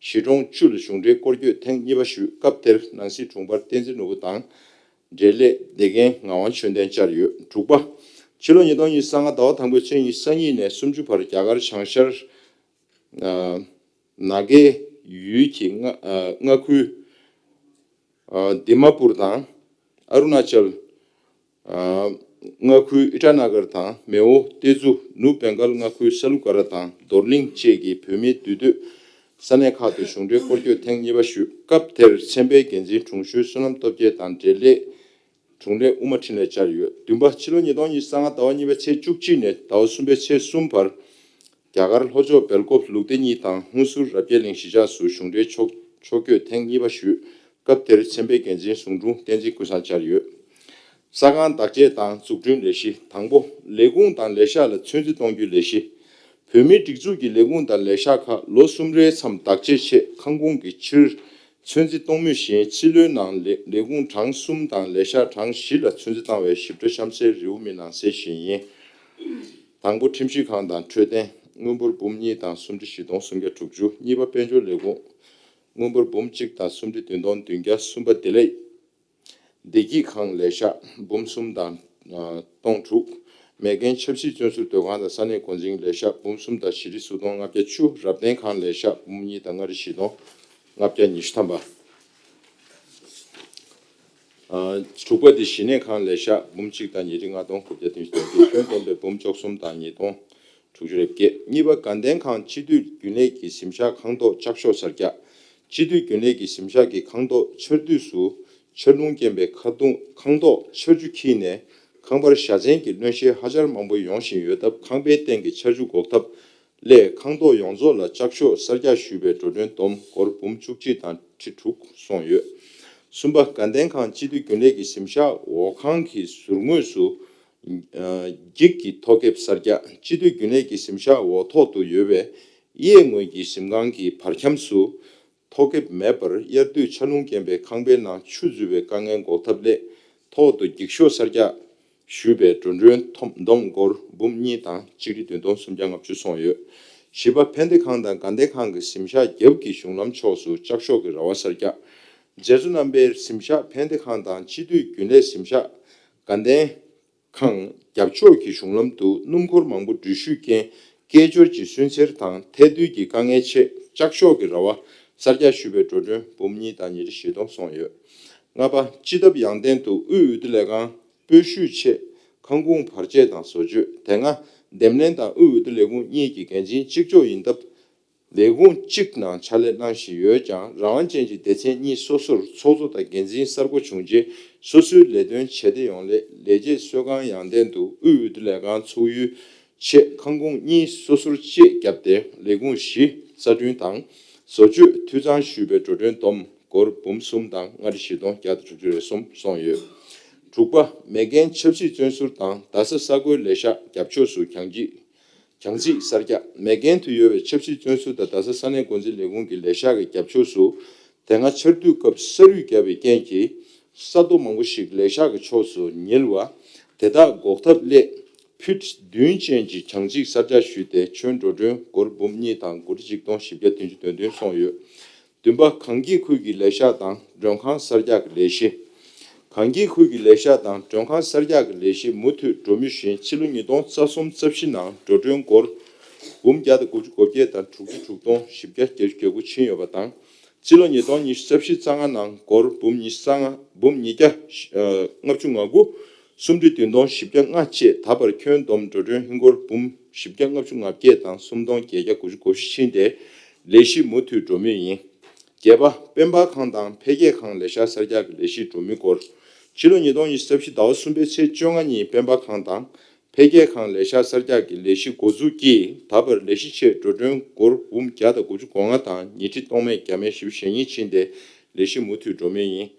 གཞིས་གྲོང་བཅུ་ལ་གཞུང་འབྲེལ་སྐོར་སྐྱོད་ཐེངས་གཉིས་པ་ཞུས། སྐབས་དེར་ནང་སྲིད་དྲུང་འཕར་བསྟན་འཛིན་ནོར་བུ་དང་། འབྲེལ་ལས་སྡེ་འགན་ངག་དབང་ཆོས་ལྡན་བཅར་ཡོད། དྲུག་པ། ཕྱི་ལོ་ཉིས་སྟོང་ཉི་ཤུ་རྩ་ལྔ་ཟླ་བ་དང་པོའི་ཚེས་ཉི་ཤུ་རྩ་གཉིས་ནས་སུམ་ཅུ་བར་རྒྱ་གར་བྱང་ཤར་ཨ་ནཱ་གའི་ཡུལ་གྱི་མངའ་ཨ་མངའ་ཁུལ་ཨ་དི་མ་པུར་དང་། ཨ་རུ་ན་ཅལ་ཨ་མངའ་ཁུལ་ཨི་ཊ་ན་གར་དང་མེའོ། ཏེ་ཛུ། ནུབ་བེང་གལ་མངའ་ཁུལ་ས་ལུ་ག་ར་དང་རྡོར་གླིང་བཅས་ཀྱི་བོད་མིའི་འདུས་སྡོད་ས་གནས་ཁག་ཏུ་གཞུང་འབྲེལ་སྐོར་སྐྱོད་ཐེངས་གཉིས་པ་ཞུས། སྐབས་དེར་ཚན་པའི་འགན་འཛིན་དྲུང་ཞོལ་བསོད་ནམས་སྟོབས་རྒྱལ་དང་འབྲེལ་ལས་དྲུང་ལས་དབུ་མ་འཕྲིན་ལས་བཅར་ཡོད། བདུན་པ། ཕྱི་ལོ་ཉིས་སྟོང་ཉི་ཤུ་རྩ་ལྔ་ཟླ་བ་གཉིས་པའི་ཚེས་བཅུ་གཅིག་ནས་ཟླ་བ་གསུམ་པའི་ཚེས་གསུམ་བར་རྒྱ་གར་ལྷོ་ཕྱོགས་སྦེལ་ཀོབ་ལུགས་བདེ་གཉིས་དང་ཧུན་སུར་རབ་རྒྱས་གླིང་གཞིས་ཆགས་སུ་གཞུང་འབྲེལ་ཕྱོགས་ཕྱོགས་བསྐྱོད་ཐེངས་གཉིས་པ་ཞུས། སྐབས་དེར་ཚན་པའི་འགན་འཛིན་ཟུང་དྲུང་བསྟན་འཛིན་ཀུན་བཟང་བཅར་ཡོད། ས་ཁང་བདག་གཅེས་དང་འཛུགས་སྐྲུན་ལས་གཞི། དང་པོ། ལས་ཁུངས་དང་ལས་ཤག་ལ་ཚོད་འཛིན་གཏོང་རྒྱུའི་ལས་གཞི། བོད་མིའི་སྒྲིག་འཛུགས་ཀྱི་ལས་ཁུངས་དང་ལས་ཤག་ཁག་ལོ་གསུམ་རེའི་མཚམས་བདག་གཅེས་ཆེད་ཁང་ཁུངས་ཀྱི་ཕྱིར་ཚོད་འཛིན་གཏོང་མུས་བཞིན། ཕྱི་ལོའི་ནང་ལས་ལས་ཁུངས་གྲངས་གསུམ་དང་ལས་ཤག་གྲངས་བཞི་ལ་ཚོད་འཛིན་བཏང་བའི་ཞིབ་ཕྲ་གཤམ་གསལ་རེའུ་མིག་ནང་གསལ་བཞིན་ཡིན། དང་པོ། ཁྲིམས་ཞིབ་ཁང་དང་འཕྲོད་བསྟེན། དངུལ་འབོར་འབུམ་གཉིས་དང་སུམ་ཁྲི་བཞི་སྟོང་སུམ་བརྒྱ་དྲུག་ཅུ། གཉིས་པ། དཔལ་འབྱོར་ལས་ཁུངས། དངུལ་འབོར་འབུམ་གཅིག་དང་སུམ་ཁྲི་བདུན་སྟོང་བདུན་བརྒྱ། གསུམ་པ། བདེ་ལེགས། བདེ་སྐྱིད་ཁང་ལས་ཤག་འབུམ་གསུམ་དང་ཨ་སྟོང་དྲུག། མེས་རྒྱལ་ཆབ་སྲིད་བཙོན་ཟུར་སྡོད་ཁང་དང་ས་གནས་འགོ་འཛིན་ལས་ཤག་འབུམ་གསུམ་དང་བཞི་ཁྲི་སུམ་སྟོང་ལྔ་བརྒྱ་བཅུ། རབ་བརྟན་ཁང་ལས་ཤག་འབུམ་གཉིས་དང་ལྔ་ཁྲི་བཞི་སྟོང་ལྔ་བརྒྱ་ཉི་ཤུ་ཐམ་པ། ཨ་དྲུག་པ་དེ་གཞི་གནས་ཁང་ལས་ཤག་འབུམ་གཅིག་དང་ཉིས་ཁྲི་ལྔ་སྟོང་དགུ་བརྒྱ་བདུན་ཅུ་དོན་གཅིག། ཁྱོན་བསྡོམས་པའི་འབུམ་བཅུ་གསུམ་དང་ཉིས་སྟོང་དྲུག་ཅུ་རེ་བརྒྱད། གཉིས་པ། དགའ་ལྡན་ཁང་སྤྱི་འཐུས་རྒྱུན་ལས་ཀྱི་གཟིམ་ཤག་ཁང་ཐོག་ལྕགས་ཤོག་གསར་རྒྱག། སྤྱི་འཐུས་རྒྱུན་ལས་ཀྱི་གཟིམ་ཤག་གི་ཁང་ཐོག་ཆར་དུས་སུ་ཆར་རླུང་རྐྱེན་པས་ཁ་རྡུང་། ཁང་ཐོག་ཆར་ཆུ་འཁྱིལ་ནས་ཁང་པར་བཞའ་ཚན་གྱི་གློན་བཤལ་ཧ་ཅང་མང་པོ་ཡོང་བཞིན་ཡོད་སྟབས། ཁང་པའི་སྟེང་གི་ཆར་ཆུ་འགོག་ཐབས་སླད་ཁང་ཐོག་ཡོངས་རྫོགས་ལ་ལྕགས་ཤོག་གསར་རྒྱག་ཞུས་པའི་འགྲོ་གྲོན་བསྡོམས་སྒོར་འབུམ་བཅུ་གཅིག་དང་ཁྲི་དྲུག་སོང་ཡོད། གསུམ་པ། དགའ་ལྡན་ཁང་སྤྱི་འཐུས་རྒྱུན་ལས་ཀྱི་གཟིམ་ཤག་འོག་ཁང་གི་ཟུར་ངོས་སུ་འགྱིག་གི་ཐོག་ཁེབས་གསར་རྒྱག། སྤྱི་འཐུས་རྒྱུན་ལས་ཀྱི་གཟིམ་ཤག་འོག་ཐོག་ཏུ་ཡོད་པའི་གཡས་ངོས་ཀྱི་གཟིམ་ཁང་གི་བར་ཁྱམས་སུ་ཐོག་ཁེབས་མེད་པར་དབྱར་དུས་ཆར་རླུང་རྐྱེན་པས་ཁང་པའི་ནང་ཆུ་འཛུལ་བའི་དཀའ་ངལ་འགོག་ཐབས་སླད་ཐོག་ཏུ་འགྱིག་ཤོག་གསར་རྒྱག་ཞུས་པའི་འགྲོ་གྲོན་བསྡོམས་སྒོར་འབུམ་གཉིས་དང་ཆིག་ཁྲི་བདུན་སྟོང་སུམ་བརྒྱ་ལྔ་བཅུ་སོང་ཡོད། བཞི་པ། ཕན་བདེ་ཁང་དང་དགའ་ལྡན་ཁང་གི་གཟིམ་ཤག་རྒྱབ་ཀྱི་གཞུང་ལམ་ཕྱོགས་སུ་ལྕགས་ཤོག་གི་ར་བ་གསར་རྒྱག། རྗེ་བཙུན་རྣམ་པའི་གཟིམ་ཤག་ཕན་བདེ་ཁང་དང་སྤྱི་འཐུས་རྒྱུན་ལས་གཟིམ་ཤག་དགའ་ལྡན་ཁང་རྒྱབ་ཕྱོགས་ཀྱི་གཞུང་ལམ་དུ་སྣུམ་འཁོར་མང་པོ་འགྲུལ་བཞུད་རྐྱེན་སྐད་ཅོར་གྱི་སུན་གཙེར་དང་ཐལ་རྡུལ་གྱི་དཀའ་ངལ་ཆེད་ལྕགས་ཤོག་གི་ར་བ་གསར་རྒྱག་ཞུས་པའི་འགྲོ་གྲོན་འབུམ་གཉིས་དང་ཉིས་ཁྲི་བཞི་སྟོང་སོང་ཡོད། ལྔ་པ། སྤྱི་ཐབ་ཡང་སྟེང་དུ་དབུས་འོས་བསྡུ་ལས་ཁང་སྤོས་ཞུས་ཆེད་ཁང་ཁུངས་བར་ཆད་དང་བཟོ་བཅོས། དེ་སྔ་འདེམས་ལྷན་དང་དབུས་འོས་བསྡུ་ལས་ཁུངས་གཉིས་ཀྱི་འགན་འཛིན་གཅིག་ལྕོགས་ཡིན་སྟབས། ལས་ཁུངས་གཅིག་ནང་ཕྱག་ལས་གནང་བཞིན་ཡོད་ཀྱང་། རང་དབང་ཅན་གྱི་སྡེ་ཚན་གཉིས་སོ་སོར་ཚོགས་གཙོ་དང་འགན་འཛིན་གསར་བསྐོ་བྱུང་རྗེས་སོ་སོའི་ལས་དོན་བྱེད་བདེ་ཡོང་སླད་ལས་བྱེད་གསོལ་ཁང་ཡང་སྟེང་དུ་དབུས་འོས་བསྡུ་ལས་ཁང་ཚུགས་ཡུལ་ཆེད་ཁང་ཁུངས་གཉིས་སོ་སོར་དཔྱད་བརྒྱབ་སྟེ་ལས་ཁུངས་བཞི་གསར་སྐྲུན་དང་བཟོ་བཅོས་འཐུས་ཚང་ཞུས་པའི་འགྲོ་གྲོན་བསྡོམས་སྒོར་འབུམ་གསུམ་དང་ལྔ་ཁྲི་བཞི་སྟོང་བརྒྱ་དང་དྲུག་ཅུ་རེ་གསུམ་སོང་ཡོད། དྲུག་པ། མེས་རྒྱལ་ཆབ་སྲིད་བཙོན་ཟུར་དང་རྡ་ས་ས་ཁུལ་ལས་ཤག་རྒྱབ་ཕྱོགས་སུ་གྱང་ཅིག་གྱང་རྩིས་གསར་རྒྱག། མེས་རྒྱལ་དུ་ཡོད་པའི་ཆབ་སྲིད་བཙོན་ཟུར་དང་རྡ་ས་ས་གནས་འགོ་འཛིན་ལས་ཁུངས་ཀྱི་ལས་ཤག་གི་རྒྱབ་ཕྱོགས་སུ་དེ་སྔ་ཆར་དུས་སྐབས་ས་རུད་བརྒྱབ་པའི་རྐྱེན་གྱིས་ས་རྡོ་མང་པོ་ཞིག་ལས་ཤག་གི་ཕྱོགས་སུ་ཉིལ་བ་དེ་དག་འགོག་ཐབས་སླད་ཕུཊ་བདུན་ཅན་གྱི་གྱང་རྩིས་གསར་རྒྱག་ཞུས་ཏེ་ཁྱོན་འགྲོ་གྲོན་སྒོར་འབུམ་གཉིས་དང་དགུ་ཁྲི་གཅིག་སྟོང་བཞི་བརྒྱ་བདུན་ཅུ་དོན་བདུན་སོང་ཡོད། བདུན་པ། གངས་སྐྱིད་ཁུལ་གྱི་ལས་ཤག་དང་མགྲོན་ཁང་གསར་རྒྱག་གི་ལས་གཞི། གངས་སྐྱིད་ཁུལ་གྱི་ལས་ཤག་དང་མགྲོན་ཁང་གསར་རྒྱག་གི་ལས་གཞི་མུ་མཐུད་འགྲོ་མུས་བཞིན་ཕྱི་ལོ་ཉིས་སྟོང་རྩ་གསུམ་རྩ་བཞི་ནང་འགྲོ་གྲོན་སྒོར་འབུམ་བརྒྱ་དང་དགུ་བཅུ་གོ་བརྒྱད་དང་དྲུག་ཁྲི་དྲུག་སྟོང་བཞི་བརྒྱ་བརྒྱད་ཅུ་གྱ་དགུ་ཕྱིན་ཡོད་པ་དང་ སྤྱི་ལོ་ཉིས་སྟོང་ཉི་ཤུ་རྩ་བཞི་རྩ་ལྔ་ནང་སྒོར་འབུམ་ཉི་ཤུ་རྩ་ལྔ་འབུམ་ཉིས་བརྒྱ་ལྔ་བཅུ་ང་དགུ། སུམ་ཁྲི་བདུན་སྟོང་བཞི་བརྒྱ་ལྔ་བཅས་ད་བར་ཁྱོན་བསྡོམས་འགྲོ་གྲོན་ཧིན་སྒོར་འབུམ་བཞི་བརྒྱ་ལྔ་བཅུ་ང་བརྒྱད་དང་སུམ་སྟོང་བརྒྱད་བརྒྱ་དགུ་བཅུ་གོ་བཞི་ཕྱིན་ཏེ་ལས་གཞི་མུ་མཐུད་འགྲོ་མུས་ཡིན། བརྒྱད་པ། སྤེན་པ་ཁང་དང་འཕེལ་རྒྱས་ཁང་ལས་ཤག་གསར་རྒྱག་གི་ལས་གཞི་འགྲོ་མུས་སྐོར། ཕྱི་ལོ་ཉིས་སྟོང་ཉི་ཤུ་རྩ་བཞི་ཟླ་བ་གསུམ་པའི་ཚེས་བཅོ་ལྔ་ཉིན་སྤེན་པ་ཁང་དང་འཕེལ་རྒྱས་ཁང་ལས་ཤག་གསར་རྒྱག་གི་ལས་གཞི་འགོ་འཛུགས་ཀྱིས་ད་བར་ལས་གཞི་ཆེད་འགྲོ་གྲོན་སྒོར་འབུམ་བརྒྱ་དང་དགུ་བཅུ་གོ་ལྔ་དང་ཉིས་ཁྲི་སྟོང་མེད་བརྒྱ་མེད་བཞི་བཅུ་ཞེ་གཉིས་ཕྱིན་ཏེ་ལས་གཞི་མུ་མཐུད་འགྲོ་མུས་ཡིན།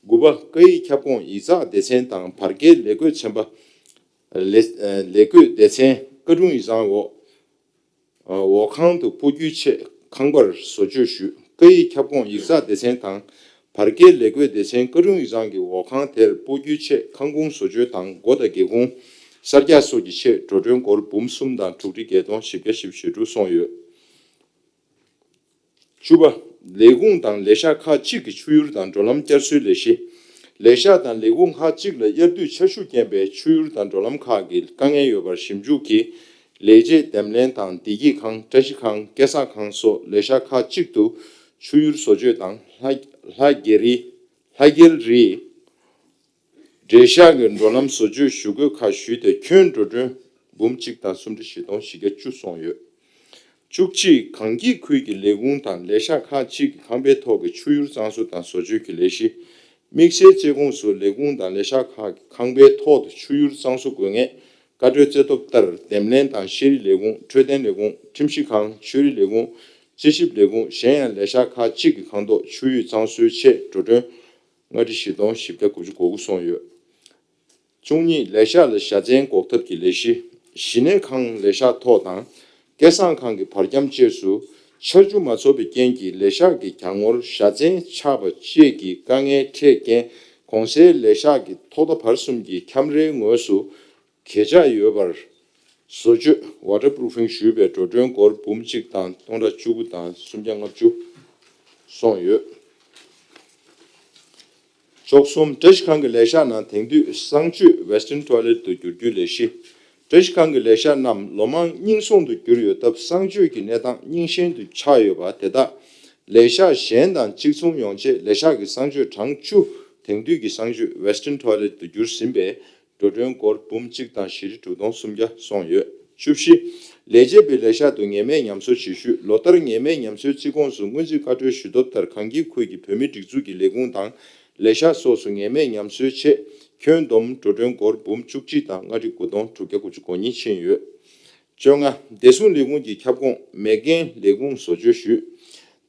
དགུ་པ། སྐད་ཡིག་ཁྱབ་ཁོངས་ཡིག་ཚགས་སྡེ་ཚན་དང་བར་བརྒལ་ལས་བགོས་ཚན་པ། ལས་ལས་བགོས་སྡེ་ཚན་ཀ་ཀྲུང་ཡིག་ཚང་འོག་འོག་ཁང་དུ་སྤོ་རྒྱུའི་ཆེད་ཁང་པར་བཟོ་བཅོས་ཞུས། སྐད་ཡིག་ཁྱབ་ཁོངས་ཡིག་ཚགས་སྡེ་ཚན་དང་བར་བརྒལ་ལས་བགོས་སྡེ་ཚན་ཀ་ཀྲུང་ཡིག་ཚང་གི་འོག་ཁང་དེར་སྤོ་རྒྱུའི་ཆེད་ཁང་ཁུངས་བཟོ་བཅོས་དང་སྒོ་དང་སྒེའུ་ཁུང་གསར་རྒྱག་སོགས་ཀྱི་ཆེད་འགྲོ་གྲོན་སྒོར་འབུམ་གསུམ་དང་དྲུག་ཁྲི་བརྒྱད་སྟོང་བཞི་བརྒྱ་བཞི་བཅུ་ཞེ་དྲུག་སོང་ཡོད། བཅུ་པ། ལས་ཁུངས་དང་ལས་ཤག་ཁག་ཅིག་གི་ཆུ་ཡུར་དང་འགྲོ་ལམ་བསྐྱར་གསོའི་ལས་གཞི། ལས་ཤག་དང་ལས་ཁུངས་ཁག་ཅིག་ལ་དབྱར་དུས་ཆར་ཆུ་རྐྱེན་པས་ཆུ་ཡུར་དང་འགྲོ་ལམ་ཁག་གི་དཀའ་ངལ་ཡོད་པར་ཞིབ་འཇུག་གིས་ལས་བྱེད་འདེམས་ལྷན་དང་བདེ་སྐྱིད་ཁང་། བཀྲ་ཤིས་ཁང་། སྐལ་བཟང་ཁང་སོགས་ལས་ཤག་ཁག་ཅིག་ཏུ་ཆུ་ཡུར་བཟོ་བཅོས་དང་ལྷ་ལྷ་རྒྱལ་རི་ལྷ་རྒྱལ་རི། འབྲས་ཤག་གི་འགྲོ་ལམ་བཟོ་བཅོས་ཞུ་སྒོའི་ཁ་ཞུས་ཏེ་ཁྱོན་འགྲོ་གྲོན་འབུམ་གཅིག་དང་སུམ་ཁྲི་བཞི་སྟོང་བཞི་བརྒྱ་བཅུ་སོང་ཡོད། བཅུ་གཅིག། གངས་སྐྱིད་ཁུལ་གྱི་ལས་ཁུངས་དང་ལས་ཤག་ཁག་ཅིག་གི་ཁང་པའི་ཐོག་གི་ཆུ་ཡུར་གཙང་བཟོ་དང་བཟོ་བཅོས་ཀྱི་ལས་གཞི། དམིགས་བསལ་རྩེ་ཁུངས་སུ་ལས་ཁུངས་དང་ལས་ཤག་ཁག་གི་ཁང་པའི་ཐོག་ཏུ་ཆུ་ཡུར་གཙང་བཟོ་དགོས་ངེས། བཀའ་འཁྲོལ་བཙལ་ཐོབ་ལྟར་འདེམས་ལྷན་དང་ཤེས་རིག་ལས་ཁུངས། འཕྲོད་བསྟེན་ལས་ཁུངས། ཁྲིམས་ཞིབ་ཁང་། ཆོས་རིག་ལས་ཁུངས། རྩིས་ཞིབ་ལས་ཁུངས། གཞན་ཡང་ལས་ཤག་ཁག་ཅིག་གི་ཁང་ཐོག་ཆུ་ཡུར་གཙང་བཟོའི་ཆེད་འགྲོ་གྲོན་ལྔ་ཁྲི་བཞི་སྟོང་བཞི་བརྒྱ་དགུ་བཅུ་གོ་དགུ་སོང་ཡོད། བཅུ་གཉིས། ལས་ཤག་ལ་བཞའ་ཚན་འགོག་ཐབས་ཀྱི་ལས་གཞི། གཞི་གནས་ཁང་ལས་ཤག་ཐོག་དང་སྐལ་བཟང་ཁང་གི་བར་ཁྱམས་བཅས་སུ་ཆར་ཆུ་མ་ཚོགས་པའི་རྐྱེན་གྱིས་ལས་ཤག་གི་གྱང་ངོར་བཞའ་ཚན་ཆགས་པ་བཅས་ཀྱི་དཀའ་ངལ་འཕྲད་རྐྱེན་གོང་གསལ་ལས་ཤག་གི་ཐོག་མཐའ་བར་གསུམ་གྱི་ཁྱམས་རའི་ངོས་སུ་གས་ཆག་ཡོད་པར་བཟོ་བཅོས་ཝ་ཊར་པུ་རུ་ཕིང་ཞུས་པའི་འགྲོ་གྲོན་སྒོར་འབུམ་གཅིག་དང་སྟོང་ཕྲག་བཅུ་དགུ་དང་སུམ་བརྒྱ་ལྔ་བཅུ་སོང་ཡོད། བཅུ་གསུམ། བཀྲ་ཤིས་ཁང་གི་ལས་ཤག་ནང་དེང་དུས་གསང་སྤྱོད་Western Toilet དུ་བསྒྱུར་རྒྱུའི་ལས་གཞི། བཀྲ་ཤིས་ཁང་གི་ལས་ཤག་རྣམས་ལོ་མང་རྙིང་སོང་དུ་གྱུར་ཡོད་སྟབས་གསང་སྤྱོད་ཀྱི་གནས་སྟངས་རྙིང་ཞན་དུ་ཆགས་ཡོད་པ་དེ་དག་ལས་ཤག་གཞན་དང་གཅིག་མཚུངས་ཡོང་ཆེད་ལས་ཤག་གི་གསང་སྤྱོད་གྲངས་བཅུ་དེང་དུས་ཀྱི་གསང་སྤྱོད་Western Toilet དུ་བསྒྱུར་ཟིན་པས། འགྲོ་གྲོན་སྒོར་འབུམ་གཅིག་དང་བཞི་ཁྲི་དྲུག་སྟོང་སུམ་བརྒྱ་སོང་ཡོད། བཅུ་བཞི། ལས་བྱེད་པའི་ལས་ཤག་ཏུ་ངེས་མེད་ཉམས་གསོ་བྱེད་ཤུལ་ལོ་ལྟར་ངེས་མེད་ཉམས་གསོའི་རྩིས་ཁོངས་སུ་སྔོན་རྩིས་བཀའ་འཁྲོལ་ཞུ་ཐོབ་ལྟར་གངས་སྐྱིད་ཁུལ་གྱི་བོད་མིའི་སྒྲིག་འཛུགས་ཀྱི་ལས་ཁུངས་དང་ལས་ཤག་སོགས་སུ་ངེས་མེད་ཉམས་གསོའི་ཆེད་ཁྱོན་བསྡོམས་འགྲོ་གྲོན་སྒོར་འབུམ་བཅུ་གཅིག་དང་ལྔ་ཁྲི་དགུ་སྟོང་དྲུག་བརྒྱ་དགུ་བཅུ་གོ་གཉིས་ཕྱིན་ཡོད། བཅོ་ལྔ། བདེ་སྲུང་ལས་ཁུངས་ཀྱི་ཁྱབ་ཁོངས་མེ་རྐྱེན་ལས་ཁུངས་བཟོ་བཅོས་ཞུས།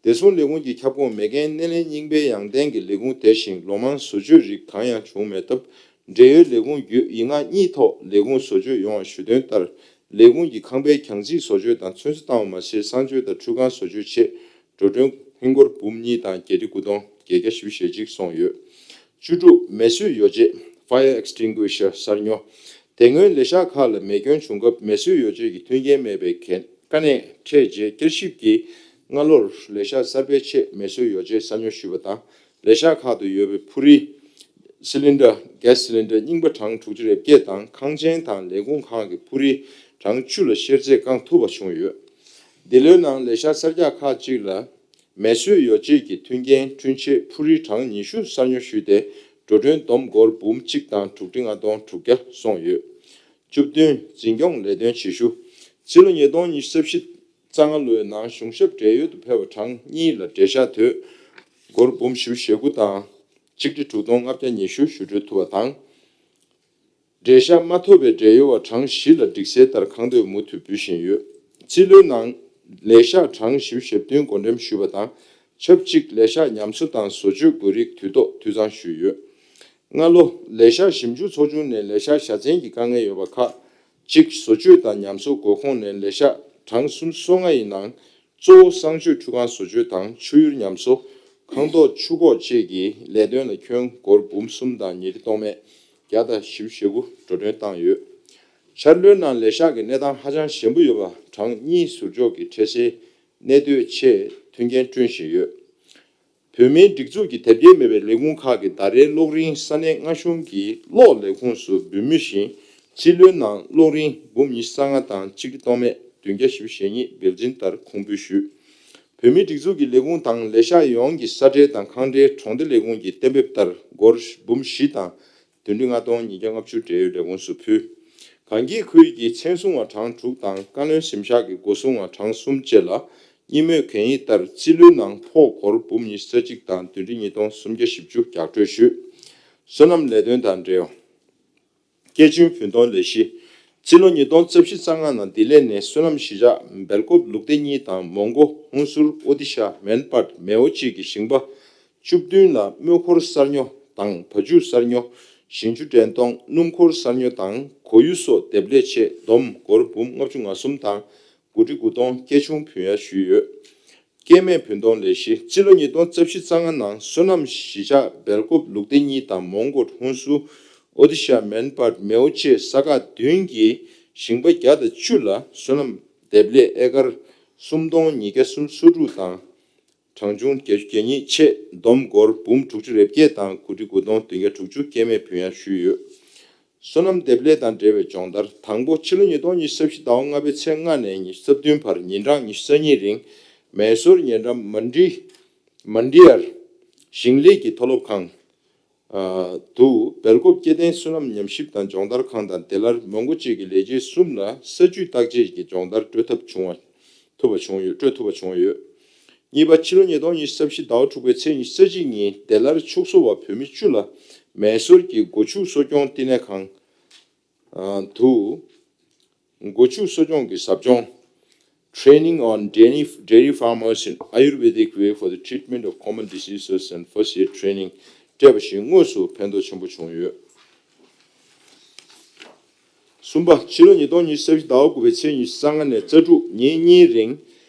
བདེ་སྲུང་ལས་ཁུངས་ཀྱི་ཁྱབ་ཁོངས་མེ་རྐྱེན་སྣེ་ལེན་རྙིང་པའི་ཡང་སྟེང་གི་ལས་ཁུངས་དེ་བཞིན་ལོ་མང་བཟོ་བཅོས་རིགས་གང་ཡང་བྱུང་མེད་སྟབས། འབྲེལ་ཡོད་ལས་ཁུངས་བརྒྱུད་ཡིག་ངག་གཉིས་ཐོག་ལས་ཁུངས་བཟོ་བཅོས་ཡོང་བ་ཞུ་དོན་ལྟར། ལས་ཁུངས་ཀྱི་ཁང་པའི་གྱང་རྩིག་བཟོ་བཅོས་དང་ཚོན་བཟོ་བཏང་བ་མ་ཟད་གསང་སྤྱོད་དང་ཁྲུས་ཁང་བཟོ་བཅོས་ཆེད་འགྲོ་གྲོན་ཧིན་སྒོར་འབུམ་གཉིས་དང་བརྒྱད་ཁྲི་དགུ་སྟོང་བརྒྱད་བརྒྱ་བཞི་བཅུ་ཞེ་གཅིག་སོང་ཡོད། བཅུ་དྲུག། མེ་གསོད་ཡོ་བྱད། Fire Extinguisher གསར་ཉོ། དེ་སྔོན་ལས་ཤག་ཁག་ལ་མེ་སྐྱོན་བྱུང་སྐབས་མེ་གསོད་ཡོ་བྱད་ཀྱི་མཐུན་རྐྱེན་མེད་པའི་གལ་དཀའ་གནད་འཕྲད་རྗེས་བསྐྱར་ཞིབ་ཀྱིས་སྔ་ལོར་ལས་ཤག་གསར་པའི་ཆེད་མེ་གསོད་ཡོ་བྱད་གསར་ཉོ་ཞུས་པ་དང་། ལས་ཤག་ཁག་ཏུ་ཡོད་པའི་ཕུ་རི། སི་ལིན་ཌར། གྷེ་སི་སི་ལིན་ཌར་རྙིང་པ་གྲངས་དྲུག་ཅུ་རེ་བརྒྱད་དང་ཁང་ཆེན་དང་ལས་ཁུངས་ཁག་གི་ཕུ་རི་གྲངས་བཅུ་ལ་བཤེར་རྫས་བསྐང་ཐུབ་པ་བྱུང་ཡོད། འདི་ལོའི་ནང་ལས་ཤག་གསར་རྒྱག་ཁག་ཅིག་ལ། མེ་གསོད་ཡོ་བྱད་ཀྱི་མཐུན་རྐྱེན་བསྐྲུན་ཆེད་ཕུ་རི་གྲངས་ཉི་ཤུ་གསར་ཉོ་ཞུས་ཏེ། འགྲོ་གྲོན་བསྡོམས་སྒོར་འབུམ་གཅིག་དང་དྲུག་ཁྲི་ལྔ་སྟོང་དྲུག་བརྒྱ་སོང་ཡོད། བཅུ་བདུན། འཛིན་སྐྱོང་ལས་དོན་བྱེད་ཤུགས། ཕྱི་ལོ་ཉིས་སྟོང་ཉི་ཤུ་རྩ་བཞི་རྩ་ལྔ་ལོའི་ནང་གཞུང་ཞབས་བགྲེས་ཡོལ་དུ་ཕེབས་པ་གྲངས་གཉིས་ལ་འབྲེལ་བཞག་དོད་སྒོར་འབུམ་བཞི་བཅུ་ཞེ་དགུ་དང་གཅིག་ཁྲི་དྲུག་སྟོང་ལྔ་བརྒྱ་ཉི་ཤུ་ཞུ་སྤྲོད་ཐུབ་པ་དང་། འབྲེལ་བཞག་མ་ཐོབ་པའི་བགྲེས་ཡོལ་བ་གྲངས་བཞི་ལ་སྒྲིག་གསལ་ལྟར་ཁང་དོད་མུ་མཐུད་འབུལ་བཞིན་ཡོད། ཕྱི་ལོའི་ནང་ལས་ཤག་གྲངས་བཞི་བཅུ་ཞེ་བདུན་བགོ་འགྲེམས་ཞུས་པ་དང་། ཆབས་ཅིག་ལས་ཤག་ཉམས་གསོ་དང་བཟོ་བཅོས་དགོས་རིགས་དུས་ཐོག་འཐུས་ཚང་ཞུས་ཡོད། སྔ་ལོ་ལས་ཤག་ཞིབ་འཇུག་ཚོགས་ཆུང་ནས་ལས་ཤག་བཞའ་ཚན་གྱི་དཀའ་ངལ་ཡོད་པ་ཁག་ཅིག་བཟོ་བཅོས་དང་ཉམས་གསོ་དགོས་ཁོངས་ནས་ལས་ཤག་གྲངས་སུམ་ཅུ་སོ་ལྔ་ཡི་ནང་། གཙོ་བོ་གསང་སྤྱོད་ཁྲུས་ཁང་བཟོ་བཅོས་དང་ཆུ་ཡུར་ཉམས་གསོ། ཁང་ཐོག་ཆུ་འགོག་བཅས་ཀྱི་ལས་དོན་ལ་ཁྱོན་སྒོར་འབུམ་གསུམ་དང་ཉིས་ཁྲི་སྟོང་མེད་བརྒྱ་དང་བཞི་བཅུ་ཞེ་དགུ་འགྲོ་གྲོན་བཏང་ཡོད། འཆར་ལོའི་ནང་ལས་ཤག་གི་གནས་སྟངས་ཧ་ཅང་ཞན་པོ་ཡོད་པ་གྲངས་གཉིས་ཟུར་འཇོག་གི་འཕྲལ་སེལ་གནས་སྡོད་ཆེད་མཐུན་རྐྱེན་བསྐྲུན་བཞིན་ཡོད། བོད་མིའི་སྒྲིག་འཛུགས་ཀྱི་དེབ་སྐྱེལ་མེད་པའི་ལས་ཁུངས་ཁག་གི་ཟླ་རེའི་གློག་རིན་ས་གནས་མངའ་གཞུང་གི་གློག་ལས་ཁུངས་སུ་འབུལ་མུས་བཞིན། ཕྱི་ལོའི་ནང་གློག་རིན་འབུམ་ཉི་ཤུ་རྩ་ལྔ་དང་ཆིག་ཁྲི་སྟོང་མེད་བདུན་བརྒྱ་བཞི་བཅུ་ཞེ་གཉིས་སྦེལ་ཇིན་ལྟར་ཁུངས་འབུལ་ཞུས། བོད་མིའི་སྒྲིག་འཛུགས་ཀྱི་ལས་ཁུངས་དང་ལས་ཤག་ཡོངས་ཀྱི་ས་ཁྲལ་དང་ཁང་ཁྲལ་གྲོང་སྡེ་ལས་ཁུངས་ཀྱི་གཏན་འབེབས་ལྟར་སྒོར་འབུམ་བཞི་དང་བདུན་ཁྲི་ལྔ་སྟོང་ཉིས་བརྒྱ་ལྔ་བཅུ་འབྲེལ་ཡོད་ལས་ཁུངས་སུ་ཕུལ། གངས་སྐྱིད་ཁུལ་གྱི་མཚན་སྲུང་བ་གྲངས་དྲུག་དང་བཀའ་བློན་གཟིམ་ཤག་གི་སྒོ་སྲུང་བ་གྲངས་གསུམ་བཅས་ལ་གཉིས་མོས་གན་ཡིག་ལྟར་རྩིས་ལོའི་ནང་ཕོགས་སྒོར་འབུམ་ཉི་ཤུ་རྩ་གཅིག་དང་བདུན་ཁྲི་ཉིས་སྟོང་སུམ་བརྒྱ་བཞི་བཅུ་རྒྱག་སྤྲོད་ཞུས། སོ་ནམ་ལས་དོན་དང་འབྲེལ་བ། སྐྱེ་ཆུང་བུན་གཏོང་ལས་གཞི། རྩིས་ལོ་ཉིས་སྟོང་རྩ་བཞི་རྩ་ལྔ་ནང་ལྡི་ལི་ནས་སོ་ནམ་གཞིས་ཆགས་སྦེལ་ཀོབ་ལུག་སྡེ་གཉིས་དང་མོན་གྷོ་ཧུན་སུར་ཨོ་ཏི་ཤ་མན་པད་མེའོ་བཅས་ཀྱི་ཞིང་པ་བཅུ་བདུན་ལ་སྨུག་འཁོར་གསར་ཉོ་དང་བ་ཕྱུགས་གསར་ཉོ། ཞིང་ཆུ་འདྲེན་གཏོང་སྣུམ་འཁོར་གསར་ཉོ་དང་གོ་ཡུ་སོགས་འདེབས་ལས་ཆེད་བསྡོམས་སྒོར་འབུམ་ལྔ་བཅུ་ང་གསུམ་དང་དགུ་ཁྲི་དགུ་སྟོང་སྐྱེ་ཆུང་བུན་གཡར་ཞུས་ཡོད། སྐྱེད་མེད་བུན་གཏོང་ལས་གཞི། རྩིས་ལོ་ཉིས་སྟོང་རྩ་བཞི་རྩ་ལྔ་ནང་སོ་ནམ་གཞིས་ཆགས་སྦེལ་ཀོབ་ལུག་སྡེ་གཉིས་དང་མོན་གྷོ་ཧུན་སུར་ཨོ་ཏི་ཤ་མན་པད་མེའོ་བཅས་ས་ཁག་བདུན་གྱི་ཞིང་པ་བརྒྱ་དང་བཅུ་ལ་སོ་ནམ་འདེབས་ལས་ཨེ་ཀར་སུམ་སྟོང་ཉིས་བརྒྱ་སུམ་ཅུ་སོ་དྲུག་དང་། གྲངས་ཆུང་བརྒྱད་ཅུ་གྱ་གཉིས་ཆེད་བསྡོམས་སྒོར་འབུམ་དྲུག་ཅུ་རེ་བརྒྱད་དང་དགུ་ཁྲི་དགུ་སྟོང་བདུན་བརྒྱ་དྲུག་ཅུ་སྐྱེད་མེད་བུན་གཡར་ཞུས་ཡོད། སོ་ནམ་འདེབས་ལས་དང་འབྲེལ་བའི་སྦྱོང་བརྡར། དང་པོ། ཕྱི་ལོ་ཉིས་སྟོང་ཉི་ཤུ་རྩ་བཞི་ཟླ་བ་ལྔ་པའི་ཚེས་ལྔ་ནས་ཉི་ཤུ་རྩ་བདུན་བར་ཉིན་གྲངས་ཉི་ཤུ་རྩ་གཉིས་རིང་མེ་སོར་ཉེ་འགྲམ་མན་ཌི་མན་ཌི་ཡར་ཞིང་ལས་ཀྱི་མཐོ་སློབ་ཁང་དུ་སྦེལ་ཀོབ་སྐྱེ་ལྡན་སོ་ནམ་ཉམས་ཞིབ་དང་སྦྱོང་བརྡར་ཁང་དང་དེ་ལར་མོན་གྷོ་བཅས་ཀྱི་ལས་བྱེད་གསུམ་ལ་ས་ཇུས་བརྟག་དཔྱད་ཀྱི་སྦྱོང་བརྡར་སྤྲོད་ཐབས་བྱུང་བ་ཐུབ་པ་བྱུང་ཡོད། སྤྲོད་ཐུབ་པ་བྱུང་ཡོད། གཉིས་པ། ཕྱི་ལོ་ཉིས་སྟོང་ཉི་ཤུ་རྩ་བཞི་ཟླ་བ་དྲུག་པའི་ཚེས་ཉི་ཤུ་རྩ་གཅིག་ཉིན་དེ་ལར་ཕྱུགས་གསོ་བ་བོད་མི་བཅུ་ལ་མེ་སོར་གྱི་སྒོ་ཕྱུགས་གསོ་སྐྱོང་བསྟི་གནས་ཁང་དུ་སྒོ་ཕྱུགས་གསོ་སྐྱོང་གི་ཟབ་སྦྱོང་Training on Dairy Dairy Farmers in Ayurvedic Way for the Treatment of Common Diseases and First Aid Training སྤྲད་པ་བཞིན་དངོས་སུ་ཕན་ཐོགས་ཆེན་པོ་བྱུང་ཡོད། གསུམ་པ། ཕྱི་ལོ་ཉིས་སྟོང་ཉི་ཤུ་རྩ་བཞི་ཟླ་བ་དགུ་པའི་ཚེས་ཉི་ཤུ་རྩ་ལྔ་ནས་རྩ་དྲུག་ཉིན་གཉིས་རིང་།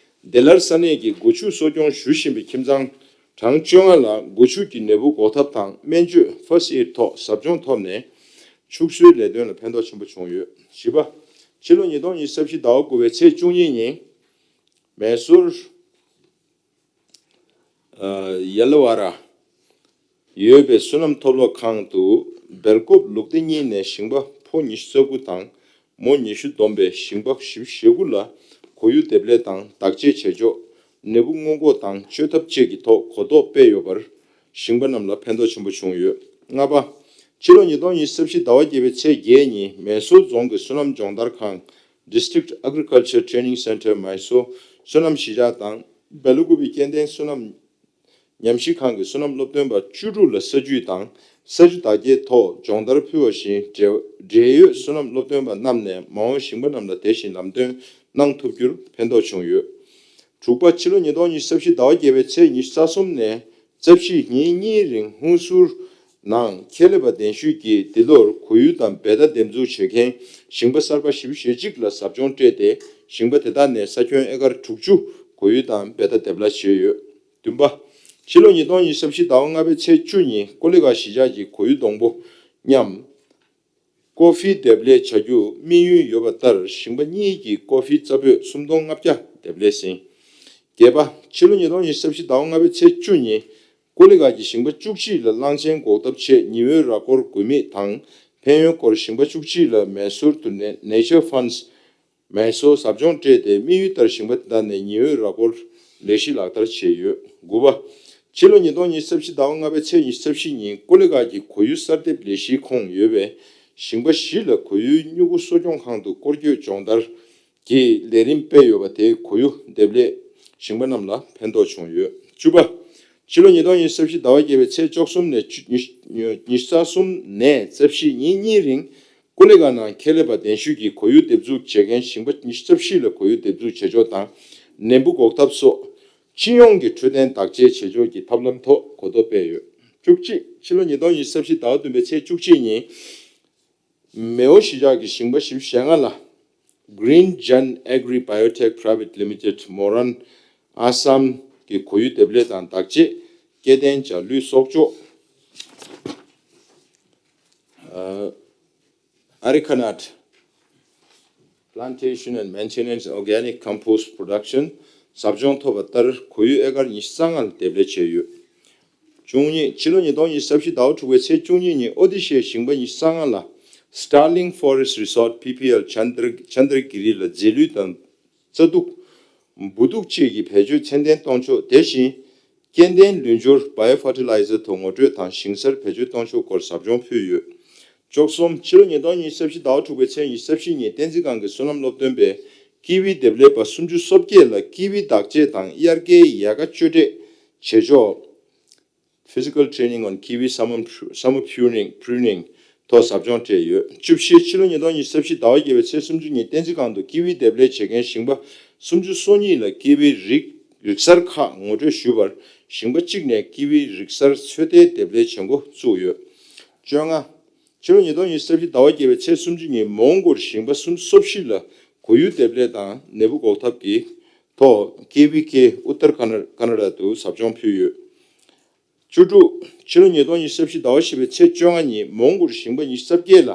དེ་ལར་ས་གནས་ཀྱི་སྒོ་ཕྱུགས་གསོ་སྐྱོང་ཞུ་བཞིན་པའི་ཁྱིམ་ཚང་གྲངས་བཅོ་ལྔ་ལ་སྒོ་ཕྱུགས་ཀྱི་ནད་འབུ་འགོག་ཐབས་དང་སྨན་བཅོས་First Aid ཐོག་ཟབ་སྦྱོང་ཐོབ་ནས་ཕྱུགས་གསོའི་ལས་དོན་ལ་ཕན་ཐོགས་ཆེན་པོ་བྱུང་ཡོད། བཞི་པ། ཕྱི་ལོ་ཉིས་སྟོང་ཉི་ཤུ་རྩ་བཞི་ཟླ་བ་དགུ་པའི་ཚེས་བཅུ་གཉིས་ཉིན་མེ་སོར་ཡ་ལ་བ་ར་ཡོད་པའི་སོ་ནམ་མཐོ་སློབ་ཁང་དུ་སྦེལ་ཀོབ་ལུག་སྡེ་གཉིས་ནས་ཞིང་པ་ཕོ་ཉི་ཤུ་རྩ་དགུ་དང་མོ་ཉི་ཤུ་བསྡོམས་པའི་ཞིང་པ་བཞི་བཅུ་ཞེ་དགུ་ལ་གོ་ཡུ་འདེབས་ལས་དང་བདག་གཅེས་བྱེད་ཕྱོགས། ནད་འབུ་སྔོན་འགོག་དང་བཅོས་ཐབས་བཅས་ཀྱི་ཐོག་གོ་རྟོགས་སྤེལ་ཡོད་པར་ཞིང་པ་རྣམས་ལ་ཕན་ཐོགས་ཆེན་པོ་བྱུང་ཡོད། ལྔ་པ། ཕྱི་ལོ་ཉིས་སྟོང་ཉི་ཤུ་རྩ་བཞི་ཟླ་བ་བརྒྱད་པའི་ཚེས་བརྒྱད་ཉིན་མེ་སོར་རྫོང་གི་སོ་ནམ་སྦྱོང་བརྡར་ཁང་District Agriculture Training Center མེ་སོར་སོ་ནམ་གཞིས་ཆགས་དང་སྦེ་ལ་ཀུ་པི་སྐྱེ་ལྡན་སོ་ནམ་ཉམས་ཞིབ་ཁང་གི་སོ་ནམ་སློབ་སྟོན་པ་བཅུ་དྲུག་ལ་ས་ཇུས་དང་ས་ཆུ་བདག་སྐྱེལ་ཐོག་སྦྱོང་བརྡར་ཕུལ་བ་བཞིན་འབྲེལ་འབྲེལ་ཡོད་སོ་ནམ་སློབ་སྟོན་པ་རྣམས་ནས་མ་འོངས་ཞིང་པ་རྣམས་ལ་དེ་བཞིན་ལམ་སྟོན་གནང་ཐུབ་རྒྱུར་ཕན་ཐོགས་བྱུང་ཡོད། དྲུག་པ། ཕྱི་ལོ་ཉིས་སྟོང་ཉི་ཤུ་རྩ་བཞི་ཟླ་བ་བརྒྱད་པའི་ཚེས་ཉི་ཤུ་རྩ་གསུམ་ནས་རྩ་བཞི་ཉིན་གཉིས་རིང་ཧུན་སུར་ནང་ཁེ་ལས་པ་གདན་ཞུས་ཀྱིས་འདི་ལོར་གོ་ཡུ་དང་བེ་ཏ་འདེབས་འཛུགས་བྱེད་མཁན་ཞིང་པ་གསར་པ་བཞི་བཅུ་ཞེ་གཅིག་ལ་ཟབ་སྦྱོང་སྤྲད་དེ་ཞིང་པ་དེ་དག་ནས་ས་ཁྱོན་ཨེ་ཀར་དྲུག་ཅུ་གོ་ཡུ་དང་བེ་ཏ་འདེབས་ལས་བྱས་ཡོད། བདུན་པ། ཕྱི་ལོ་ཉིས་སྟོང་ཉི་ཤུ་རྩ་བཞི་ཟླ་བ་ལྔ་པའི་ཚེས་བཅུ་ཉིན་ཀོ་ལི་གྷལ་གཞིས་ཆགས་ཀྱི་གོ་ཡུ་སྡོང་པོ་མཉམ་ཀོ་ཧྥི་འདེབས་ལས་བྱ་རྒྱུ་དམིགས་ཡུལ་ཡོད་པ་ལྟར་ཞིང་པ་གཉིས་ཀྱིས་ཀོ་ཧྥི་རྩྭ་སྤོས་སུམ་སྟོང་ལྔ་བརྒྱ་འདེབས་ལས་ཟིན། བརྒྱད་པ། ཕྱི་ལོ་ཉིས་སྟོང་ཉི་ཤུ་རྩ་བཞི་ཟླ་བ་ལྔ་པའི་ཚེས་བཅུ་ཉིན་ཀོ་ལི་གྷལ་གྱི་ཞིང་པ་བཅུ་གཅིག་ལ་གླང་ཆེན་འགོག་ཐབས་ཆེད་ཉི་འོད་ར་སྐོར་དགོས་དམིགས་དང་ཕན་ཡོན་སྐོར་ཞིང་པ་བཅུ་གཅིག་ལ་མེ་སོར་དུ་Nature Funds མེ་སོར་ཟབ་སྦྱོང་སྤྲད་དེ་དམིགས་ཡུལ་ལྟར་ཞིང་པ་དེ་དག་ནས་ཉི་འོད་ར་སྐོར་ལས་གཞི་ལག་བསྟར་བྱས་ཡོད། དགུ་པ། ཕྱི་ལོ་ཉིས་སྟོང་ཉི་ཤུ་རྩ་བཞི་ཟླ་བ་ལྔ་པའི་ཚེས་ཉི་ཤུ་རྩ་བཞི་ཉིན་ཀོ་ལི་གྷལ་གྱི་གོ་ཡུ་གསར་འདེབས་ལས་གཞིའི་ཁོངས་ཡོད་པའི་ཞིང་པ་བཞི་ལ་གོ་ཡུའི་སྨྱུ་གུ་གསོ་སྐྱོང་ཁང་དུ་སྐོར་སྐྱོད་སྦྱོང་བརྡར་གྱི་ལས་རིམ་སྤེལ་ཡོད་པ་དེས་གོ་ཡུ་འདེབས་ལས་ཞིང་པ་རྣམས་ལ་ཕན་ཐོགས་བྱུང་ཡོད། བཅུ་པ། ཕྱི་ལོ་ཉིས་སྟོང་ཉི་ཤུ་རྩ་བཞི་ཟླ་བ་བརྒྱད་པའི་ཚེས་བཅུ་གསུམ་ནས་བཅུ་ཉི་ཉི་ཤུ་རྩ་གསུམ་ནས་རྩ་བཞི་ཉིན་གཉིས་རིང་ཀོ་ལི་གྷལ་ནང་ཁེ་ལས་པ་གདན་ཞུས་ཀྱིས་གོ་ཡུ་འདེབས་འཛུགས་བྱེད་མཁན་ཞིང་པ་ཉི་ཤུ་རྩ་བཞི་ལ་གོ་ཡུ་འདེབས་འཛུགས་བྱེད་ཕྱོགས་དང་ནད་འབུ་འགོག་ཐབས་སོགས་སྤྱི་ཡོངས་ཀྱི་འཕྲོད་བསྟེན་བདག་གཅེས་བྱེད་ཕྱོགས་ཀྱི་ཐབས་ལམ་ཐོག་གོ་རྟོགས་སྤེལ་ཡོད། བཅུ་གཅིག། ཕྱི་ལོ་ཉིས་སྟོང་ཉི་ཤུ་རྩ་བཞི་ཟླ་བ་བདུན་པའི་ཚེས་བཅུ་གཅིག་ཉིན་མེའོ་གཞིས་ཆགས་ཀྱི་ཞིང་པ་བཞི་བཅུ་ཞེ་ལྔ་ལ་Green Gen Agri Biotech Private Limited མོ་རན་ཨ་སམ་གྱི་གོ་ཡུ་འདེབས་ལས་དང་བདག་གཅེས། སྐྱེ་ལྡན་བྱ་ལུད་གསོག་འཇོག Arecanut Plantation and Maintenance Organic Compost Production ཟབ་སྦྱོང་ཐོབ་པ་ལྟར་གོ་ཡུ་ཨེ་ཀར་ཉི་ཤུ་རྩ་ལྔ་ལ་འདེབས་ལས་བྱས་ཡོད། བཅུ་གཉིས། ཕྱི་ལོ་ཉིས་སྟོང་ཉི་ཤུ་རྩ་བཞི་ཟླ་བ་དྲུག་པའི་ཚེས་བཅུ་གཉིས་ཉིན་ཨོ་ཏི་ཤའི་ཞིང་པ་ཉི་ཤུ་རྩ་ལྔ་ལ་Starling Forest Resort P P L Chandra- Chandragiri ལ་རྫས་ལུད་དང་རྩྭ་དུག་འབུ་དུག་བཅས་ཀྱི་བེད་སྤྱོད་ཚད་ལྡན་གཏོང་ཕྱོགས། དེ་བཞིན་སྐྱེ་ལྡན་ལུད་སྦྱོར་བ་ཡོ་ཕར་ཊི་ལའི་ཛར་དུ་ངོ་སྤྲོད་དང་ཞིང་སར་བེད་སྤྱོད་གཏོང་ཕྱོགས་སྐོར་ཟབ་སྦྱོང་ཕུལ་ཡོད། བཅུ་གསུམ། ཕྱི་ལོ་ཉིས་སྟོང་ཉི་ཤུ་རྩ་བཞི་ཟླ་བ་དྲུག་པའི་ཚེས་ཉི་ཤུ་རྩ་བཞི་ཉིན་བསྟན་འཛིན་སྒང་གི་བསོད་ནམས་སློབ་སྟོན་པས་ཀི་ཝི་འདེབས་ལས་པ་སུམ་ཅུ་སོ་བརྒྱད་ལ་ཀི་ཝི་འདག་སྤྱད་དང་དབྱར་ཁའི་ཡལ་ག་གཅོད་འབྲེག་བྱེད་ཕྱོགས། Physical Training on Kiwi Summer Pru- Summer Pruning, Pruning ཐོག་ཟབ་སྦྱོང་སྤྲད་ཡོད། བཅུ་བཞི། ཕྱི་ལོ་ཉིས་སྟོང་ཉི་ཤུ་རྩ་བཞི་ཟླ་བ་བརྒྱད་པའི་ཚེས་སུམ་ཅུ་ཉིན་བསྟན་འཛིན་སྒང་དུ་ཀི་ཝི་འདེབས་ལས་བྱེད་མཁན་ཞིང་པ་སུམ་ཅུ་སོ་གཉིས་ལ་ཀི་ཝི་རིགས་རིགས་གསར་ཁག་ངོ་སྤྲོད་ཞུས་པར། ཞིང་པ་གཅིག་ནས་ཀི་ཝི་རིགས་གསར་ཚོད་ལྟའི་འདེབས་ལས་བྱེད་འགོ་བཙུགས་ཡོད། བཅོ་ལྔ། ཕྱི་ལོ་ཉིས་སྟོང་ཉི་ཤུ་རྩ་བཞི་ཟླ་བ་བརྒྱད་པའི་ཚེས་སུམ་ཅུ་ཉིན་མོན་གྷོར་ཞིང་པ་སུམ་ཅུ་སོ་བཞི་ལ་གོ་ཡུ་འདེབས་ལས་དང་ནད་འབུ་འགོག་ཐབས་ཀྱི་ཐོག་ཀེ་ཝི་ཀེ་ཨུ་ཏར་ཀ་ན་ཀ་ན་ཌ་དུ་ཟབ་སྦྱོང་ཕུལ་ཡོད། བཅུ་དྲུག། ཕྱི་ལོ་ཉིས་སྟོང་ཉི་ཤུ་རྩ་བཞི་ཟླ་བ་བཞི་པའི་ཚེས་བཅོ་ལྔ་ཉིན་མོན་གྷོར་ཞིང་པ་ཉི་ཤུ་རྩ་བརྒྱད་ལ་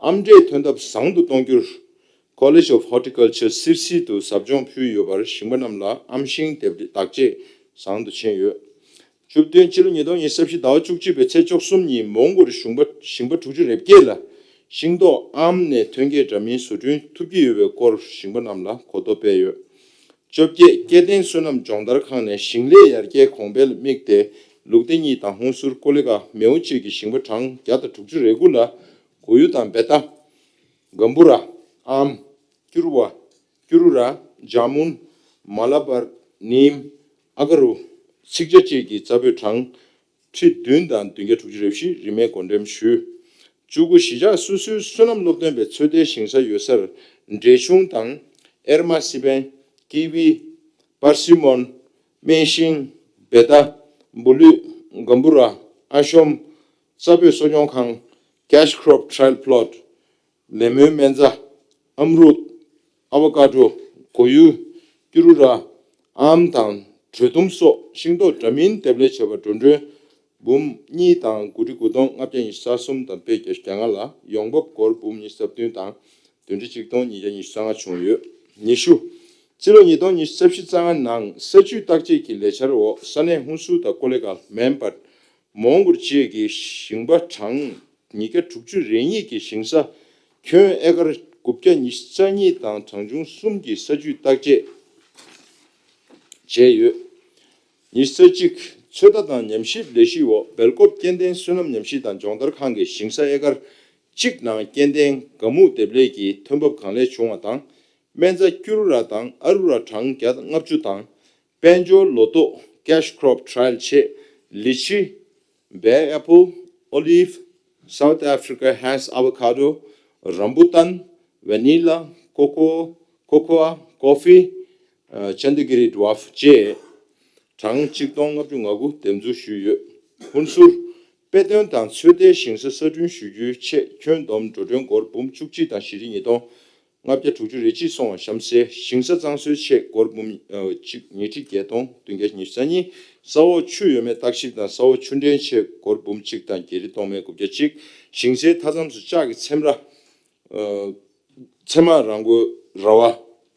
ཨམ་འབྲས་ཐོན་ཐབས་བཟང་དུ་གཏོང་རྒྱུར། College of Horticulture སིར་སི་དུ་ཟབ་སྦྱོང་ཕུལ་ཡོད་པར་ཞིང་པ་རྣམས་ལ་ཨམ་ཤིང་འདེབས་བདག་གཅེས་བཟང་དུ་ཕྱིན་ཡོད། བཅུ་བདུན། ཕྱི་ལོ་ཉིས་སྟོང་ཉི་ཤུ་རྩ་བཞི་ཟླ་བ་བཅུ་གཅིག་པའི་ཚེས་བཅུ་གསུམ་ཉིན་མོན་གྷོར་ཞིང་པ་ཞིང་པ་དྲུག་ཅུ་རེ་བརྒྱད་ལ་ཤིང་ཏོག་ཨམ་ནས་ཐོན་སྐྱེད་འདྲ་མིན་བཟོ་སྐྲུན་ཐུབ་ཀྱི་ཡོད་པའི་སྐོར་ཞིང་པ་རྣམས་ལ་གོ་རྟོགས་སྤེལ་ཡོད། བཅོ་བརྒྱད། སྐྱེ་ལྡན་སོ་ནམ་སྦྱོང་བརྡར་ཁང་ནས་ཞིང་ལས་ཡར་རྒྱས་གོང་འཕེལ་དམིགས་ཏེ་ལུག་སྡེ་གཉིས་དང་ཧུན་སུར་ཀོ་ལི་ག་མེའུ་བཅས་ཀྱི་ཞིང་པ་གྲངས་བརྒྱ་དང་དྲུག་ཅུ་རེ་དགུ་ལ་གོ་ཡུ་དང་བེ་ཏ། གམ་བུ་ར། ཨམ། ཀྱུ་རུ་བ། ཀྱུ་རུ་ར། ཇ་མུན། མ་ལ་བར། ནིམ། ཨ་ཀ་རུ། ཚིག་ཇ་བཅས་ཀྱི་རྩ་སྤོས་གྲངས་ཁྲི་བདུན་དང་བདུན་བརྒྱ་དྲུག་ཅུ་རེ་བཞི་རིན་མེད་བགོ་འགྲེམས་ཞུས། བཅུ་དགུ། གཞིས་ཆགས་སོ་སོའི་བསོད་ནམས་སློབ་སྟོན་པས་ཚོད་ལྟའི་ཞིང་ས་ཡོད་སར་འབྲས་ཆུང་དང་། ཨེར་མ་སི་པན། ཀི་ཝི། པར་སི་མོན། སྨན་ཤིང་། བེ་ཏ། འབུ་ལུད། གམ་བུ་ར། ཨ་ཤོམ། རྩ་སྤོས་གསོ་སྐྱོང་ཁང་། Cash Crop Trial Plot ལེ་མོན་སྨན་རྩྭ། ཨམ་རུད། ཨ་བོ་ཀ་ཌོ། གོ་ཡུ། ཀྱུ་རུ་ར། ཨམ་དང་དྲོད་ཐུམ་སོགས་ཤིང་ཏོག་འདྲ་མིན་འདེབས་ལས་བྱས་པ་འགྲོ་གྲོན་འབུམ་གཉིས་དང་དགུ་ཁྲི་དགུ་སྟོང་ལྔ་བརྒྱ་ཉི་ཤུ་རྩ་གསུམ་དང་པོད་བརྒྱ་བརྒྱ་ལྔ་ལ་ཡོང་འབབ་སྒོར་འབུམ་ཉི་ཤུ་རྩ་བདུན་དང་བདུན་ཁྲི་གཅིག་སྟོང་ཉིས་བརྒྱ་ཉི་ཤུ་རྩ་ལྔ་བྱུང་ཡོད། ཉི་ཤུ། སྤྱི་ལོ་ཉིས་སྟོང་ཉི་ཤུ་རྩ་བཞི་རྩ་ལྔ་ནང་ས་ཆུ་བརྟག་དཔྱད་ཀྱི་ལས་འཆར་འོག་ས་གནས་ཧུན་སུར་དང་ཀོ་ལེ་གལ་མན་པར་མོང་གུར་བཅས་ཀྱི་ཞིང་པ་གྲངས་ཉིས་བརྒྱ་དྲུག་ཅུ་རེ་གཉིས་ཀྱི་ཞིང་ས་ཁྱོན་ཨེ་ཀར་དགུ་བརྒྱ་ཉི་ཤུ་རྩ་གཉིས་དང་གྲངས་ཆུང་གསུམ་གྱི་ས་ཆུ་བརྟག་དཔྱད་བྱས་ཡོད། ཉི་ཤུ་རྩ་གཅིག། ཚོད་ལྟ་དང་ཉམས་ཞིབ་ལས་གཞིའི་འོག་སྦེལ་ཀོབ་སྐྱེ་ལྡན་སོ་ནམ་ཉམས་ཞིབ་དང་སྦྱོང་བརྡར་ཁང་གི་ཞིང་ས་ཨེ་ཀར་གཅིག་ནང་སྐྱེ་ལྡན་ག་མུ་འདེབས་ལས་ཀྱི་ཐོན་འབབ་གང་ལེགས་བྱུང་བ་དང་། སྨན་རྩྭ་ཀྱུ་རུ་ར་དང་ཨ་རུ་ར་གྲངས་བརྒྱ་དང་ལྔ་བཅུ་དང་། དཔལ་འབྱོར་ལོ་ཏོག་Cash Crop Trial ཆེད་ལི་ཅི། Bad apple, olive, South Africa has avocado, rambutan, vanilla, cocoa, cocoa, coffee, Chandragiri dwarf བཅས་གྲངས་གཅིག་སྟོང་ལྔ་བཅུ་ང་དགུ་འདེབས་འཛུགས་ཞུས་ཡོད། ཧུན་སུར་དཔེ་སྟོན་དང་ཚོད་ལྟའི་ཞིང་ས་གསར་སྐྲུན་ཞུ་རྒྱུའི་ཆེད་ཁྱོན་བསྡོམས་འགྲོ་གྲོན་སྒོར་འབུམ་བཅུ་གཅིག་དང་བཞི་ཁྲི་ཉིས་སྟོང་ལྔ་བརྒྱ་དྲུག་ཅུ་རེ་གཅིག་སོང་བ་གཤམ་གསལ། ཞིང་ས་གཙང་བཟོའི་ཆེད་སྒོར་འབུམ་གཅིག་ཉིས་ཁྲི་བརྒྱད་སྟོང་བདུན་བརྒྱ་ཉི་ཤུ་རྩ་གཉིས། ས་འོག་ཆུ་ཡོད་མེད་བརྟག་ཞིབ་དང་ས་འོག་ཆུ་འདྲེན་ཆེད་སྒོར་འབུམ་གཅིག་དང་བརྒྱད་ཁྲི་སྟོང་མེད་དགུ་བརྒྱ་གཅིག། ཞིང་སའི་མཐའ་མཚམས་སུ་ལྕགས་ཀྱི་ཚེམ་ར། ཚེར་མ་རང་འགུལ་ར་བ་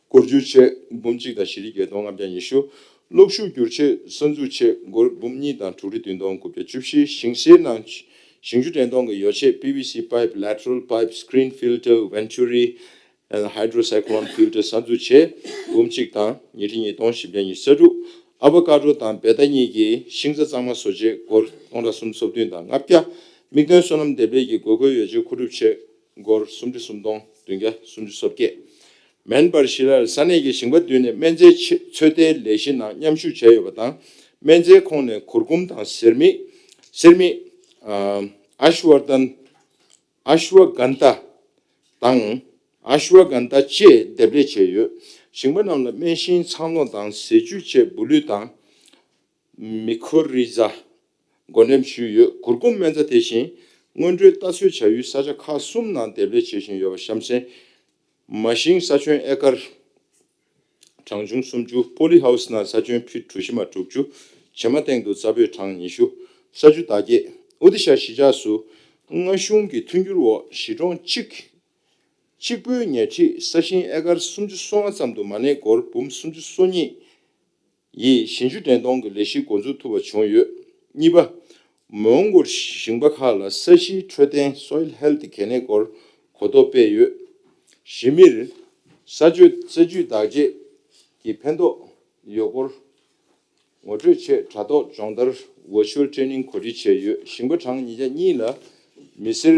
སྐོར་སྒྱུར་ཆེད་འབུམ་གཅིག་དང་བཞི་ཁྲི་བརྒྱད་སྟོང་ལྔ་བརྒྱ་ཉི་ཤུ། གློག་ཤུགས་བསྒྱུར་ཆེད་གསར་འཛུགས་ཆེད་སྒོར་འབུམ་གཉིས་དང་དྲུག་ཁྲི་བདུན་སྟོང་དགུ་བརྒྱ་བཅུ་བཞི། ཞིང་སའི་ནང་ཞིང་ཆུ་འདྲེན་གཏོང་གི་ཡོ་བྱད་P V C pipe, lateral pipe, screen filter, venturi and hydrocyclone filter གསར་འཛུགས་ཆེད་འབུམ་གཅིག་དང་ཉིས་ཁྲི་ཉིས་སྟོང་བཞི་བརྒྱ་ཉི་ཤུ་རྩ་དྲུག། ཨ་བོ་ཀ་ཌོ་དང་བེ་ཏ་གཉིས་ཀྱི་ཤིང་རྩྭ་གཙང་མ་བཟོ་ཆེད་སྒོར་སྟོང་ཕྲག་སུམ་ཅུ་སོ་བདུན་དང་ལྔ་བརྒྱ། མིག་སྟོན་སོ་ནམ་འདེབས་ལས་ཀྱི་དགོས་མཁོའི་ཡོ་བྱད་མཁོ་སྒྲུབ་ཆེད་སྒོར་སུམ་ཁྲི་སུམ་སྟོང་བདུན་བརྒྱ་སུམ་ཅུ་སོ་བརྒྱད། མན་པར་ཤི་ལར་ས་གནས་ཀྱི་ཞིང་པ་བདུན་ནས་སྨན་རྫས་ཆེད་ཚོད་ལྟའི་ལས་གཞི་ནང་མཉམ་ཞུགས་བྱས་ཡོད་པ་དང་། སྨན་རྫས་ཁོངས་ནས་གུར་གུམ་དང་གསེར་མིག་གསེར་མིག་ཨ་ཨ་ཤུ་ཝར་དན། ཨ་ཤུ་ཝ་གན་ཏ་དང་། ཨ་ཤུ་ཝ་གན་ཏ་བཅས་འདེབས་ལས་བྱས་ཡོད། ཞིང་པ་རྣམས་ལ་སྨན་ཤིང་ཚང་ལོ་དང་ཟས་བཅུད་བཅས་འབུ་ལུད་དང་། མི་ཁོ་རི་ཛ་བགོ་འགྲེམས་ཞུས་ཡོད། གུར་གུམ་སྨན་རྩྭ་དེ་བཞིན་སྔོན་འགྲོའི་ལྟ་ཚོད་བྱ་ཡུལ་ས་ཆ་ཁག་གསུམ་ནང་འདེབས་ལས་བྱེད་བཞིན་ཡོད་པ་གཤམ་གསལ། མ་ཤིང་ས་ཁྱོན་ཨེ་ཀར་གྲངས་ཆུང་སུམ་ཅུ། པོ་ལི་ཧའུ་སི་ནང་ས་ཁྱོན་ཕིཊ་གྲུ་བཞི་མ་དྲུག་ཅུ། བྱེ་མ་སྟེང་དུ་རྩ་སྤོས་གྲངས་ཉི་ཤུ། ས་ཆུ་བདག་སྐྱེད། ཨོ་དི་ཤ་གཞིས་ཆགས་སུ་མངའ་གཞུང་གི་མཐུན་འགྱུར་འོག་གཞིས་གྲོང་གཅིག་གཅིག་པུའི་ཉེ་འཁྲིས་ས་ཞིང་ཨེ་ཀར་སུམ་ཅུ་སོ་ལྔ་ཙམ་དུ་མ་གནས་སྒོར་འབུམ་སུམ་ཅུ་སོ་གཉིས་ཡིས་ཞིང་ཆུ་འདྲེན་གཏོང་གི་ལས་གཞི་འགོ་འཛུགས་ཐུབ་པ་བྱུང་ཡོད། གཉིས་པ། མོན་གྷོར་ཞིང་པ་ཁག་ལ་ས་གཞིའི་འཕྲོད་བསྟེན་Soil Health གལ་གནད་སྐོར་གོ་རྟོགས་སྤེལ་ཡོད། གཞི་མེར་ས་ཆུ་ས་ཆུ་བདག་གཅེས་ གྱི་ཕན་ཐོགས་ཡོད་སྐོར་ངོ་སྤྲོད་ཆེད་དྲ་ཐོག་སྦྱོང་བརྡར་Virtual Training གོ་སྒྲིག་བྱས་ཡོད། ཞིང་པ་གྲངས་ཉིས་བརྒྱ་གཉིས་ལ་མི་སེར་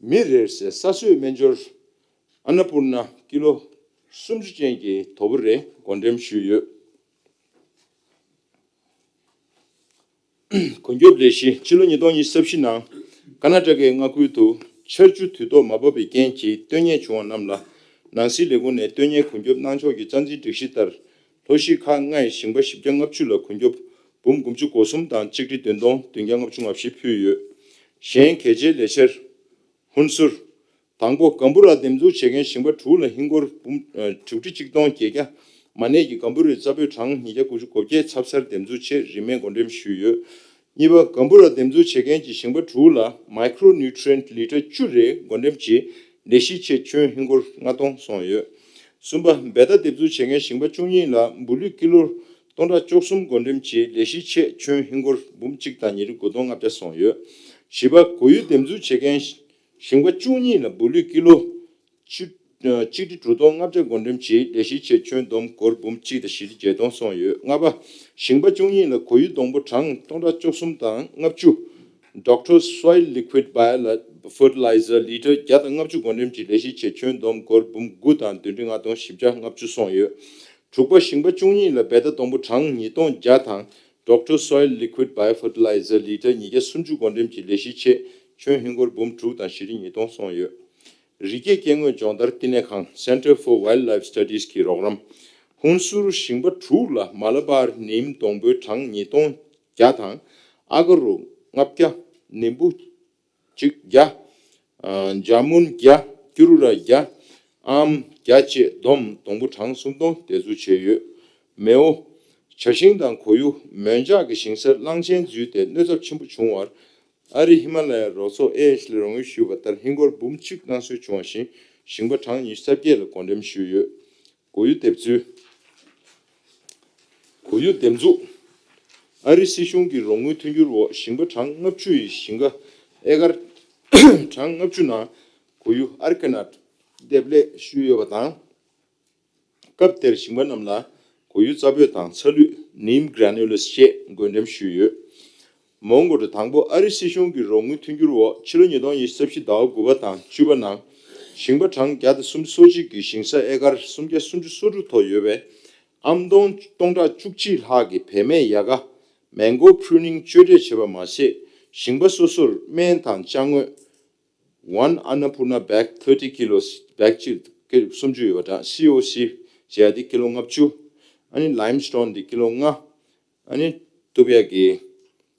མི་རེར་ས་སོས་སྨན་སྦྱོར་ཨ་ན་པུར་ན་ཀི་ལོ་སུམ་ཅུ་ཅན་གྱི་དོ་པོ་རེ་བགོ་འགྲེམས་ཞུས་ཡོད། གོ་སྐྱོབ་ལས་གཞི། ཕྱི་ལོ་ཉིས་སྟོང་ཉི་ཤུ་རྩ་བཞི་ནང་ཀར་ནཱ་ཊ་ཀའི་མངའ་ཁུལ་དུ་ཆར་ཆུ་དུས་ཐོག་མ་བབས་པའི་རྐྱེན་གྱིས་བཏོན་ཉེན་བྱུང་བ་རྣམས་ལ་ནང་སྲིད་ལས་ཁུངས་ནས་བཏོན་ཉེན་གོ་སྐྱོབ་གནང་ཕྱོགས་ཀྱི་རྩ་འཛིན་སྒྲིག་གཞི་ལྟར། ལྷོ་གཞིས་ཁག་ལྔའི་ཞིང་པ་བཞི་བརྒྱ་ལྔ་བཅུ་ལ་གོ་སྐྱོབ་འབུམ་དགུ་བཅུ་གོ་གསུམ་དང་ཆིག་ཁྲི་བདུན་སྟོང་བདུན་བརྒྱ་ལྔ་བཅུ་ང་བཞི་ཕུལ་ཡོད། གཞན་གལ་ཆེའི་ལས་འཆར། ཧུན་སུར། དང་པོ། གམ་བུ་ར་འདེབས་འཛུགས་བྱེད་མཁན་ཞིང་པ་དྲུག་ལ་ཧིན་སྒོར་འབུམ་ཨ་དྲུག་ཁྲི་གཅིག་སྟོང་བརྒྱད་བརྒྱ། མ་གནས་ཀྱི་གམ་བུ་རའི་རྩྭ་སྦོས་གྲངས་ཉིས་བརྒྱ་དགུ་བཅུ་གོ་བརྒྱད་ཚབ་གསར་འདེབས་འཛུགས་ཆེད་རིན་མེད་བགོ་འགྲེམས་ཞུས་ཡོད། གཉིས་པ། གམ་བུ་ར་འདེབས་འཛུགས་བྱེད་མཁན་གྱི་ཞིང་པ་དྲུག་ལ་Micronutrient ལི་ཊར་བཅུ་རེ་བགོ་འགྲེམས་ཀྱིས་ལས་གཞི་ཆེད་ཁྱོན་ཧིན་སྒོར་ལྔ་སྟོང་སོང་ཡོད། གསུམ་པ། འབད་རྟ་འདེབས་འཛུགས་བྱེད་མཁན་ཞིང་པ་བཅུ་གཉིས་ལ་འབུ་ལུད་ཀི་ལོ་སྟོང་ཕྲག་བཅུ་གསུམ་བགོ་འགྲེམས་ཀྱིས་ལས་གཞི་ཆེད་ཁྱོན་ཧིན་སྒོར་འབུམ་གཅིག་དང་ཉིས་ཁྲི་དགུ་སྟོང་ལྔ་བརྒྱ་སོང་ཡོད། བཞི་པ། གོ་ཡུ་འདེབས་འཛུགས་བྱེད་མཁན་ཞིང་པ་བཅུ་གཉིས་ལ་འབུ་ལུད་ཀི་ལོ་བཅུ་ཨ་གཅིག་ཁྲི་དྲུག་སྟོང་ལྔ་བརྒྱ་བགོ་འགྲེམས་ཀྱིས་ལས་གཞི་ཆེད་ཁྱོན་བསྡོམས་སྒོར་འབུམ་གཅིག་དང་བཞི་ཁྲི་བརྒྱད་སྟོང་སོང་ཡོད། ལྔ་པ། ཞིང་པ་བཅུ་གཉིས་ལ་གོ་ཡུ་སྡོང་པོ་གྲངས་སྟོང་ཕྲག་བཅུ་གསུམ་དང་ལྔ་བཅུ། Doctor Soil Liquid Bio ལ་Fertilizer ལི་ཊར་བརྒྱ་དང་ལྔ་བཅུ་བགོ་འགྲེམས་ཀྱིས་ལས་གཞི་ཆེད་ཁྱོན་བསྡོམས་སྒོར་འབུམ་དགུ་དང་བདུན་ཁྲི་ལྔ་སྟོང་བཞི་བརྒྱ་ལྔ་བཅུ་སོང་ཡོད། དྲུག་པ། ཞིང་པ་བཅུ་གཉིས་ལ་འབད་རྟ་སྡོང་པོ་གྲངས་ཉིས་སྟོང་བརྒྱ་དང་Doctor Soil Liquid Bio Fertilizer ལི་ཊར་ཉིས་བརྒྱ་སུམ་ཅུ་བགོ་འགྲེམས་ཀྱིས་ལས་གཞི་ཆེད་ཁྱོན་ཧིན་སྒོར་འབུམ་དྲུག་དང་བཞི་ཁྲི་ཉིས་སྟོང་སོང་ཡོད། རི་སྐྱེས་སྐྱེ་དངོས་སྦྱོང་བརྡར་བསྟི་གནས་ཁང་Center for Wildlife Studies གི་རོགས་རམ། ཧུན་སུར་ཞིང་པ་དྲུག་ལ་མ་ལ་བར་ནིམ་སྡོང་པོའི་གྲངས་ཉིས་སྟོང་བརྒྱ་དང་། ཨ་ཀ་རུ་ལྔ་བརྒྱ། ནིམ་བུ་གཅིག་བརྒྱ། ཨ་ཇ་མུན་བརྒྱ། ཀྱུ་རུ་ར་བརྒྱ། ཨམ་བརྒྱ་བཅས་བསྡོམས་སྡོང་པོ་གྲངས་སུམ་སྟོང་འདེབས་འཛུགས་བྱས་ཡོད། མེའོ། ཇ་ཤིང་དང་གོ་ཡུ། མོན་ཇག་གི་ཞིང་སར་གླང་ཆེན་འཛུལ་ཏེ་གནོད་ཚབས་ཆེན་པོ་བྱུང་བར། ཨ་རི་ཧི་མ་ལ་ཡ་རོགས་ཚོགས་ཨེ་ཨེཆ་ལས་རོགས་དངུལ་ཞུས་པ་ལྟར་ཧིན་སྒོར་འབུམ་གཅིག་གནང་སྲོལ་བྱུང་བ་བཞིན་ཞིང་པ་གྲངས་ཉི་ཤུ་རྩ་བརྒྱད་ལ་བགོ་འགྲེམས་ཞུས་ཡོད། གོ་ཡུ་འདེབས་ཚུལ། གོ་ཡུ་འདེབས་འཛུགས། ཨ་རི་སྲིད་གཞུང་གི་རོགས་དངུལ་མཐུན་འགྱུར་འོག་ཞིང་པ་གྲངས་ལྔ་བཅུ་ཡི་ཞིང་ཁ་ཨེ་ཀར་གྲངས་ལྔ་བཅུ་ནང་གོ་ཡུ་ཨར་ཀ་ནཊ་འདེབས་ལས་ཞུས་ཡོད་པ་དང་། སྐབས་དེར་ཞིང་པ་རྣམས་ལ་གོ་ཡུ་རྩ་སྦོས་དང་ཚ་ལུད་ནིམ་གྷ་ར་ནུ་ལས་བཅས་བགོ་འགྲེམས་ཞུས་ཡོད། མོན་གྷོ་རུ་དང་པོ་ཨ་རི་སྲིད་གཞུང་གི་རོགས་དངུལ་མཐུན་འགྱུར་འོག་ཕྱི་ལོ་ཉིས་སྟོང་ཉི་ཤུ་རྩ་བཞི་ཟླ་བ་དགུ་པ་དང་བཅུ་པ་ནང་ཞིང་པ་གྲངས་བརྒྱ་དང་སུམ་ཅུ་སོ་གཅིག་གི་ཞིང་ས་ཨེ་ཀར་སུམ་བརྒྱ་སུམ་ཅུ་སོ་དྲུག་ཐོག་ཡོད་པའི་ཨ་མདོ་སྟོང་ཕྲག་བཅུ་གཅིག་ལྷག་གི་བེད་མེད་ཡལ་ག་Mangrove Pruning གཅོད་འབྲེག་བྱས་པ་མ་ཟད། ཞིང་པ་སོ་སོར་སྨན་དང་ཅ་དངོས། One Annapurna bag thirty kilos, བྷེག་གཅིག་སུམ་ཅུ་ཡོད་པ་དང་། སི་ཨོ་སི་ཟེར་ཡ་དེ་ཀི་ལོ་ལྔ་བཅུ། ཨ་ནི་ལའིམ་སི་ཊོན་དེ་ཀི་ལོ་ལྔ། ཨ་ནི་ཏུབ་ཡ་གི་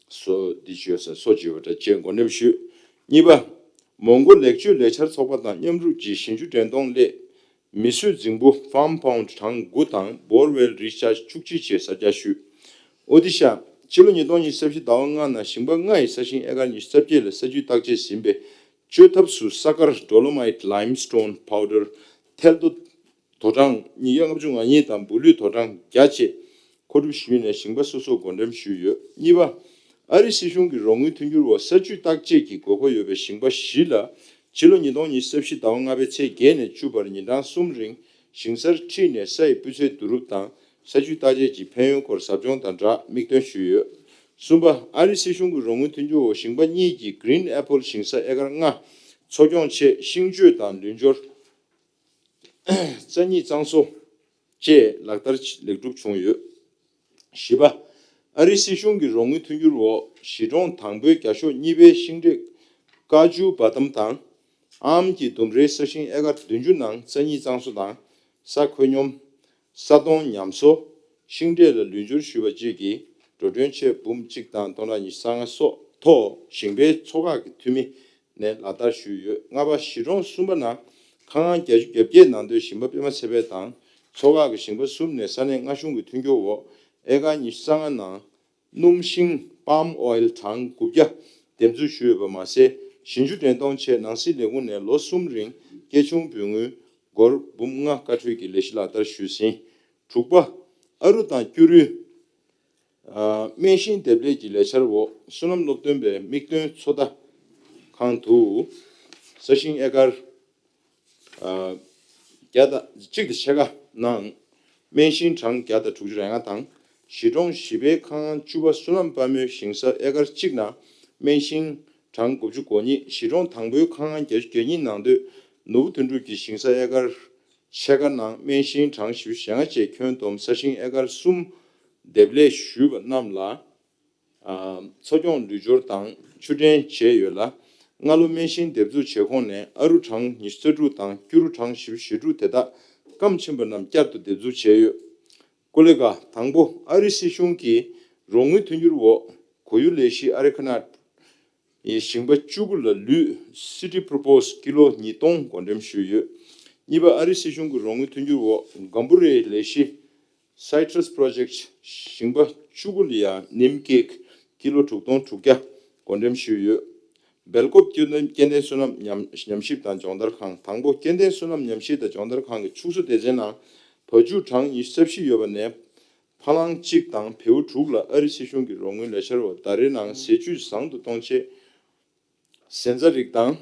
སོ་འདི་ཅི་ཡོད་ས་སོ་ཅི་ཡོད་པ་འདྲ་བཅས་བགོ་འགྲེམས་ཞུས། གཉིས་པ། མོན་གྷོ་ལེགས་བཅོས་ལས་འཆར་ཚོགས་པ་དང་མཉམ་རུབ་ཀྱིས་ཞིང་ཆུ་འདྲེན་གཏོང་སླད་མི་གསོད་རྫིང་བུ་Farm Pond གྲངས་དགུ་དང་Borewell Recharge བཅུ་གཅིག་བཅས་གསར་རྒྱག་ཞུས། ཨོ་ཏི་ཤ། ཕྱི་ལོ་ཉིས་སྟོང་ཉི་ཤུ་རྩ་བཞི་ཟླ་བ་ལྔ་ནང་ཞིང་པ་ལྔ་ཡི་ས་ཞིང་ཨེ་ཀར་ཉི་ཤུ་རྩ་བརྒྱད་ལ་ས་ཆུའི་བརྟག་དཔྱད་ཟིན་པའི་བཅོས་ཐབས་སུ་ས་དཀར་Dolomite Limestone Powder ཐལ་རྡོ་དོ་གྲངས་ཉིས་བརྒྱ་ལྔ་བཅུ་ང་གཉིས་དང་འབུ་ལུད་དོ་གྲངས་བརྒྱ་བཅས་མཁོ་སྒྲུབ་ཞུས་ནས་ཞིང་པ་སོ་སོར་བགོ་འགྲེམས་ཞུས་ཡོད། གཉིས་པ། ཨ་རི་སྲིད་གཞུང་གི་རོགས་དངུལ་མཐུན་འགྱུར་འོག་ས་ཆུའི་བརྟག་དཔྱད་ཀྱི་དགོས་མཁོ་ཡོད་པའི་ཞིང་པ་བཞི་ལ་ཕྱི་ལོ་ཉིས་སྟོང་ཉི་ཤུ་རྩ་བཞི་ཟླ་བ་ལྔ་པའི་ཚེས་བརྒྱད་ནས་བཅུ་བར་ཉིན་གྲངས་གསུམ་རིང་ཞིང་སར་ཁྲིད་ནས་ས་ཡི་སྤུས་ཚད་བསྡུ་རུབ་དང་ས་ཆུའི་བརྟག་དཔྱད་ཀྱི་ཕན་ཡོན་སྐོར་ཟབ་སྦྱོང་དང་སྦྲགས་མིག་སྟོན་ཞུས་ཡོད། གསུམ་པ། ཨ་རི་སྲིད་གཞུང་གི་རོགས་དངུལ་མཐུན་འགྱུར་འོག་ཞིང་པ་གཉིས་ཀྱིས་Green Apple ཞིང་ས་ཨེ་ཀར་ལྔ་འཚོ་སྐྱོང་ཆེད་ཤིང་གཅོད་དང་ལུད་སྦྱོར། རྩྭ་སྙིགས་གཙང་བཟོ་བཅས་ལག་བསྟར་ལེགས་གྲུབ་བྱུང་ཡོད། བཞི་པ། ཨ་རི་སྲིད་གཞུང་གི་རོགས་དངུལ་མཐུན་འགྱུར་འོག་གཞིས་གྲོང་དང་པོའི་བརྒྱ་ཤོག་གཉིས་པའི་ཤིང་འབྲས་ཀ་ཇུ་བ་དམ་དང་ཨམ་གྱི་ལྡུམ་རའི་ས་ཞིང་ཨེ་ཀར་བདུན་ཅུ་ནང་རྩྭ་སྙིགས་གཙང་བཟོ་དང་ས་ཁོད་སྙོམས། ས་དོང་ཉམས་གསོ། ཤིང་འབྲས་ལ་ལུད་སྦྱོར་ཞུས་པ་བཅས་ཀྱི་འགྲོ་གྲོན་ཆེད་འབུམ་གཅིག་དང་སྟོང་ཕྲག་ཉི་ཤུ་རྩ་ལྔ་སོགས་ཐོག་ཞིང་པའི་ཚོགས་ཁག་གི་འཐུས་མི་ནས་ལག་བསྟར་ཞུས་ཡོད། ལྔ་པ། གཞིས་གྲོང་གསུམ་པ་ནང་ཁང་ཨང་བརྒྱད་ཅུ་གྱ་བརྒྱད་ནང་སྡོད་ཞིང་པ་པད་མ་ཚེ་འཕེལ་དང་ཚོགས་ཁག་གི་ཞིང་པ་གསུམ་ནས་ས་གནས་མངའ་གཞུང་གི་མཐུན་འགྱུར་འོག་ཨེ་ཀར་ཉི་ཤུ་རྩ་ལྔ་ནང་སྣུམ་ཤིང་Palm Oil གྲངས་དགུ་བརྒྱ་འདེབས་འཛུགས་ཞུས་ཡོད་པ་མ་ཟད། ཞིང་ཆུ་འདྲེན་གཏོང་ཆེད་ནང་སྲིད་ལས་ཁུངས་ནས་ལོ་གསུམ་རིང་སྐྱེད་ཆུང་འབུལ་དངུལ་སྒོར་འབུམ་ལྔ་བཀའ་འཁྲོལ་གྱི་ལས་གཞི་ལག་བསྟར་ཞུས་ཟིན། དྲུག་པ། ཨ་རུ་དང་ཀྱུ་རུའི་ཨ་སྨན་ཤིང་འདེབས་ལས་ཀྱི་ལས་འཆར་འོག་བསོད་ནམས་སློབ་སྟོན་པའི་མིག་སྟོན་ཚོད་ལྟ་ཁང་དུ་ས་ཞིང་ཨེ་ཀར་ཨ་བརྒྱ་དང་གཅིག་དང་ཕྱེད་ཀ་ནང་ སྨན་ཤིང་གྲངས་བརྒྱ་དང་དྲུག་ཅུ་རེ་ལྔ་དང་། གཞིས་གྲོང་བཞི་པའི་ཁང་བཅུ་པ་བསོད་ནམས་དཔལ་མོའི་ཞིང་ས་ཨེ་ཀར་གཅིག་ནང་སྨན་ཤིང་གྲངས་དགུ་བཅུ་གོ་གཉིས། གཞིས་གྲོང་དང་པོའི་ཁང་བརྒྱད་ཅུ་གྱ་གཉིས་ནང་དུ་ནོར་བུ་དོན་གྲུབ་ཀྱི་ཞིང་ས་ཨེ་ཀར་ཕྱེད་ཀ་ནང་སྨན་ཤིང་གྲངས་བཞི་བཅུ་ཞེ་ལྔ་བཅས་ཁྱོན་བསྡོམས་ས་ཞིང་ཨེ་ཀར་གསུམ་འདེབས་ལས་ཞུས་པ་རྣམས་ལ། འཚོ་སྐྱོང་ལུད་སྦྱོར་དང་ཆུ་འདྲེན་བྱས་ཡོད་ལ། སྔ་ལོ་སྨན་ཤིང་འདེབས་འཛུགས་བྱེད་ཁོངས་ནས་ཨ་རུ་གྲངས་ཉི་ཤུ་རྩ་དྲུག་དང་སྐྱུ་རུ་གྲངས་བཞི་བཅུ་ཞེ་དྲུག་དེ་དག་སྐམ་ཕྱིན་པ་རྣམས་བསྐྱར་དུ་འདེབས་འཛུགས་བྱས་ཡོད། ཀོ་ལི་ག། དང་པོ། ཨ་རི་སྲིད་གཞུང་གི་རོགས་དངུལ་མཐུན་འགྱུར་འོག་གོ་ཡུ་ལས་གཞི་ཨ་རི་ཁ་ན་ཡི་ཞིང་པ་བཅུ་དགུ་ལ་ལུད་སི་ཊི་པོ་རོ་པོལ་ཀི་ལོ་ཉིས་སྟོང་བགོ་འགྲེམས་ཞུས་ཡོད། གཉིས་པ། ཨ་རི་སྲིད་གཞུང་གི་རོགས་དངུལ་མཐུན་འགྱུར་འོག་གམ་བུ་རེ་ལས་གཞི་Citrus Project ཞིང་པ་བཅུ་དགུ་ལ་ཡང་ནིམ་ཀེག་ཀི་ལོ་དྲུག་སྟོང་དྲུག་བརྒྱ་བགོ་འགྲེམས་ཞུས་ཡོད། སྦེལ་ཀོབ་སྐྱེ་ལྡན་སྐྱེ་ལྡན་སོ་ནམ་ཉམས་ཉམས་ཞིབ་དང་སྦྱོང་བརྡར་ཁང་། དང་པོ། སྐྱེ་ལྡན་སོ་ནམ་ཉམས་ཞིབ་དང་སྦྱོང་བརྡར་ཁང་གི་ཕྱུགས་གསོ་སྡེ་ཚན་ནང་བ་ཕྱུགས་གྲངས་ཉི་ཤུ་རྩ་བཞི་ཡོད་པ་ནས་ཕ་གླང་གཅིག་དང་བེའུ་དྲུག་ལ་ཨ་རི་སྲིད་གཞུང་གི་རོགས་དངུལ་ལས་འཆར་འོག་ཟླ་རེའི་ནང་ཟས་བཅུད་བཟང་དུ་གཏོང་ཆེད། ཟན་རྩྭ་རིགས་དང་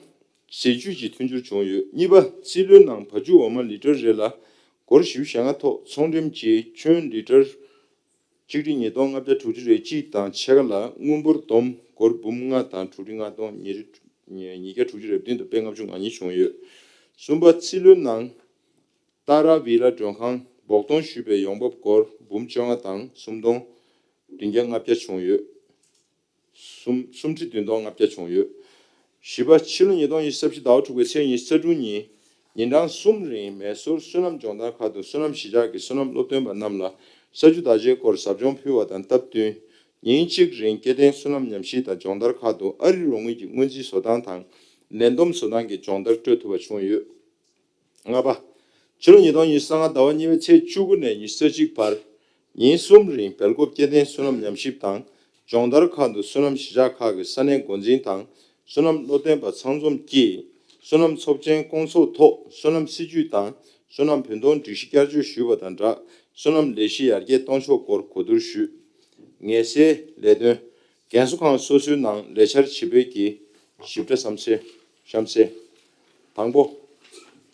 ཟས་བཅུད་ཀྱི་མཐུན་འགྱུར་བྱུང་ཡོད། གཉིས་པ། རྩིས་ལོའི་ནང་བ་ཕྱུགས་འོ་མ་ལི་ཊར་རེ་ལ་སྒོར་བཞི་བཅུ་ཞེ་ལྔ་ཐོག་ཚོང་འགྲེམས་ཀྱིས་ཁྱོན་ལི་ཊར་ཆིག་ཁྲི་ཉིས་སྟོང་ལྔ་བརྒྱ་དྲུག་ཅུ་རེ་གཅིག་དང་ཕྱེད་ཀ་ལ་དངུལ་འབོར་བསྡོམས་སྒོར་འབུམ་ལྔ་དང་དྲུག་ཁྲི་ལྔ་སྟོང་ཉིས་རེ་ཉིས་བརྒྱ་དྲུག་ཅུ་རེ་བདུན་དང་པད་ལྔ་བཅུ་ང་གཉིས་བྱུང་ཡོད། གསུམ་པ། རྩིས་ལོའི་ནང་ཏཱ་ར་བི་ལ་མགྲོན་ཁང་འབོགས་གཏོང་ཞུས་པའི་ཡོང་འབབ་སྒོར་འབུམ་བཅོ་ལྔ་དང་སུམ་སྟོང་བདུན་བརྒྱ་ལྔ་བརྒྱ་བྱུང་ཡོད། གསུམ་གསུམ་ཁྲི་བདུན་སྟོང་ལྔ་བརྒྱ་བྱུང་ཡོད། བཞི་པ། ཕྱི་ལོ་ཉིས་སྟོང་ཉི་ཤུ་རྩ་བཞི་ཟླ་བ་དྲུག་པའི་ཚེས་ཉི་ཤུ་རྩ་དྲུག་ཉིན་ཉིན་གྲངས་གསུམ་རིང་མེ་སོར་བསོད་ནམས་སྦྱོང་བརྡར་ཁང་དུ་བསོད་ནམས་གཞིས་ཆགས་ཀྱི་བསོད་ནམས་སློབ་སྟོན་པ་རྣམས་ལ་ས་ཆུ་བདག་གཅེས་སྐོར་ཟབ་སྦྱོང་ཕུལ་བ་དང་སྟབས་བསྟུན། ཉིན་གཅིག་རིང་སྐྱེ་ལྡན་བསོད་ནམས་ཉམས་ཞིབ་དང་སྦྱོང་བརྡར་ཁང་དུ་ཨ་རིའི་རོགས་དངུལ་གྱི་སྔོན་རྩིས་བཟོ་སྟངས་དང་ལས་བསྡོམས་བཟོ་སྟངས་ཀྱི་སྦྱོང་བརྡར་སྤྲོད་ཐུབ་པ་བྱུང་ཡོད། ལྔ་པ། ཕྱི་ལོ་ཉིས་སྟོང་ཉི་ཤུ་རྩ་ལྔ་ཟླ་བ་གཉིས་པའི་ཚེས་བཅུ་དགུ་ནས་ཉི་ཤུ་རྩ་གཅིག་བར་ཉིན་གསུམ་རིང་སྦེལ་ཀོབ་སྐྱེ་ལྡན་བསོད་ནམས་ཉམས་ཞིབ་དང་སྦྱོང་བརྡར་ཁང་དུ་བསོད་ནམས་གཞིས་ཆགས་ཁག་གི་ས་གནས་འགོ་འཛིན་དང་བསོད་ནམས་སློབ་སྟོན་པ་ཚང་འཛོམས་ཀྱིས་བསོད་ནམས་ཚོགས་ཆེན་སྐོང་ཚོགས་ཐོག་བསོད་ནམས་སྲིད་ཇུས་དང་བསོད་ནམས་བུན་གཏོང་སྒྲིག་གཞི་བསྐྱར་བཅོས་ཞུས་པ་དང་སྦྲགས་བསོད་ནམས་ལས་གཞི་ཡར་རྒྱས་གཏོང་ཕྱོགས་སྐོར་གོ་བསྡུར་ཞུས། ངལ་སེལ་ལས་དོན། རྒན་གསོ་ཁང་སོ་སོའི་ནང་ལས་འཆར་ཇི་སྤེལ་གྱི་ཞིབ་ཕྲ་གཤམ་གསལ་གཤམ་གསལ། དང་པོ།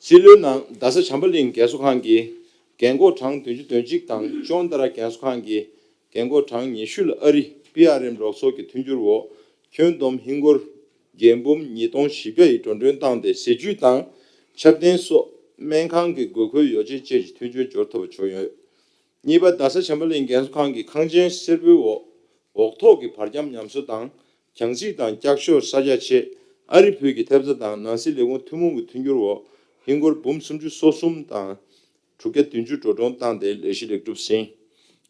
རྩིས་ལོའི་ནང་རྡ་ས་བྱམས་པ་གླིང་རྒན་གསོ་ཁང་གི་རྒན་འཁོགས་གྲངས་བདུན་ཅུ་དོན་གཅིག་དང་ཅོན་ཏ་ར་རྒན་གསོ་ཁང་གི་རྒན་འཁོགས་གྲངས་ཉི་ཤུ་ལ་ཨ་རི་པི་ཨར་ཨེམ་རོགས་ཚོགས་ཀྱི་མཐུན་འགྱུར་འོག་ཁྱོན་བསྡོམས་ཧིན་སྒོར་རྒྱན་འབུམ་ཉིས་སྟོང་བཞི་བརྒྱ་ཡི་འགྲོ་གྲོན་བཏང་སྟེ་ཟས་བཅུད་དང་ཆབ་གདན་སོགས་སྨན་ཁང་གི་དགོས་མཁོའི་ཡོ་བྱད་བཅས་ཀྱི་མཐུན་རྐྱེན་འབྱོར་ཐུབ་པ་བྱུང་ཡོད། གཉིས་པ། རྡ་ས་བྱམས་པ་གླིང་རྒན་གསོ་ཁང་གི་ཁང་ཆེན་སེར་པོའི་འོག་འོག་ཐོག་གི་བར་ཁྱམས་ཉམས་གསོ་དང་གྱང་རྩིག་དང་ཀྱག་ཤོག་གསར་རྒྱག་ཆེད་ཨ་རི་བོད་ཀྱི་ཐེབས་རྩ་དང་ནང་སྲིད་ལས་ཁུངས་ཐུན་མོང་གི་མཐུན་འགྱུར་འོག་ཧིན་སྒོར་འབུམ་སུམ་ཅུ་སོ་གསུམ་དང་དྲུག་བརྒྱ་བདུན་ཅུ་འགྲོ་གྲོན་བཏང་སྟེ་ལས་གཞི་ལེགས་གྲུབ་ཟིན།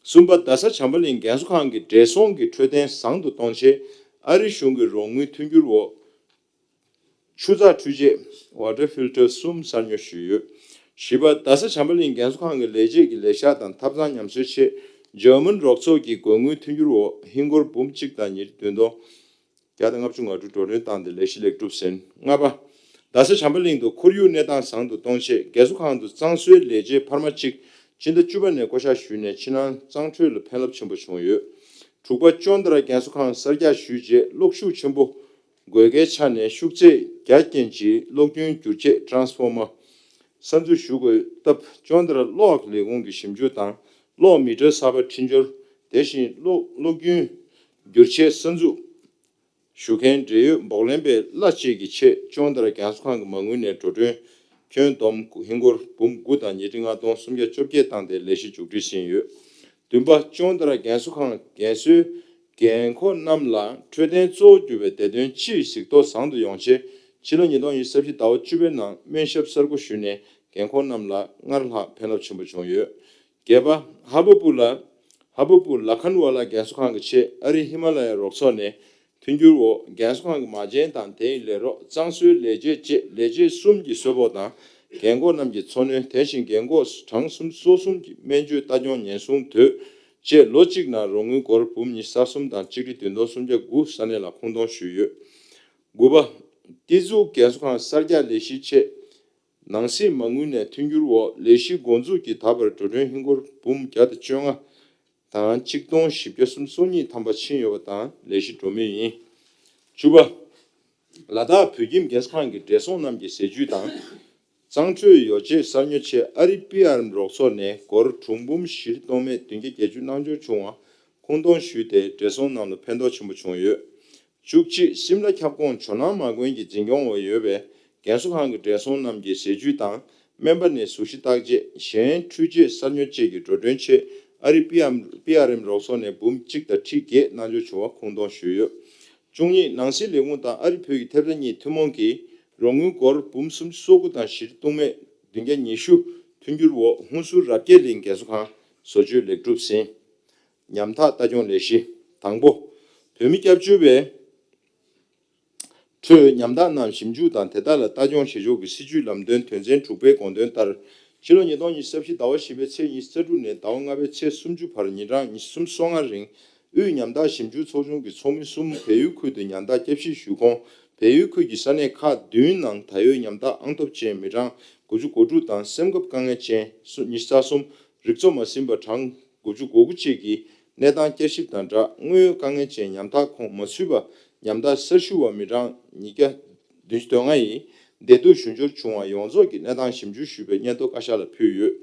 གསུམ་པ། རྡ་ས་བྱམས་པ་གླིང་རྒན་གསོ་ཁང་གི་བགྲེས་སོང་གི་འཕྲོད་བསྟེན་བཟང་དུ་གཏོང་ཆེད་ཨ་རི་གཞུང་གི་རོགས་དངུལ་མཐུན་འགྱུར་འོག་ཆུ་ཚགས་འཕྲུལ་ཆས་Water Filter གསུམ་གསར་ཉོ་ཞུས་ཡོད། བཞི་པ། རྡ་ས་བྱམས་པ་གླིང་རྒན་གསོ་ཁང་གི་ལས་བྱེད་ཀྱི་ལས་ཤག་དང་ཐབ་ཚང་ཉམས་གསོའི་ཆེད་འཇར་མན་རོགས་ཚོགས་ཀྱི་དགོས་དངུལ་མཐུན་འགྱུར་འོག་ཧིན་སྒོར་འབུམ་གཅིག་དང་ཉིས་བདུན་སྟོང་བརྒྱ་དང་ལྔ་བཅུ་ང་དྲུག་འགྲོ་གྲོན་བཏང་སྟེ་ལས་གཞི་ལེགས་གྲུབ་ཟིན། ལྔ་པ། རྡ་ས་བྱམས་པ་གླིང་དུ་ཁོར་ཡུག་གནས་སྟངས་བཟང་དུ་གཏོང་ཆེད་རྒན་གསོ་ཁང་དུ་གཙང་བཟོའི་ལས་བྱེད་འཕར་མ་གཅིག་ཕྱི་ཟླ་བཅུ་པ་ནས་བསྐོ་གཞག་ཞུས་ནས་ཕྱི་ནང་གཙང་འཕྲོད་ལ་ཕན་རླབས་ཆེན་པོ་བྱུང་ཡོད། དྲུག་པ། ཅོན་ཏ་ར་རྒན་གསོ་ཁང་གསར་རྒྱག་ཞུས་རྗེས་གློག་ཤུགས་ཆེན་པོ་དགོས་གལ་ཆགས་ནས་ཤུགས་ཚད་བརྒྱ་རྐྱེན་གྱིས་གློག་རྒྱུན་བསྒྱུར་ཆས་Transformer གསར་འཛུགས་ཞུ་དགོས་སྟབས་ཅོན་ཏ་ར་གློག་ལས་ཁུངས་ཀྱི་ཞིབ་འཇུག་དང་གློག་མི་ཊར་གསར་པ་འཕྲི་སྦྱོར། དེ་བཞིན་གློག་གློག་རྒྱུན་བསྒྱུར་ཆས་གསར་འཛུགས་ཞུ་མཁན་འབྲེལ་ཡོད་འབོག་ལེན་པའི་གླ་བཅས་ཀྱི་ཆེད་ཅོན་ཏ་ར་རྒན་གསོ་ཁང་གི་མ་དངུལ་ནས་འགྲོ་གྲོན་ཁྱོན་བསྡོམས་ཧིན་སྒོར་འབུམ་དགུ་དང་ཉིས་ཁྲི་ལྔ་སྟོང་སུམ་བརྒྱ་བཅོ་བརྒྱད་བཏང་སྟེ་ལས་གཞི་མཇུག་སྒྲིལ་ཟིན་ཡོད། བདུན་པ། ཅོན་ཏ་ར་རྒན་གསོ་ཁང་རྒན་གསོའི་རྒན་འཁོགས་རྣམས་ལ་འཕྲོད་བསྟེན་གཙོ་བོར་གྱུར་པའི་བདེ་དོན་སྤྱི་ཡི་གཟིགས་རྟོག་བཟང་དུ་ཡོང་ཆེད་ཕྱི་ལོ་ཉིས་སྟོང་ཉི་ཤུ་རྩ་བཞི་ཟླ་བ་བཅུ་པའི་ནང་སྨན་ཞབས་གསར་བསྐོ་ཞུས་ནས་རྒན་འཁོགས་རྣམས་ལ་སྔར་ལྷག་ཕན་རླབས་ཆེན་པོ་བྱུང་ཡོད། བརྒྱད་པ། ཧ་བ་པུ་ལ། ཧ་བ་པུ་ལ་ཁན་ཝ་ལ་རྒན་གསོ་ཁང་གི་ཆེད་ཨ་རི་ཧི་མ་ལ་ཡའི་རོགས་ཚོགས་ནས་མཐུན་འགྱུར་འོག་རྒན་གསོ་ཁང་གི་མ་བྱན་དང་དེ་ཡི་ལས་རོགས་གཙང་བཟོའི་ལས་བྱེད་བཅས་ལས་བྱེད་གསུམ་གྱི་གསོལ་ཕོགས་དང་རྒན་འཁོགས་རྣམས་ཀྱི་འཚོ་སྣོན། དེ་བཞིན་རྒན་འཁོགས་གྲངས་སུམ་ཅུ་སོ་གསུམ་གྱི་སྨན་བཅོས་ལྟ་སྐྱོང་ཉེན་སྲུང་དོད་བཅས་ལོ་གཅིག་ནང་རོགས་དངུལ་སྒོར་འབུམ་ཉི་ཤུ་རྩ་གསུམ་དང་ཆིག་ཁྲི་བདུན་སྟོང་སུམ་བརྒྱ་དགུ་ས་གནས་ལ་ཁུངས་གཏོང་ཞུས་ཡོད། དགུ་པ། ཏི་ཛུ་རྒན་གསོ་ཁང་གསར་རྒྱག་ལས་གཞིའི་ཆེད། ནང་སྲིད་མ་དངུལ་ནས་མཐུན་འགྱུར་འོག་ལས་གཞི་འགོ་འཛུགས་ཀྱིས་ད་བར་འགྲོ་གྲོན་ཧིན་སྒོར་འབུམ་བརྒྱ་དང་བཅོ་ལྔ་དང་ཆིག་སྟོང་བཞི་བརྒྱ་སུམ་ཅུ་སོ་གཉིས་ཐམ་པ་ཕྱིན་ཡོད་པ་དང་ལས་གཞི་འགྲོ་མུས་ཡིན། བཅུ་པ། ལ་དྭགས་བོད་ཁྱིམ་རྒན་གསོ་ཁང་གི་བགྲེས་སོང་རྣམས་ཀྱི་ཟས་བཅུད་དང་ གཙང་སྤྲོད་ཡོ་བྱད་གསར་ཉོ་ཆེད་ཨ་རི་པི་ཨར་ཨེམ་རོགས་ཚོགས་ནས་སྒོར་གྲངས་འབུམ་བཞི་སྟོང་མེད་བདུན་བརྒྱ་བརྒྱད་ཅུ་གནང་འབྱོར་བྱུང་བ་ཁུངས་གཏོང་ཞུས་ཏེ་བགྲེས་སོང་རྣམས་ལ་ཕན་ཐོགས་ཆེན་པོ་བྱུང་ཡོད། བཅུ་གཅིག་སིམ་ལ་ཁྱབ་ཁོངས་ཇོ་ནང་མ་དགོན་གྱི་འཛིན་སྐྱོང་འོག་ཡོད་པའི་རྒན་གསོ་ཁང་གི་བགྲེས་སོང་རྣམས་ཀྱི་ཟས་བཅུད་དང་སྨན་པ་ནས་གཟུགས་གཞི་བརྟག་དཔྱད། གཞན་འཕྲུལ་ཆས་གསར་ཉོ་བཅས་ཀྱི་འགྲོ་གྲོན་ཆེད་ཨ་རི་པི་ཨར་ཨེམ་པི་ཨར་ཨེམ་རོགས་ཚོགས་ནས་འབུམ་གཅིག་དང་ཁྲི་བརྒྱད་གནང་འབྱོར་བྱུང་བ་ཁུངས་གཏོང་ཞུས་ཡོད། བཅུ་གཉིས་ནང་སྲིད་ལས་ཁུངས་དང་ཨ་རི་བོད་ཀྱི་ཐེབས་རྩ་གཉིས་ཐུན་མོང་གིས་རོགས་དངུལ་སྒོར་འབུམ་སུམ་ཅུ་སོ་དགུ་དང་བཞི་སྟོང་མེད་བདུན་བརྒྱ་ཉི་ཤུ་མཐུན་འགྱུར་འོག་ཧུན་སུར་རབ་རྒྱས་གླིང་རྒན་གསོ་ཁང་བཟོ་བཅོས་ལེགས་གྲུབ་ཟིན། ཉམ་ཐག་ལྟ་སྐྱོང་ལས་གཞི། དང་པོ། བོད་མི་སྐྱབས་བཅོལ་བའི་ཁྲོད་ཉམ་ཐག་རྣམས་ཞིབ་འཇུག་དང་དེ་དག་ལ་ལྟ་སྐྱོང་བྱེད་ཕྱོགས་ཀྱི་སྲིད་ཇུས་ལམ་སྟོན་དོན་ཚན་དྲུག་པའི་དགོངས་དོན་ལྟར། ཕྱི་ལོ་ཉིས་སྟོང་ཉི་ཤུ་རྩ་བཞི་ཟླ་བ་བཞི་པའི་ཚེས་ཉི་ཤུ་རྩ་དྲུག་ནས་ཟླ་བ་ལྔ་པའི་ཚེས་སུམ་ཅུ་བར་ཉིན་གྲངས་ཉི་ཤུ་རྩ་ལྔ་རིང་དབུས་ཉམ་ཐག་ཞིབ་འཇུག་ཚོགས་ཆུང་གི་ཚོགས་མི་གསུམ་བལ་ཡུལ་ཁུལ་དུ་ཉམ་ཐག་བསྐྱར་ཞིབ་ཞུ་ཁོངས་བལ་ཡུལ་ཁུལ་གྱི་ས་གནས་ཁག་བདུན་ནང་ད་ཡོད་ཉམ་ཐག་ཨང་སྟོབས་ཅན་མི་གྲངས་དགུ་བཅུ་གོ་དྲུག་དང་སེམས་ཁམས་དཀའ་ངལ་ཅན་སུ་ཉི་ཤུ་རྩ་གསུམ། རིག་འཚོ་མ་ཟིན་པ་གྲངས་དགུ་བཅུ་གོ་དགུ་བཅས་ཀྱི་གནས་སྟངས་བསྐྱར་ཞིབ་དང་སྦྲགས། དངོས་ཡོད་དཀའ་ངལ་ཅན་ཉམ་ཐག་ཁོངས་མ་ཚུད་པ་ཉམ་ཐག་གསར་ཞུ་བ་མི་གྲངས་ཉིས་བརྒྱ་བདུན་ཅུ་དོན་ལྔ་ཡི་བདེ་སྡུག་ཞུ་འབྱོར་བྱུང་བ་ཡོངས་རྫོགས་ཀྱི་གནས་སྟངས་ཞིབ་འཇུག་ཞུས་པའི་སྙན་ཐོ་བཀའ་ཤག་ལ་ཕུལ་ཡོད།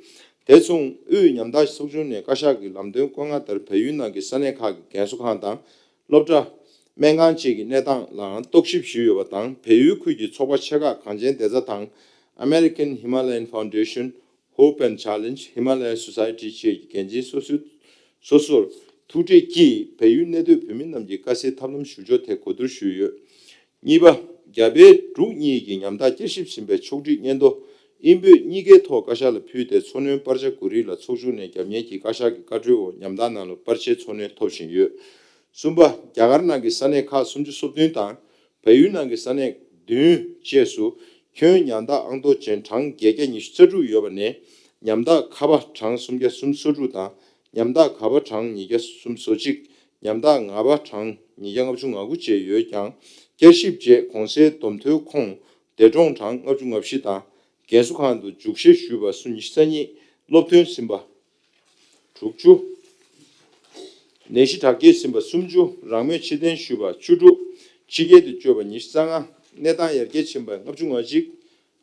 དེ་མཚུངས་དབུས་ཉམ་ཐག་ཚོགས་ཆུང་ནས་བཀའ་ཤག་གི་ལམ་སྟོན་བཀོད་མངགས་ལྟར་བལ་ཡུལ་ནང་གི་ས་གནས་ཁག་གི་རྒན་གསོ་ཁང་དང་། སློབ་གྲྭ། སྨན་ཁང་བཅས་ཀྱི་གནས་སྟངས་ལའང་རྟོག་ཞིབ་ཞུས་ཡོད་པ་དང་། བལ་ཡུལ་ཁུལ་གྱི་ཚོགས་པ་ཆེ་ཁག་གངས་ཅན་བདེ་རྩ་དང་། American Himalayan Foundation, Hope and Challenge, Himalaya Society བཅས་ཀྱི་འགན་འཛིན་སོ་སོའི་སོ་སོར་ཐུག་འཕྲད་ཀྱིས་བལ་ཡུལ་གནས་སྡོད་བོད་མི་རྣམས་ཀྱི་དཀའ་སེལ་ཐབས་ལམ་ཞུ་ཕྱོགས་ཐད་གོ་བསྡུར་ཞུས་ཡོད། གཉིས་པ། རྒྱ་བལ་འབྲུག་གཉིས་ཀྱི་ཉམ་ཐག་བསྐྱར་ཞིབ་ཟིན་པའི་ཕྱོགས་སྒྲིག་སྙན་ཐོ་ཨིན་བོད་གཉིས་ཀའི་ཐོག་བཀའ་ཤག་ལ་ཕུལ་ཏེ་འཚོ་སྣོན་པར་ཆ་གོ་སྒྲིག་ལ་ཚོགས་ཆུང་ནས་རྒྱབ་གཉེར་གྱིས་བཀའ་ཤག་གི་བཀའ་འཁྲོལ་འོག་ཉམ་ཐག་རྣམས་ལ་པར་ཆས་འཚོ་སྣོན་ཐོབ་བཞིན་ཡོད། གསུམ་པ། རྒྱ་གར་ནང་གི་ས་གནས་ཁག་སུམ་ཅུ་སོ་བདུན་དང་། བལ་ཡུལ་ནང་གི་ས་གནས་བདུན་བཅས་སུ་ཁྱོན་ཉམ་ཐག་ཨང་སྟོབས་ཅན་གྲངས་བརྒྱད་བརྒྱ་ཉི་ཤུ་རྩ་དྲུག་ཡོད་པ་ནས། ཉམ་ཐག་ཁ་པ་གྲངས་སུམ་བརྒྱ་སུམ་ཅུ་སོ་དྲུག་དང་། ཉམ་ཐག་ག་པ་གྲངས་ཉིས་བརྒྱ་སུམ་ཅུ་སོ་གཅིག་ཉམ་ཐག་ང་པ་གྲངས་ཉིས་བརྒྱ་ལྔ་བཅུ་ང་དགུ་བཅས་ཡོད་ཀྱང་། བསྐྱར་ཞིབ་རྗེས་གོང་གསལ་བསྡོམས་ཐོའི་ཁོངས་འདས་གྲོངས་གྲངས་ལྔ་བཅུ་ང་བཞི་དང་། རྒན་གསོ་ཁང་དུ་འཇུག་བཞེས་ཞུས་པ་སུམ་ཉི་ཤུ་རྩ་གཉིས། སློབ་ཐོན་ཟིན་པ་དྲུག་ཅུ། ནད་གཞི་དྲག་སྐྱེད་ཟིན་པ་སུམ་ཅུ། རང་མོས་ཕྱིར་འཐེན་ཞུས་པ་བཅུ་དྲུག་ཕྱི་རྒྱལ་དུ་བསྐྱོད་པ་ཉི་ཤུ་རྩ་ལྔ། གནས་སྟངས་ཡར་རྒྱས་ཕྱིན་པ་ལྔ་བཅུ་ང་གཅིག་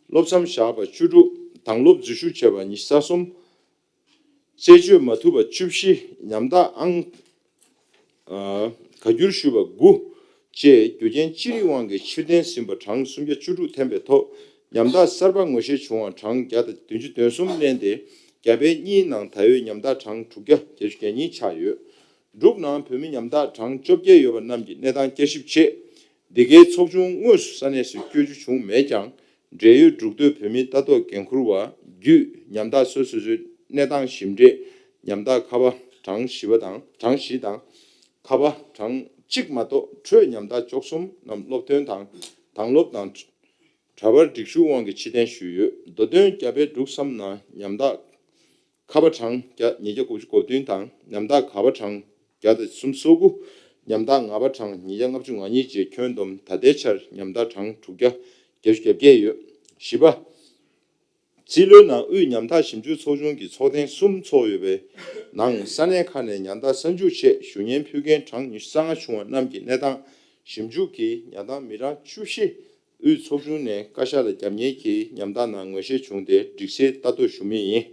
བློ་མཚམས་བཞག་པ་བཅུ་དྲུག་དང་སློབ་འཛུལ་ཞུགས་བྱས་པ་ཉི་ཤུ་རྩ་གསུམ། རྩད་གཅོད་མ་ཐུབ་པ་བཅུ་བཞི། ཉམ་ཐག་ཨང་། ཨ། བཀའ་འགྱུར་ཞུས་པ་དགུ། བཅས་རྒྱུ་རྐྱེན་ཅི་རིགས་དབང་གིས་ཕྱིར་འཐེན་ཟིན་པ་གྲངས་སུམ་བརྒྱ་བཅུ་དྲུག་ཐེམ་པའི་ཐོག་ཉམ་ཐག་གསར་པ་ངོ་ཤེས་བྱུང་བ་གྲངས་བརྒྱ་དང་བདུན་ཅུ་དོན་གསུམ་ལེན་ཏེ། རྒྱ་བལ་གཉིས་ནང་ད་ཡོད་ཉམ་ཐག་གྲངས་དྲུག་བརྒྱ་བརྒྱད་ཅུ་གྱ་གཉིས་ཆགས་ཡོད། འབྲུག་ནང་བོད་མི་ཉམ་ཐག་གྲངས་བཅོ་བརྒྱད་ཡོད་པ་རྣམས་ཀྱི་གནས་སྟངས་བསྐྱར་ཞིབ་ཆེད། འདི་གའི་ཚོགས་ཆུང་དངོས་སུ་ས་གནས་སུ་བསྐྱོད་རྒྱུ་བྱུང་མེད་ཀྱང་། འབྲེལ་ཡོད་འབྲུག་སྡོད་བོད་མིའི་ལྟ་རྟོག་འགན་འཁུར་བ་བརྒྱུད་ཉམ་ཐག་སོ་སོ་སོའི་གནས་སྟངས་ཞིབ་ཕྲའི་ཉམ་ཐག་ཁ་པ་གྲངས་བཞི་པ་དང་གྲངས་བཞི་དང་། ཁ་པ་གྲངས་གཅིག་མ་གཏོགས་འཕྲོས་ཉམ་ཐག་བཅུ་གསུམ་རྣམས་སློབ་ཐོན་དང་དང་སློབ་དང་གྲྭ་པར་སྒྲིག་ཞུགས་དབང་གིས་ཕྱིར་འཐེན་ཞུས་ཡོད། མདོ་དོན་རྒྱ་བལ་འབྲུག་གསུམ་ནང་ཉམ་ཐག་ཁ་པ་གྲངས་བརྒྱ་ཉིས་བརྒྱ་དགུ་བཅུ་གོ་བདུན་དང་ཉམ་ཐག་ག་པ་གྲངས་བརྒྱ་དང་སུམ་ཅུ་སོ་དགུ། ཉམ་ཐག་ང་པ་གྲངས་ཉིས་བརྒྱ་ལྔ་བཅུ་ང་གཉིས་བཅས་ཁྱོན་བསྡོམས་ད་ལྟའི་ཆར་ཉམ་ཐག་གྲངས་དྲུག་བརྒྱ་བརྒྱད་ཅུ་གྱ་བརྒྱད་ཡོད། བཞི་པ། རྩིས་ལོའི་ནང་དབུས་ཉམ་ཐག་ཞིབ་འཇུག་ཚོགས་ཆུང་གི་ཚོགས་ཐེངས་གསུམ་འཚོགས་ཡོད་པའི་ནང་ས་གནས་ཁག་ནས་ཉམ་ཐག་གསར་འཇུག་ཆེད་ཞུ་སྙན་ཕུལ་མཁན་གྲངས་ཉི་ཤུ་རྩ་ལྔ་བྱུང་བ་རྣམས་ཀྱི་གནས་སྟངས་ཞིབ་འཇུག་གིས་ཉམ་ཐག་མི་གྲངས་བཅུ་བཞི། དབུས་ཚོགས་ཆུང་ནས་བཀའ་ཤག་ལ་རྒྱབ་གཉེར་གྱིས་ཉམ་ཐག་ནང་ངོ་ཤེས་བྱུང་སྟེ་སྒྲིག་གསལ་ལྟ་རྟོག་ཞུ་མུས་ཡིན།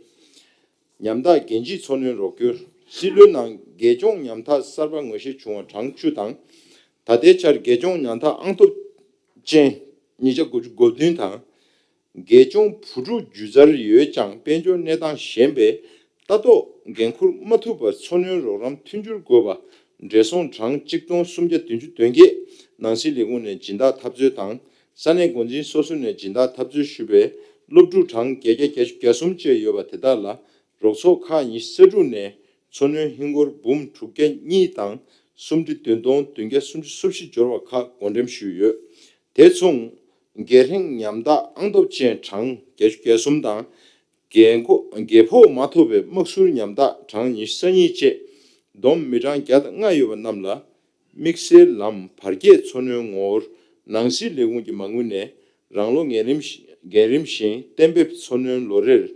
ཉམ་ཐག་རྒན་བྱིས་འཚོ་སྣོན་རོགས་སྐྱོར། རྩིས་ལོའི་ནང་རྒས་གཅོང་ཉམ་ཐག་གསར་པ་ངོ་ཤེས་བྱུང་བ་གྲངས་བཅུ་དང་། ད་ལྟའི་ཆར་རྒས་གཅོང་ཉམ་ཐག་ཨང་སྟོབས་ཅན་ཉིས་བརྒྱ་དགུ་བཅུ་གོ་བདུན་དང་། རྒས་གཅོང་བུ་ཕྲུག་སྒྱུ་རྩལ་ཡོད་ཀྱང་དཔལ་འབྱོར་གནས་སྟངས་ཞན་པས་ལྟ་རྟོག་འགན་འཁུར་མ་ཐུབ་པར་འཚོ་སྣོན་རོགས་རམ་མཐུན་འགྱུར་དགོས་པ་འབྲས་སོང་གྲངས་གཅིག་སྟོང་སུམ་བརྒྱ་བདུན་ཅུ་དོན་བརྒྱད། ནང་སྲིད་ལས་ཁུངས་ནས་སྦྱིན་བདག་འཐབ་རྩོད་དང་ས་གནས་འགོ་འཛིན་སོ་སོ་ནས་སྦྱིན་བདག་འཐབ་རྩོད་ཞུས་པའི་སློབ་ཕྲུག་གྲངས་བརྒྱད་བརྒྱ་བརྒྱད་ཅུ་གྱ་གསུམ་བཅས་ཡོད་པ་དེ་དག་ལ་རོགས་ཚོགས་ཁག་ཉི་ཤུ་རྩ་དྲུག་ནས་འཚོ་སྣོན་ཧིན་སྒོར་འབུམ་དྲུག་བརྒྱ་གཉིས་དང་སུམ་ཁྲི་བདུན་སྟོང་བདུན་བརྒྱ་སུམ་ཅུ་སོ་བཞི་འབྱོར་བ་ཁག་བགོ་འགྲེམས་ཞུས་ཡོད། དེ་མཚུངས། རྒན་རྒོན་ཉམ་ཐག་ཨང་སྟོབས་ཅན་གྲངས་བརྒྱད་ཅུ་གྱ་གསུམ་དང་། རྒས་འཁོགས་རྒས་ཕོགས་མ་ཐོབ་པའི་དམག་ཟུར་ཉམ་ཐག་གྲངས་ཉི་ཤུ་རྩ་གཉིས་བཅས་བསྡོམས་མི་གྲངས་བརྒྱ་དང་ལྔ་ཡོད་པ་རྣམས་ལ་དམིགས་བསལ་ལམ་བར་རྒྱས་འཚོ་སྣོན་ངོ་བོར་ནང་སྲིད་ལས་ཁུངས་ཀྱི་མ་དངུལ་ནས་རང་ལོ་འགན་རིམ་བཞིན་གཏན་འབེབས་འཚོ་སྣོན་ལོ་རེར་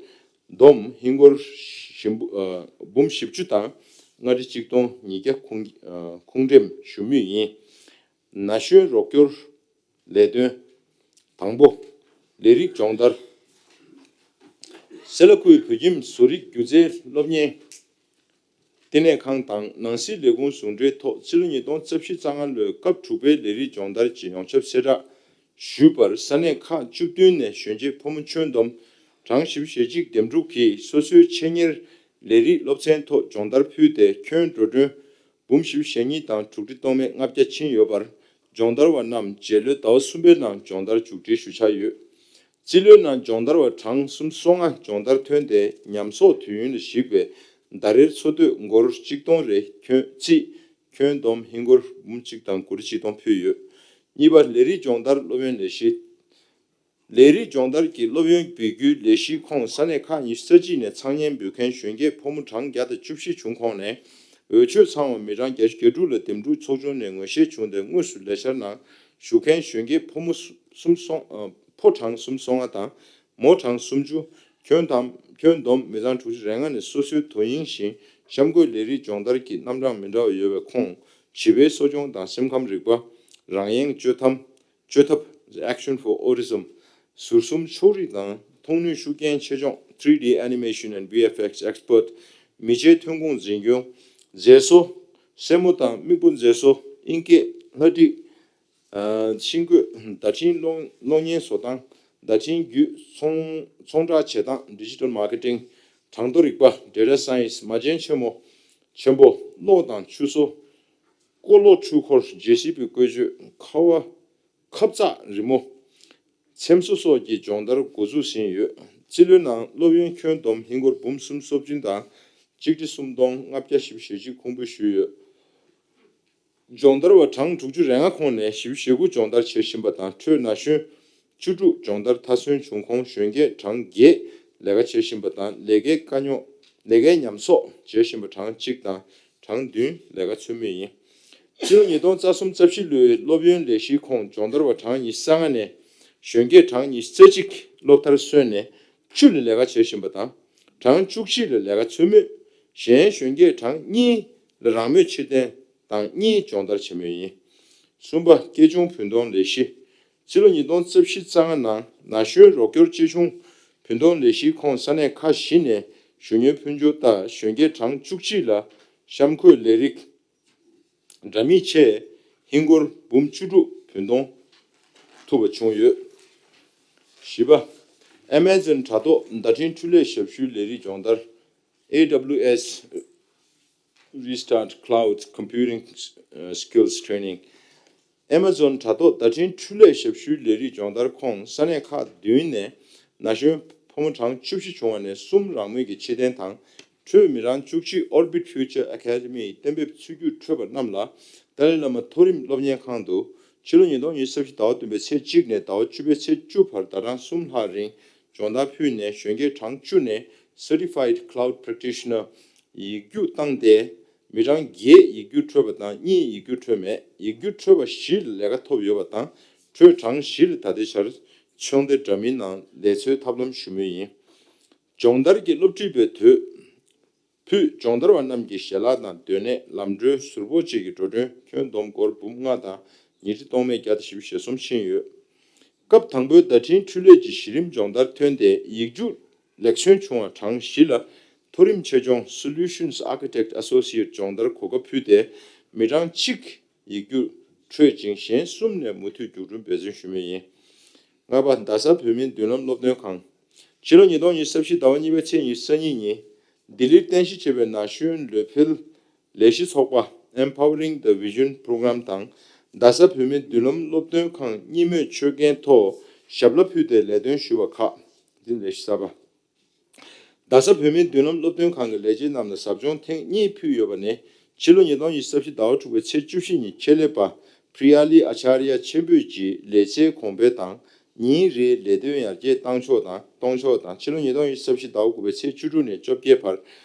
བསྡོམས་ཧིན་སྒོར་ཞིམ་པོ་འབུམ་བཞི་བཅུ་དང་ལྔ་ཁྲི་གཅིག་སྟོང་ཉིས་བརྒྱ་ཁུངས་ཁུངས་འགྲེམས་ཞུ་མུས་ཡིན། ན་གཞོན་རོགས་སྐྱོར་ལས་དོན། དང་པོ། ལས་རིགས་སྦྱོང་བརྡར། སེ་ལ་ཁུལ་བོད་ཁྱིམ་བཟོ་རིག་སྒྱུ་རྩལ་སློབ་གཉེར་ལྟེ་གནས་ཁང་དང་ནང་སྲིད་ལས་ཁུངས་ཟུང་འབྲེལ་ཐོག་ཕྱི་ལོ་ཉིས་སྟོང་རྩ་བཞི་རྩ་ལྔ་ལོའི་སྐབས་དྲུག་པའི་ལས་རིགས་སྦྱོང་བརྡར་གྱི་ཡོངས་ཁྱབ་གསལ་བསྒྲགས་ཞུས་པར་ས་གནས་ཁག་བཅུ་བདུན་ནས་གཞོན་སྐྱེས་ཕོ་མོ་ཁྱོན་བསྡོམས་གྲངས་བཞི་བཅུ་ཞེ་གཅིག་འདེམས་སྒྲུག་གིས་སོ་སོའི་ཆེད་གཉེར་ལས་རིགས་སློབ་ཚན་ཐོག་སྦྱོང་བརྡར་ཕུལ་ཏེ། ཁྱོན་འགྲོ་གྲོན་འབུམ་བཞི་བཅུ་ཞེ་གཉིས་དང་དྲུག་ཁྲི་སྟོང་མེད་ལྔ་བརྒྱ་ཕྱིན་ཡོད་པར། སྦྱོང་བརྡར་བ་རྣམས་རྗེས་ལོའི་ཟླ་བ་གསུམ་པའི་ནང་སྦྱོང་བརྡར་མཇུག་སྒྲིལ་ཞུ་འཆར་ཡོད། རྩིས་ལོའི་ནང་སྦྱོང་བརྡར་བ་གྲངས་སུམ་ཅུ་སོ་ལྔ་སྦྱོང་བརྡར་ཐོན་ཏེ། ཉམས་གསོག་དུས་ཡུན་ལ་གཞིགས་པའི་ཟླ་རེར་འཚོ་སྡོད་སྒོར་གཅིག་སྟོང་རེ། ཁྱོན་རྩིས་ཁྱོན་བསྡོམས་ཧིན་སྒོར་འབུམ་གཅིག་དང་དགུ་ཁྲི་ཆིག་སྟོང་ཕུལ་ཡོད། གཉིས་པ། ལས་རིགས་སྦྱོང་བརྡར་སློབ་ཡོན་ལས་གཞི། ལས་རིགས་སྦྱོང་བརྡར་གྱི་སློབ་ཡོན་འབུལ་རྒྱུའི་ལས་གཞིའི་ཁོངས་ས་གནས་ཁག་ཉི་ཤུ་རྩ་གཅིག་ནས་ཚང་མཉམ་འབུལ་མཁན་གཞོན་སྐྱེས་ཕོ་མོ་གྲངས་བརྒྱ་དང་བཅུ་བཞི་བྱུང་ཁོངས་ནས། འོས་ཆོས་ཚང་བ་མི་གྲངས་བརྒྱད་ཅུ་གྱ་དྲུག་ལ་འདེམས་སྒྲུག་ཚོགས་ཆུང་ནས་ངོས་བཞེས་བྱུང་སྟེ། དངོས་སུ་ལས་འཆར་ནང་ཞུགས་མཁན་གཞོན་སྐྱེས་ཕོ་མོ་སུམ་སོང་ཨ་ཕོ་གྲངས་སུམ་ཅུ་སོ་ལྔ་དང་མོ་གྲངས་སུམ་ཅུ། ཁྱོན་བསྡོམས་ཁྱོན་བསྡོམས་མི་གྲངས་དྲུག་ཅུ་རེ་ལྔ་ནས་སོ་སོའི་དོ་དབྱིངས་བཞིན་གཤམ་འཁོད་ལས་རིགས་སྦྱོང་བརྡར་གྱི་རྣམ་གྲངས་མི་འདྲ་བ་ཡོད་པའི་ཁོངས། བྱིས་པའི་གསོ་སྐྱོང་དང་སེམས་ཁམས་རིག་པ། རང་དབྱེ་བཅོས་ཐབས། བཅོས་ཐབས། Action for Autism། ཟུར་གསུམ་ཕྱོགས་རིས་དང་མཐོང་ནུས་ཤུགས་རྐྱེན་ཆེ་ཆུང་། three D animation and V F X expert། མི་ཚེའི་ཐོན་ཁུངས་འཛིན་སྐྱོང་། མཛེས་བཟོ། སེན་མོ་དང་མིག་སྤུ་མཛེས་བཟོ། དབྱིན་སྐད། ལྷ་བྲིས། ཤིང་བརྐོས། བརྡ་འཕྲིན་གློག་གློག་བརྙན་བཟོ་སྟངས། བརྡ་འཕྲིན་བརྒྱུད་ཚོང་ཚོང་བསྒྲགས་བྱེད་སྟངས། Digital Marketing། གྲངས་ཐོ་རིག་པ། Data Science། མ་བྱན་ཆེན་མོ་ཆེན་པོ། གློག་དང་ཆུ་བཟོ། ཀོ་ལོ་འཕྲུལ་འཁོར། ཇེ་སི་བི་བཀོལ་སྤྱོད། ཁ་བ། ཁབ་ཚགས་རི་མོ། འཚེམ་བཟོ་སོགས་ཀྱི་སྦྱོང་བརྡར་འགོ་འཛུགས་ཟིན་ཡོད། རྩིས་ལོའི་ནང་སློབ་ཡོན་ཁྱོན་བསྡོམས་ཧིན་སྒོར་འབུམ་སུམ་ཅུ་སོ་བདུན་དང་གཅིག་ཁྲི་སུམ་སྟོང་ལྔ་བརྒྱ་བཞི་བཅུ་ཞེ་གཅིག་ཁུངས་འབུལ་ཞུས་ཡོད། སྦྱོང་བརྡར་བ་གྲངས་དྲུག་ཅུ་རེ་ལྔ་ཁོངས་ནས་བཞི་བཅུ་ཞེ་དགུ་སྦྱོང་བརྡར་བྱེད་བཞིན་པ་དང་། ཁྲོད་ན་གཞོན་བཅུ་དྲུག་སྦྱོང་བརྡར་མཐར་སོན་བྱུང་ཁོངས་གཞོན་སྐྱེས་གྲངས་བརྒྱད་ལས་ཀ་བྱེད་བཞིན་པ་དང་། ལས་ཀའི་དཀའ་རྙོག་ལས་ཀའི་ཉམས་གསོག་བྱེད་བཞིན་པ་གྲངས་གཅིག་དང་གྲངས་བདུན་ལས་ཀ་འཚོལ་མུས་ཡིན། སྤྱི་ལོ་ཉིས་སྟོང་རྩ་གསུམ་རྩ་བཞི་ལོའི་སློབ་ཡོན་ལས་གཞིའི་ཁོངས་སྦྱོང་བརྡར་བ་གྲངས་ཉི་ཤུ་རྩ་ལྔ་ནས་གཞོན་སྐྱེས་གྲངས་ཉི་ཤུ་རྩ་གཅིག་སློབ་མཐར་སོན་ནས་བཅུ་ལ་ལས་ཀ་བྱེད་བཞིན་པ་དང་། གྲངས་བཅུ་གཅིག་ལ་ལས་ཀ་འཚོལ་མུས། གཞན་གཞོན་སྐྱེས་གྲངས་གཉིས་ལ་རང་མོས་ཕྱིར་འཐེན་དང་གཉིས་སྦྱོང་བརྡར་བྱེད་མུས་ཡིན། གསུམ་པ། སྐྱེ་ཆུང་བུན་གཏོང་ལས་གཞི། སྤྱི་ལོ་ཉིས་སྟོང་རྩ་བཞི་རྩ་ལྔ་ནང་ན་གཞོན་རོགས་སྐྱོར་སྐྱེ་ཆུང་བུན་གཏོང་ལས་གཞིའི་ཁོངས་ས་གནས་ཁག་བཞི་ནས་ཞུ་སྙན་ཕུལ་འབྱོར་ལྟར་གཞོན་སྐྱེས་གྲངས་བཅུ་གཅིག་ལ་གཤམ་འཁོད་ལས་རིགས་འདྲ་མིན་ཆེད་ཧིན་སྒོར་འབུམ་བཅུ་དྲུག་བུན་གཏོང་ཐུབ་པ་བྱུང་ཡོད། བཞི་པ། Amazon་དྲ་ཐོག་བརྡ་འཕྲིན་འཕྲུལ་ལས་ཞབས་ཞུའི་ལས་རིགས་སྦྱོང་བརྡར། A W S Restart Cloud Computing Skills Training། Amazon་དྲ་ཐོག་བརྡ་འཕྲིན་འཕྲུལ་ལས་ཞབས་ཞུའི་ལས་རིགས་སྦྱོང་བརྡར་ཁོངས་ས་གནས་ཁག་བདུན་ནས་ན་གཞོན་ཕོ་མོ་གྲངས་བཅུ་བཞི་བྱུང་བ་ནས་གསུམ་རང་མོས་ཀྱིས་ཕྱིར་འཐེན་དང་། ཁྲོད་མི་གྲངས་བཅུ་གཅིག་Orbit Future Academy་གཏན་འབེབས་ཚུད་རྒྱུར་འཕྲོད་པ་རྣམས་ལ་ཏཱ་ལའི་བླ་མ་མཐོ་རིམ་སློབ་གཉེར་ཁང་དུ་ཕྱི་ལོ་ཉིས་སྟོང་ཉི་ཤུ་རྩ་བཞི་ཟླ་བ་བདུན་པའི་ཚེས་གཅིག་ནས་ཟླ་བ་བཅུ་པའི་ཚེས་བཅུ་བར་ཟླ་གྲངས་གསུམ་ལྷག་རིང་སྦྱོང་བརྡར་ཕུལ་ནས་གཞོན་སྐྱེས་གྲངས་བཅུ་ནས་Certified Cloud Practitioner་ཡིག་རྒྱུགས་བཏང་སྟེ། མི་གྲངས་བརྒྱད་ཡིག་རྒྱུགས་འཕྲོད་པ་དང་གཉིས་ཡིག་རྒྱུགས་འཕྲོད་མེད། ཡིག་རྒྱུགས་འཕྲོད་པ་བཞི་ལ་ལས་ཀ་ཐོབ་ཡོད་པ་དང་། ཁྲོད་གྲངས་བཞི་ལ་ད་ལྟའི་ཆར་ཚོགས་སྡེ་འདྲ་མིན་ནང་ལས་འཚོལ་ཐབས་ལམ་ཞུ་མུས་ཡིན། སྦྱོང་བརྡར་གྱི་སློབ་ཁྲིད་པའི་དུས། ཕུད་སྦྱོང་བརྡར་བ་རྣམས་ཀྱི་ཞལ་ལག་དང་སྡོད་གནས། ལམ་གྲོན། ཟུར་ཕོགས་བཅས་ཀྱི་འགྲོ་གྲོན་ཁྱོན་བསྡོམས་སྒོར་འབུམ་ལྔ་དང་ཉིས་ཁྲི་སྟོང་མེད་བརྒྱ་དང་བཞི་བཅུ་ཞེ་གསུམ་ཕྱིན་ཡོད། སྐབས་དང་པོའི་བརྡ་འཕྲིན་འཕྲུལ་ལས་ཀྱི་གཞི་རིམ་སྦྱོང་བརྡར་ཐོན་ཏེ། ཡིག་རྒྱུགས་ལེགས་སོན་བྱུང་བ་གྲངས་བཞི་ལ་མཐོ་རིམ་ཆེད་སྦྱོང་Solutions Architect Associate་སྦྱོང་བརྡར་གོ་སྐབས་ཕུལ་ཏེ། མི་གྲངས་གཅིག་ཡིག་རྒྱུགས་འཕྲོད་ཅིང་། གཞན་གསུམ་ནས་མུ་མཐུད་རྒྱུགས་སྤྲོད་འབད་བརྩོན་ཞུ་མུས་ཡིན། ལྔ་པ། རྡ་ས་བོད་མིའི་མདུན་ལམ་སློབ་སྟོན་ཁང་། ཕྱི་ལོ་ཉིས་སྟོང་ཉི་ཤུ་རྩ་བཞི་ཟླ་བ་གཉིས་པའི་ཚེས་ཉི་ཤུ་རྩ་གཉིས་ཉིན་ལྡི་ལིར་རྟེན་གཞི་བྱས་པའི་ན་གཞོན་ལུས་འཕེལ་ལས་གཞི་ཚོགས་པ་Empowering the Vision Program་དང་རྡ་ས་བོད་མིའི་མདུན་ལམ་སློབ་སྟོན་ཁང་གཉིས་མོས་ཆོད་གན་ཐོག་ཞབས་ལ་ཕུལ་ཏེ་ལས་དོན་ཞུས་པ་ཁག་འདི་ལས་གཞི་གསར་པ། རྡ་ས་བོད་མིའི་མདུན་ལམ་སློབ་སྟོན་ཁང་གི་ལས་བྱེད་རྣམས་ལ་ཟབ་སྦྱོང་ཐེངས་གཉིས་ཕུལ་ཡོད་པ་ནི། ཕྱི་ལོ་ཉིས་སྟོང་ཉི་ཤུ་རྩ་བཞི་ཟླ་བ་དྲུག་པའི་ཚེས་བཅུ་བཞི་ཉིན་ཆེད་ལས་པ་Priyali Acharya་མཆན་བུས་ཀྱིས་ལས་བྱའི་གོང་འཕེལ་དང་ཉིན་རེའི་ལས་དོན་ཡར་རྒྱས་གཏང་ཕྱོགས་དང་གཏོང་ཕྱོགས་དང་། ཕྱི་ལོ་ཉིས་སྟོང་ཉི་ཤུ་རྩ་བཞི་ཟླ་བ་དགུ་པའི་ཚེས་བཅུ་དྲུག་ནས་བཅོ་བརྒྱད་བར་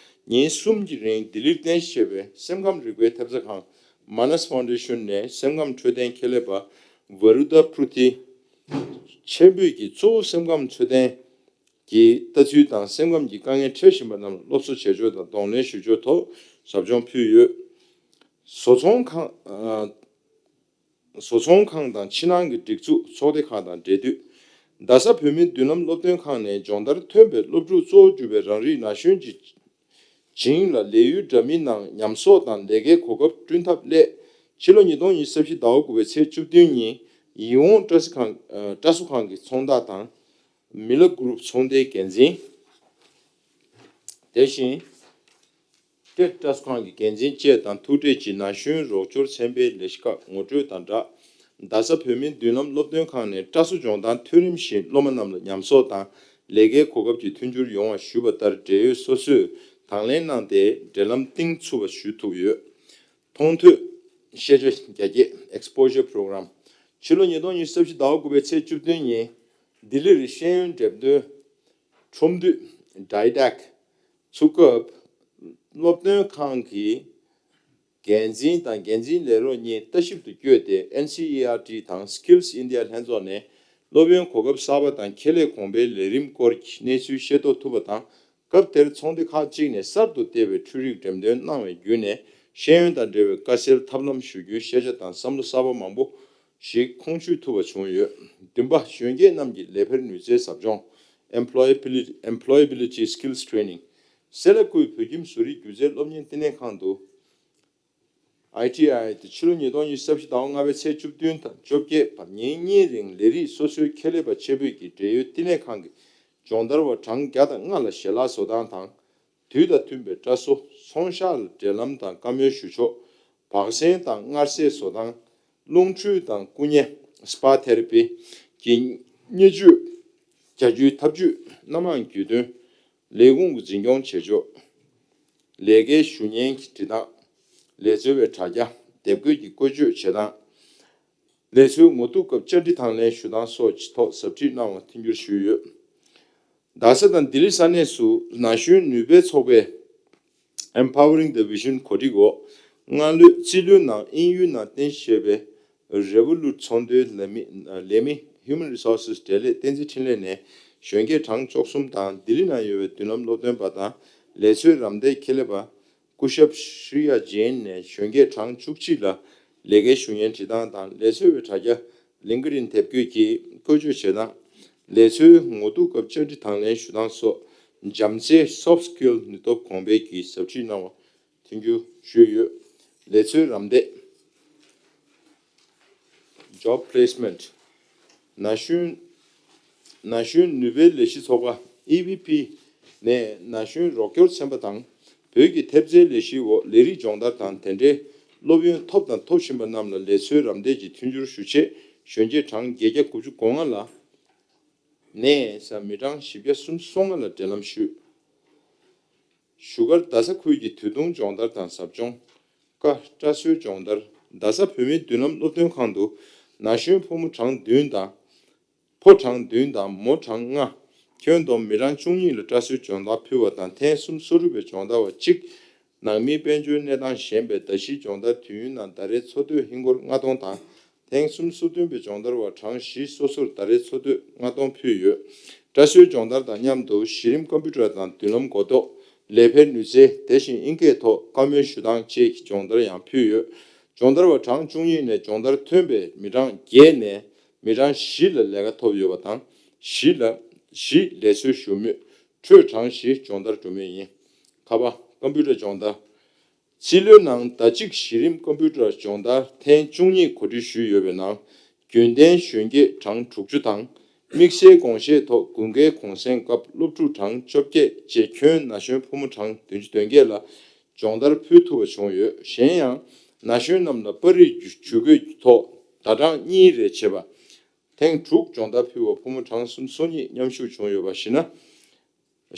ཉིན་གསུམ་གྱི་རིང་ལྡི་ལིར་རྟེན་གཞི་བྱས་པའི་སེམས་ཁམས་རིག་པའི་ཐེབས་རྩ་ཁང་Manas Foundation་ནས་སེམས་ཁམས་འཕྲོད་བསྟེན་ཆེད་ལས་པ་Varudha Pruthi་མཆན་བུས་ཀྱིས་གཙོ་བོ་སེམས་ཁམས་འཕྲོད་བསྟེན་གྱི་ལྟ་ཚུལ་དང་སེམས་ཁམས་ཀྱི་དཀའ་ངལ་འཕྲད་བཞིན་པ་རྣམས་ལ་སློབ་གསོ་བྱེད་ཕྱོགས་དང་གདོང་ལེན་ཞུ་ཕྱོགས་ཐོག་ཟབ་སྦྱོང་ཕུལ་ཡོད། བཟོ་ཚོང་ཁང་། ཨ། བཟོ་ཚོང་ཁང་དང་ཕྱི་ནང་གི་སྒྲིག་འཛུགས་ཚོགས་སྡེ་ཁག་དང་འབྲེལ་མཐུད། རྡ་ས་བོད་མིའི་མདུན་ལམ་སློབ་སྟོན་ཁང་ནས་སྦྱོང་བརྡར་ཐོན་པའི་སློབ་ཕྲུག་གཙོ་བོར་གྱུར་པའི་རང་རིགས་ན་གཞོན་གྱི་བྱིངས་ལ་ལས་ཡུལ་འདྲ་མིན་ནང་ཉམས་གསོག་དང་ལས་ཀའི་གོ་སྐབས་བསྐྲུན་ཐབས་སླད། ཕྱི་ལོ་ཉིས་སྟོང་ཉི་ཤུ་རྩ་བཞི་ཟླ་བ་དགུ་པའི་ཚེས་བཅུ་བདུན་ཉིན་ཡིད་འོང་བཀྲ་ཤིས་ཁང་ཨ་བཀྲ་གསོ་ཁང་གི་ཚོང་བདག་དང་། མི་ལ་གུ་རུབ་ཚོང་སྡེའི་འགན་འཛིན། དེ་བཞིན། ཏེ་བཀྲ་གསོ་ཁང་གི་འགན་འཛིན་བཅས་དང་ཐུག་འཕྲད་ཀྱིས་ན་གཞོན་རོགས་སྐྱོར་ཚན་པའི་ལས་ཀ་ངོ་སྤྲོད་དང་སྦྲགས། རྡ་ས་བོད་མིའི་མདུན་ལམ་སློབ་སྟོན་ཁང་ནས་བཀྲ་གསོ་སྦྱོང་བརྡར་མཐོ་རིམ་བཞིན་སློབ་མ་རྣམས་ལ་ཉམས་གསོག་དང་ལས་ཀའི་གོ་སྐབས་ཀྱི་མཐུན་འགྱུར་ཡོང་བ་ཞུས་པ་ལྟར། འབྲེལ་ཡོད་སོ་སོས་དང་ལེན་གནང་སྟེ་འབྲེལ་ལམ་གཏིང་ཚུགས་པ་ཞུ་ཐུབ་ཡོད། མཐོང་ཐོས་ཤེས་བྱ་རྒྱ་སྐྱེད། Exposure Program། ཕྱི་ལོ་ཉིས་སྟོང་ཉི་ཤུ་རྩ་བཞི་ཟླ་བ་དགུ་པའི་ཚེས་བཅུ་བདུན་ཉིན་ལྡི་ལིར་ཤེས་ཡོན་འགྲེམས་སྟོན་ཁྲོམ་འདུས་Didac ཚུགས་སྐབས། སློབ་སྟོན་ཁང་གི་འགན་འཛིན་དང་འགན་འཛིན་ལས་རོགས་གཉིས་ལྟ་ཞིབ་ཏུ་བསྐྱོད་དེ། ཨེན་སི་ཨི་ཨར་ཊི་དང་Skills India ལྷན་ཚོགས་ནས་སློབ་ཡོན་གོ་སྐབས་གསར་པ་དང་ཁེ་ལས་གོང་འཕེལ་ལས་རིམ་སྐོར་གྱི་གནས་ཚུལ་ཤེས་རྟོགས་ཐུབ་པ་དང་། སྐབས་དེར་ཚོགས་སྡེ་ཁག་ཅིག་ནས་གསར་དུ་བལྟས་པའི་འཕྲུལ་རིག་འགྲེམས་སྟོན་གནང་བའི་བརྒྱུད་ནས་ཤེས་ཡོན་དང་འབྲེལ་བའི་དཀའ་སེལ་ཐབས་ལམ་ཞུ་རྒྱུའི་ཤེས་བྱ་དང་བསམ་བློ་གསར་པ་མང་པོ་ཞིག་ཁོང་ཆུད་ཐུབ་པ་བྱུང་ཡོད། བདུན་པ། གཞོན་སྐྱེས་རྣམས་ཀྱི་ལས་འཕེར་ནུས་རྩལ་ཟབ་སྦྱོང་། Employability Employability Skills Training། སེ་ལ་ཁུལ་བོད་ཁྱིམ་བཟོ་རིག་སྒྱུ་རྩལ་སློབ་གཉེར་བསྟི་གནས་ཁང་དུ། ཨའི་ཊི་ཨའི་དེ་ཕྱི་ལོ་ཉིས་སྟོང་ཉི་ཤུ་རྩ་བཞི་ཟླ་བ་ལྔ་པའི་ཚེས་བཅུ་བདུན་དང་བཅོ་བརྒྱད་བར་ཉིན་གཉིས་རིང་ལས་རིགས་སོ་སོའི་ཁྱད་ལས་པ་ཆེན་པོས་ཀྱི་འབྲེལ་ཡོད་བསྟི་གནས་ཁང་གི་སྦྱོང་བརྡར་བ་གྲངས་བརྒྱ་དང་ལྔ་ལ་ཞལ་ལག་བཟོ་སྟངས་དང་། དུས་དང་མཐུན་པའི་སྐྲ་བཟོ། ཚོང་ཤག་ལ་འབྲེལ་ལམ་དང་བཀའ་མོལ་ཞུ་ཕྱོགས། བག་ཟན་དང་མངར་ཟས་བཟོ་སྟངས། རླུང་འཕྲུལ་དང་སྐུ་མཉེ་Spa Therapy གྱི་བརྙས་བཅོས་བྱ་རྒྱུའི་ཐབས་ཇུས། སྣ་མང་རྒྱུས་སྟོན། ལས་ཁུངས་ཀྱི་འཛིན་སྐྱོང་བྱེད་ཕྱོགས། ལས་ཀའི་ཞུ་སྙན་གྱི་འབྲི་སྟངས། ལས་འཚོལ་བའི་དྲ་རྒྱ། དེབ་འགོད་ཀྱི་བཀོལ་སྤྱོད་བྱེད་སྟངས། ལས་འཚོལ་ངོ་ཐུག་སྐབས་བཅར་འདྲི་དང་ལེན་ཞུ་སྟངས་སོགས་ཀྱི་ཐོག་ཟབ་ཁྲིད་གནང་བ་མཐུན་འགྱུར་ཞུས་ཡོད། རྡ་ས་དང་ལྡི་ལི་ས་གནས་སུ་ན་གཞོན་ནུས་པའི་ཚོགས་པས་Empowering the Vision གོ་སྒྲིག་འོག་སྔ་ལོའི་རྩིས་ལོའི་ནང་དབྱིན་ཡིག་ནང་བསྟན་བཞིན་པའི་Revolut ཚོགས་འདུའི་ལས་མི་ལས་མི་Human Resources འབྲེལ་ཡོད་བསྟན་འཛིན་འཕྲིན་ལས་ནས་གཞོན་སྐྱེས་གྲངས་བཅུ་གསུམ་དང་ལྡི་ལི་ནང་ཡོད་པའི་མདུན་ལམ་སློབ་སྟོན་པ་དང་ལས་འཚོལ་རམ་འདེགས་ཁྱད་ལས་པ་སྐུ་ཞབས་ཤྲི་ཡ་ཇེན་ནས་གཞོན་སྐྱེས་གྲངས་བཅུ་གཅིག་ལ་ལས་ཀའི་ཞུ་སྙན་བྲིས་སྟངས་དང་ལས་འཚོལ་བའི་དྲ་རྒྱ་LinkedIn དེབ་འགོད་ཀྱི་བཀོལ་སྤྱོད་བྱེད་སྟངས། ལས་འཚོལ་ངོ་ཐུག་སྐབས་བཅར་འདྲི་དང་ལེན་ཞུ་སྟངས་སོགས་བྱམས་བརྩེའི་Soft Skill ནུས་སྟོབས་གོང་འཕེལ་གྱི་ཟབ་ཁྲིད་གནང་བ་མཐུན་འགྱུར་ཞུས་ཡོད། ལས་འཚོལ་རམ་འདེགས། Job Placement། ན་གཞོན་ན་གཞོན་ནུས་པའི་ལས་གཞི་ཚོགས་པ་ཨི་ཝི་པི་ནས་ན་གཞོན་རོགས་སྐྱོར་ཚན་པ་དང་བོད་ཀྱི་ཐེབས་རྩའི་ལས་གཞིའི་འོག་ལས་རིགས་སྦྱོང་བརྡར་དང་དེ་འབྲེལ་སློབ་ཡོན་ཐོབ་དང་ཐོབ་བཞིན་པ་རྣམས་ལ་ལས་འཚོལ་རམ་འདེགས་ཀྱི་མཐུན་འགྱུར་ཞུ་ཆེད་གཞོན་སྐྱེས་གྲངས་བརྒྱད་བརྒྱ་དགུ་བཅུ་གོ་ལྔ་ལ་ནས་ས་མི་གྲངས་བཞི་བརྒྱ་སུམ་ཅུ་སོ་ལྔ་ལ་འབྲེལ་ལམ་ཞུས། བཞུགས་སྒར་རྡ་ས་ཁུལ་གྱི་དུས་ཐུང་སྦྱོང་བརྡར་དང་ཟབ་སྦྱོང་། ཀ་སྐྲ་བཟོའི་སྦྱོང་བརྡར། རྡ་ས་བོད་མིའི་མདུན་ལམ་སློབ་སྟོན་ཁང་དུ་ན་གཞོན་ཕོ་མོ་གྲངས་བདུན་དང་། ཕོ་གྲངས་བདུན་དང་མོ་གྲངས་ལྔ། ཁྱོན་བསྡོམས་མི་གྲངས་བཅུ་གཉིས་ལ་སྐྲ་བཟོའི་སྦྱོང་བརྡར་ཕུལ་བ་དང་ཐེངས་གསུམ་སོ་དྲུག་པའི་སྦྱོང་བརྡར་བ་གཅིག་ནང་མིའི་དཔལ་འབྱོར་གནས་སྟངས་ཞན་པའི་ཟླ་བཞིའི་སྦྱོང་བརྡར་དུས་ཡུན་ནང་ཟླ་རེའི་འཚོ་སྡོད་ཧིན་སྒོར་ལྔ་སྟོང་དང་། ཐེངས་གསུམ་སོ་བདུན་པའི་སྦྱོང་བརྡར་བ་གྲངས་བཞི་སོ་སོར་ཟླ་རེའི་འཚོ་སྡོད་ལྔ་སྟོང་ཕུལ་ཡོད། སྐྲ་བཟོའི་སྦྱོང་བརྡར་དང་མཉམ་དུ་གཞི་རིམ་ཀམ་པུ་ཊར་དང་མདུན་ལམ་གོ་རྟོགས། ལས་འཕེལ་ནུས་རྩལ། དེ་བཞིན་ཨིན་སྐད་ཐོག་བཀའ་མོལ་ཞུ་སྟངས་བཅས་ཀྱི་སྦྱོང་བརྡར་ཡང་ཕུལ་ཡོད། སྦྱོང་བརྡར་བ་གྲངས་བཅུ་གཉིས་ནས་སྦྱོང་བརྡར་ཐོན་པའི་མི་གྲངས་བརྒྱད་ནས་མི་གྲངས་བཞི་ལ་ལས་ཀ་ཐོབ་ཡོད་པ་དང་། བཞི་ལ་བཞི་ལས་འཚོལ་ཞུ་མུས། ཁྲོད་གྲངས་བཞི་སྦྱོང་བརྡར་འགྲོ་མུས་ཡིན། ཁ་པ། ཀམ་པུ་ཊར་སྦྱོང་བརྡར། རྩིས་ལོའི་ནང་ཟླ་གཅིག་གཞི་རིམ་ཀམ་པུ་ཊར་སྦྱོང་བརྡར་ཐེངས་བཅུ་གཉིས་གོ་སྒྲིག་ཞུས་ཡོད་པའི་ནང་། རྒྱུན་ལྡན་གཞོན་སྐྱེས་གྲངས་དྲུག་ཅུ་དང་། དམིགས་བསལ་དགོངས་བཞེས་ཐོག་དགུན་ཁའི་གུང་སེང་སྐབས་སློབ་ཕྲུག་གྲངས་བཅོ་བརྒྱད་བཅས་ཁྱོན་ན་གཞོན་ཕོ་མོ་གྲངས་བདུན་ཅུ་དོན་བརྒྱད་ལ་སྦྱོང་བརྡར་ཕུལ་ཐུབ་པ་བྱུང་ཡོད། གཞན་ཡང་། ན་གཞོན་རྣམས་ལ་པར་རིས་ཇུས་འགོད་ཐོག་ཟླ་གྲངས་གཉིས་རེ་བྱེད་པ། ཐེངས་དྲུག་སྦྱོང་བརྡར་ཕུལ་བ་ཕོ་མོ་གྲངས་སུམ་ཅུ་སོ་གཉིས་མཉམ་ཞུགས་བྱུང་ཡོད་པ་བཞིན་ན།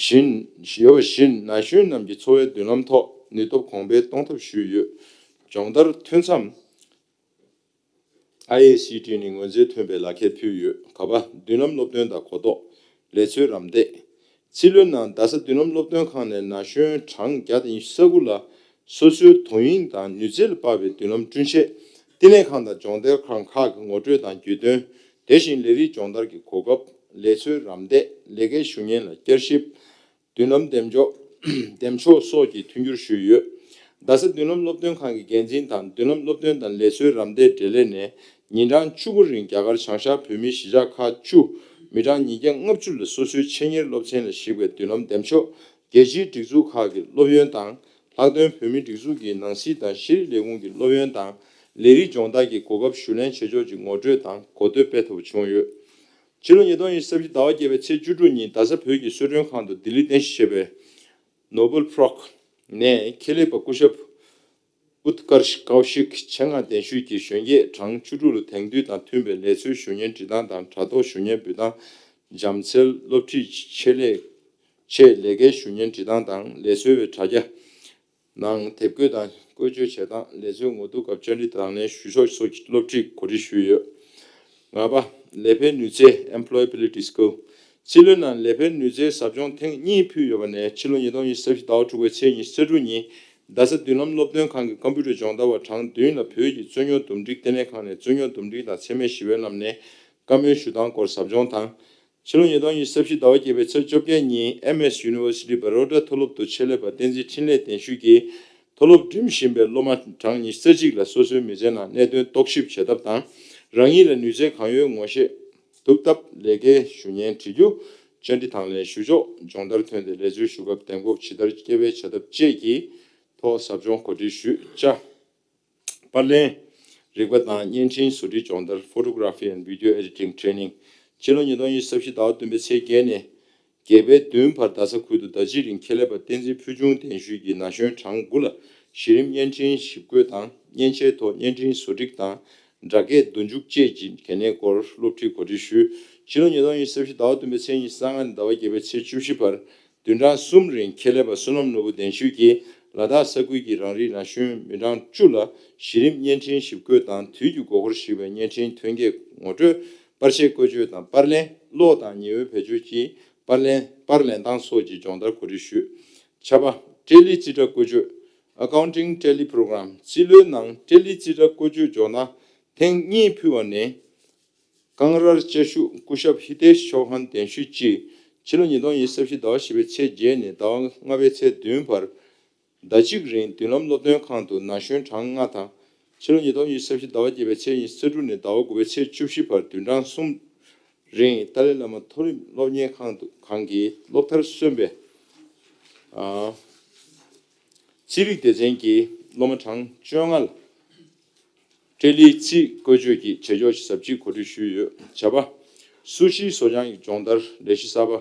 བཞིན། ཡོད་པ་བཞིན་ན་གཞོན་རྣམས་ཀྱི་འཚོ་བའི་མདུན་ལམ་ཐོག་ནུས་སྟོབས་གོང་འཕེལ་གཏོང་ཐབས་ཞུས་ཡོད། སྦྱོང་བརྡར་ཐོན་མཚམས། ཨའི་ཨེ་སི་ཊི་ནས་ངོས་འཛིན་ཐོན་པའི་ལག་ཁྱེར་ཕུལ་ཡོད། ག་པ། མདུན་ལམ་སློབ་སྟོན་དང་གོ་རྟོགས། ལས་འཚོལ་རམ་འདེགས། རྩིས་ལོའི་ནང་རྡ་ས་མདུན་ལམ་སློབ་སྟོན་ཁང་ནས་ན་གཞོན་གྲངས་བརྒྱ་དང་ཉི་ཤུ་རྩ་དགུ་ལ་སོ་སོའི་དོ་དབྱིངས་དང་ནུས་རྩལ་ལ་དཔག་པའི་མདུན་ལམ་བསྐྲུན་ཆེད་བསྟི་གནས་ཁང་དང་སྦྱོང་བརྡར་ཁང་ཁག་གི་ངོ་སྤྲོད་དང་རྒྱུས་སྟོན། དེ་བཞིན་ལས་རིགས་སྦྱོང་བརྡར་གྱི་གོ་སྐབས། ལས་འཚོལ་རམ་འདེགས། ལས་ཀའི་ཞུ་སྙན་ལ་བསྐྱར་ཞིབ། མདུན་ལམ་འདེམས་འཇོག་འདེམས་ཕྱོགས་སོགས་ཀྱི་མཐུན་འགྱུར་ཞུས་ཡོད། རྡ་ས་མདུན་ལམ་སློབ་སྟོན་ཁང་གི་འགན་འཛིན་དང་མདུན་ལམ་སློབ་སྟོན་དང་ལས་འཚོལ་རམ་འདེགས་འབྲེལ་ལས་ནས་ཉིན་གྲངས་བཅུ་དགུ་རིང་རྒྱ་གར་བྱང་ཤར་བོད་མིའི་གཞིས་ཆགས་ཁག་བཅུ། མི་གྲངས་ཉིས་བརྒྱ་ལྔ་བཅུ་ལ་སོ་སོའི་ཆེད་གཉེར་སློབ་ཚན་ལ་གཞིགས་པའི་མདུན་ལམ་འདེམས་ཕྱོགས། རྒྱལ་སྤྱིའི་སྒྲིག་འཛུགས་ཁག་གི་སློབ་ཡོན་དང་། ལྷག་དོན་བོད་མིའི་སྒྲིག་འཛུགས་ཀྱི་ནང་སྲིད་དང་ཤེས་རིག་ལས་ཁུངས་ཀྱི་སློབ་ཡོན་དང་། ལས་རིགས་སྦྱོང་བརྡར་གྱི་གོ་སྐབས་ཞུ་ལེན་བྱེད་ཕྱོགས་ཀྱི་ངོ་སྤྲོད་དང་གོ་ཐོས་སྤེལ་ཐུབ་པ་བྱུང་ཡོད། ཕྱི་ལོ་ཉིས་སྟོང་ཉི་ཤུ་རྩ་བཞི་ཟླ་བ་བརྒྱད་པའི་ཚེས་བཅུ་དྲུག་ཉིན་རྡ་ས་བོད་ཀྱི་གསོལ་མགྲོན་ཁང་དུ་ལྡི་ལིར་རྟེན་གཞི་བྱས་པའི་ནོ་བེལ་པྲོག་ནས་ཁེ་ལས་པ་སྐུ་ཞབས་ཨུཏ་ཀར་ཀའུ་ཤིག་ཆེད་མངགས་གདན་ཞུས་ཀྱིས་གཞོན་སྐྱེས་གྲངས་བཅུ་དྲུག་ལ་དེང་དུས་དང་མཐུན་པའི་ལས་འཚོལ་ཞུ་སྙན་འབྲི་སྟངས་དང་དྲ་ཐོག་ཞུ་སྙན་འབུལ་སྟངས། བྱམས་བརྩེའི་སློབ་ཁྲིད་ཆེད་ལས་ཆེད་ལས་ཀའི་ཞུ་སྙན་འབྲི་སྟངས་དང་ལས་འཚོལ་བའི་དྲ་རྒྱ་ནང་དེབ་འགོད་དང་བཀོལ་སྤྱོད་བྱེད་སྟངས། ལས་འཚོལ་ངོ་ཐུག་སྐབས་བཅར་འདྲི་དང་ལེན་ཞུ་ཕྱོགས་སོགས་ཀྱི་སློབ་ཁྲིད་གོ་སྒྲིག་ཞུས་ཡོད། ལྔ་པ། ལས་འཕེལ་ནུས་རྩལ་Employability Skill། རྩིས་ལོའི་ནང་ལས་འཕེལ་ནུས་རྩལ་ཟབ་སྦྱོང་ཐེངས་གཉིས་ཕུལ་ཡོད་པ་ནས་ཕྱི་ལོ་ཉིས་སྟོང་ཉི་ཤུ་རྩ་བཞི་ཟླ་བ་དྲུག་པའི་ཚེས་ཉི་ཤུ་རྩ་དྲུག་ཉིན་རྡ་ས་མདུན་ལམ་སློབ་སྟོན་ཁང་གི་ཀམ་པུ་ཊར་སྦྱོང་བརྡར་བ་གྲངས་བདུན་ལ་བོད་ཀྱི་རྩོད་རྙོག་འདུམ་འགྲིག་ལྟེ་གནས་ཁང་ནས་རྩོད་རྙོག་འདུམ་འགྲིག་དང་འཚེ་མེད་ཞི་བའི་ལམ་ནས་བཀའ་མོལ་ཞུ་སྟངས་སྐོར་ཟབ་སྦྱོང་དང་། ཕྱི་ལོ་ཉིས་སྟོང་ཉི་ཤུ་རྩ་བཞི་ཟླ་བ་བརྒྱད་པའི་ཚེས་བཅོ་བརྒྱད་ཉིན་M S University Baroda མཐོ་སློབ་ཏུ་ཆེད་ལས་པ་བསྟན་འཛིན་འཕྲིན་ལས་གདན་ཞུས་ཀྱིས་མཐོ་སློབ་འགྲིམ་བཞིན་པའི་སློབ་མ་གྲངས་ཉི་ཤུ་རྩ་གཅིག་ལ་སོ་སོའི་མི་ཚེའི་ནང་གནད་དོན་རྟོག་ཞིབ་བྱེད་ཐབས་དང་། རང་ཉིད་ལ་ནུས་རྩལ་གང་ཡོད་ངོ་ཤེས་ཐུབ་ཐབས། ལས་ཀའི་ཞུ་སྙན་འབྲི་རྒྱུ། བཅར་འདྲི་དང་ལེན་ཞུ་ཕྱོགས། སྦྱོང་བརྡར་ཐོན་ཏེ་ལས་འཚོལ་ཞུ་སྐབས་གདེང་སྤོབས་ཇི་ལྟར་སྐྱེ་བའི་བྱ་ཐབས་བཅས་ཀྱི་ཐོག་ཟབ་སྦྱོང་གོ་སྒྲིག་ཞུས། ཅ། པར་ལེན། རིག་པ་དང་བརྙན་འཕྲིན་བཟོ་སྒྲིག་སྦྱོང་བརྡར། Photography and Video Editing Training། ཕྱི་ལོ་ཉིས་སྟོང་ཉི་ཤུ་རྩ་བཞི་ཟླ་བ་བདུན་པའི་ཚེས་བརྒྱད་ནས་བརྒྱད་པའི་བདུན་བར་རྡ་ས་ཁུལ་དུ་ཟླ་གཅིག་རིང་ཁེ་ལས་པ་བསྟན་འཛིན་ཕུལ་བྱུང་གདན་ཞུས་ཀྱིས་ན་གཞོན་གྲངས་དགུ་ལ་གཞི་རིམ་བརྙན་འཕྲིན་ཞིབ་འགོད་དང་མཉེན་ཆས་ཐོག་བརྙན་འཕྲིན་བཟོ་སྒྲིག་དང་སྒྲ་སྐད་བསྡུ་འཇུག་བཅས་ཀྱི་གལ་གནད་སྐོར་སློབ་ཁྲིད་གོ་སྒྲིག་ཞུས། ཕྱི་ལོ་ཉིས་སྟོང་ཉི་ཤུ་རྩ་བཞི་ཟླ་བ་བདུན་པའི་ཚེས་ཉི་ཤུ་རྩ་ལྔ་ནས་ཟླ་བ་བརྒྱད་པའི་ཚེས་བཅུ་བཞི་བར་བདུན་ཕྲག་གསུམ་རིང་ཁེ་ལས་པ་བསོད་ནམས་ནོར་བུ་གདན་ཞུས་ཀྱིས་ལ་དྭགས་ས་ཁུལ་གྱི་རང་རིགས་ན་གཞོན་མི་གྲངས་བཅུ་ལ་གཞི་རིམ་བརྙན་འཕྲིན་ཞིབ་འགོད་དང་དུས་ཀྱི་དགོས་མཁོར་གཞིགས་པའི་བརྙན་འཕྲིན་ཐོན་སྐྱེད་ངོ་སྤྲོད། པར་ཆས་བཀོལ་སྤྱོད་དང་པར་ལེན། གློག་དང་ཉི་འོད་བེད་སྤྱོད་ཀྱི་པར་ལེན་པར་ལེན་སྟངས་སོགས་ཀྱི་སྦྱོང་བརྡར་གོ་སྒྲིག་ཞུས། ཆ་པ། ཏེ་ལི་རྩིས་ཁྲ་བཀོལ་སྤྱོད། Accounting Tele Program། རྩིས་ལོའི་ནང་ཏེ་ལི་རྩིས་ཁྲ་བཀོལ་སྤྱོད་སྦྱོང་བརྡར་ཐེངས་གཉིས་ཕུལ་བ་ནས། ཀང་རར་བཅའ་བཞུགས་སྐུ་ཞབས་ཧི་ཏེཤ་ཆོ་ཧན་གདན་ཞུས་ཀྱིས་ཕྱི་ལོ་ཉིས་སྟོང་ཉི་ཤུ་རྩ་བཞི་ཟླ་བ་བཞི་པའི་ཚེས་བརྒྱད་ནས་ཟླ་བ་ལྔ་པའི་ཚེས་བདུན་བར་ཟླ་གཅིག་རིང་མདུན་ལམ་སློབ་སྟོན་ཁང་དུ་ན་གཞོན་གྲངས་ལྔ་དང་། ཕྱི་ལོ་ཉིས་སྟོང་ཉི་ཤུ་རྩ་བཞི་ཟླ་བ་བརྒྱད་པའི་ཚེས་ཉི་ཤུ་རྩ་དྲུག་ནས་ཟླ་བ་དགུ་པའི་ཚེས་བཅུ་བཞི་བར་བདུན་ཕྲག་གསུམ་རིང་ཏཱ་ལའི་བླ་མ་མཐོ་རིམ་སློབ་གཉེར་ཁང་དུ་ཁང་གི་སློབ་མཐར་སོན་པའི་ཨ་རྩིས་རིག་སྡེ་ཚན་གྱི་སློབ་མ་གྲངས་བཅོ་ལྔ་ལ། ཏེ་ལི་རྩིས་བཀོལ་སྤྱོད་ཀྱི་བྱེད་ཕྱོགས་ཀྱི་ཟབ་ཁྲིད་གོ་སྒྲིག་ཞུས་ཡོད། བྱ་བ། སུ་ཤི་བཟོ་སྦྱང་གི་སྦྱོང་བརྡར་ལས་གཞི་གསར་པ།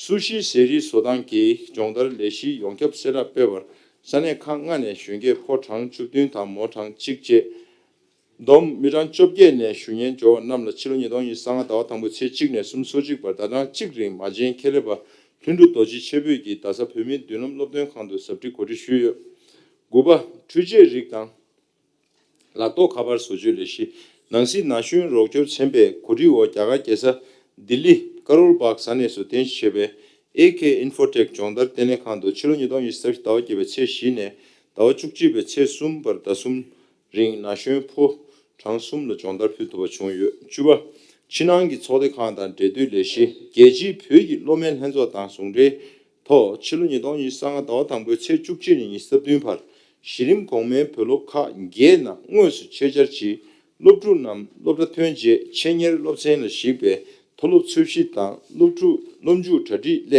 སུ་ཤི་ཟས་རིགས་བཟོ་སྟངས་ཀྱི་སྦྱོང་བརྡར་ལས་གཞི་ཡོངས་ཁྱབ་གསལ་བསྒྲགས་སྤེལ་བར་ས་གནས་ཁག་ལྔ་ནས་གཞོན་སྐྱེས་ཕོ་གྲངས་བཅུ་བདུན་དང་མོ་གྲངས་གཅིག་བཅས་བསྡོམས་མི་གྲངས་བཅོ་བརྒྱད་ནས་ཞུ་སྙན་འབྱོར་བ་རྣམས་ལ་ཕྱི་ལོ་ཉིས་སྟོང་ཉི་ཤུ་རྩ་ལྔ་ཟླ་བ་དང་པོའི་ཚེས་གཅིག་ནས་གསུམ་སོ་གཅིག་བར་ཟླ་གྲངས་གཅིག་རིང་མ་བྱན་ཁེ་ལས་པ་ལྷུན་གྲུབ་རྡོ་རྗེ་ཆེ་བོད་ཀྱིས་རྡ་ས་བོད་མིའི་མདུན་ལམ་སློབ་སྟོན་ཁང་དུ་ཟབ་ཁྲིད་གོ་སྒྲིག་ཞུས་ཡོད། དགུ་པ། འཕྲུལ་ཆས་རིགས་དང་། ལག་ཐོགས་ཁ་པར་བཟོ་བཅོས་ལས་གཞི། ནང་སྲིད་ན་གཞོན་རོགས་སྐྱོར་ཚན་པས་གོ་སྒྲིག་འོག་རྒྱ་གར་རྒྱལ་ས་ལྡི་ལི་ཀ་རོལ་བྷག་ས་གནས་སུ་རྟེན་གཞི་བྱས་པའི་ཨེ་ཁེ་ཨིན་ཧྥོ་ཊེག་སྦྱོང་བརྡར་ལྟེ་གནས་ཁང་དུ་ཕྱི་ལོ་ཉིས་སྟོང་ཉི་ཤུ་རྩ་བཞི་ཟླ་བ་བརྒྱད་པའི་ཚེས་བཞི་ནས་ཟླ་བ་བཅུ་གཅིག་པའི་ཚེས་གསུམ་བར་ཟླ་གསུམ་རིང་ན་གཞོན་ཕོ་གྲངས་གསུམ་ལ་སྦྱོང་བརྡར་ཕུལ་ཐུབ་པ་བྱུང་ཡོད། བཅུ་པ། ཕྱི་ནང་གི་ཚོགས་སྡེ་ཁང་དང་འབྲེལ་མཐུད་ལས་གཞི། རྒྱལ་སྤྱིའི་བོད་ཀྱི་སློབ་མའི་ལྷན་ཚོགས་དང་ཟུང་འབྲེལ། ཐོག་ཕྱི་ལོ་ཉིས་སྟོང་ཉི་ཤུ་རྩ་ལྔ་ཟླ་བ་དང་པོའི་ཚེས་བཅུ་གཅིག་ནས་ཉི་ཤུ་རྩ་བདུན་བར་གཞི་རིམ་གོང་མའི་བོད་སློབ་ཁག་བརྒྱད་ནང་དངོས་སུ་ཆེད་བཅར་གྱིས་སློབ་ཕྲུག་རྣམས་སློབ་གྲྭ་ཐོན་རྗེས་ཆེད་གཉེར་སློབ་ཚན་ལ་གཞིགས་པའི་མཐོ་སློབ་འཚོལ་ཞིབ་དང་སློབ་ཕྲུག་སློབ་འཇུག་གྲ་སྒྲིག་སླད་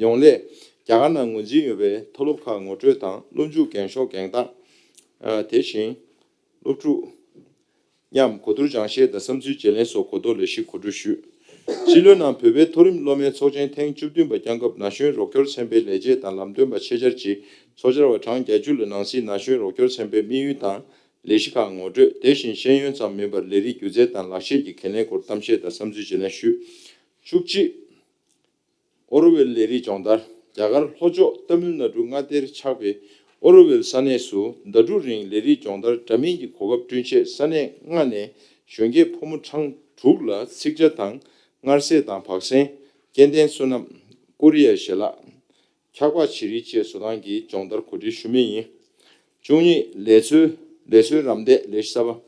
ཡོང་སླད་རྒྱ་གར་ནང་ངོས་འཛིན་ཡོད་པའི་མཐོ་སློབ་ཁག་ངོ་སྤྲོད་དང་སློབ་འཇུག་འགེངས་ཤོག་འགེངས་སྟངས། དེ་བཞིན། སློབ་ཕྲུག་མཉམ་གོ་བསྡུར་སྦྱང་བཤད་དང་བསམ་ཚུལ་བརྗེ་ལེན་སོགས་གོ་རྟོགས་ལས་གཞི་གོ་སྒྲིག་ཞུས། སྤྱི་ལོའི་ནང་བོད་པའི་མཐོ་རིམ་སློབ་མའི་ཚོགས་ཆེན་ཐེངས་བཅུ་བདུན་པ་བསྐྱངས་སྐབས་ན་གཞོན་རོགས་སྐྱོར་ཚན་པའི་ལས་བྱེད་དང་ལམ་སྟོན་པ་ཆེད་བཅར་གྱིས་ཚོགས་བཅར་བ་གྲངས་བརྒྱད་ཅུ་ལ་ནང་སྲིད་ན་གཞོན་རོགས་སྐྱོར་ཚན་པའི་དམིགས་ཡུལ་དང་ལས་གཞི་ཁག་ངོ་སྤྲོད། དེ་བཞིན་ཤེས་ཡོན་ཙམ་མིན་པར་ལས་རིགས་སྒྱུ་རྩལ་དང་ལག་ཤེས་ཀྱི་གལ་གནད་སྐོར་གཏམ་བཤད་དང་བསམ་ཚུལ་བརྗེ་ལེན་ཞུས། བཅུ་གཅིག་ཨོ་རོ་ཝེལ་ལས་རིགས་སྦྱོང་བརྡར། རྒྱ་གར་ལྷོ་ཕྱོགས་ཏ་མིལ་ནཱ་ཌུ་མངའ་སྡེར་ཆགས་པའི་ཨོ་རོ་ཝེལ་ས་གནས་སུ་ཟླ་དྲུག་རིང་ལས་རིགས་སྦྱོང་བརྡར་འདྲ་མིན་གྱི་གོ་སྐབས་བསྐྲུན་ཆེད་ས་གནས་ལྔ་ནས་གཞོན་སྐྱེས་ཕོ་མོ་གྲངས་དྲུག་ལ་ཚིག་ཇ་དང་མངར་ཟས་དང་བག་ཟན། སྐྱེ་ལྡན་སོ་ནམ། ཀོ་རི་ཡའི་ཞལ་ལག་འཁྱག་པ་བྱི་རིལ་བཅས་བཟོ་སྟངས་ཀྱི་སྦྱོང་བརྡར་གོ་སྒྲིག་ཞུ་མུས་ཡིན། བཅུ་གཉིས། ལས་འཚོལ། ལས་འཚོལ་རམ་འདེགས་ལས་གཞི་གསར་པ།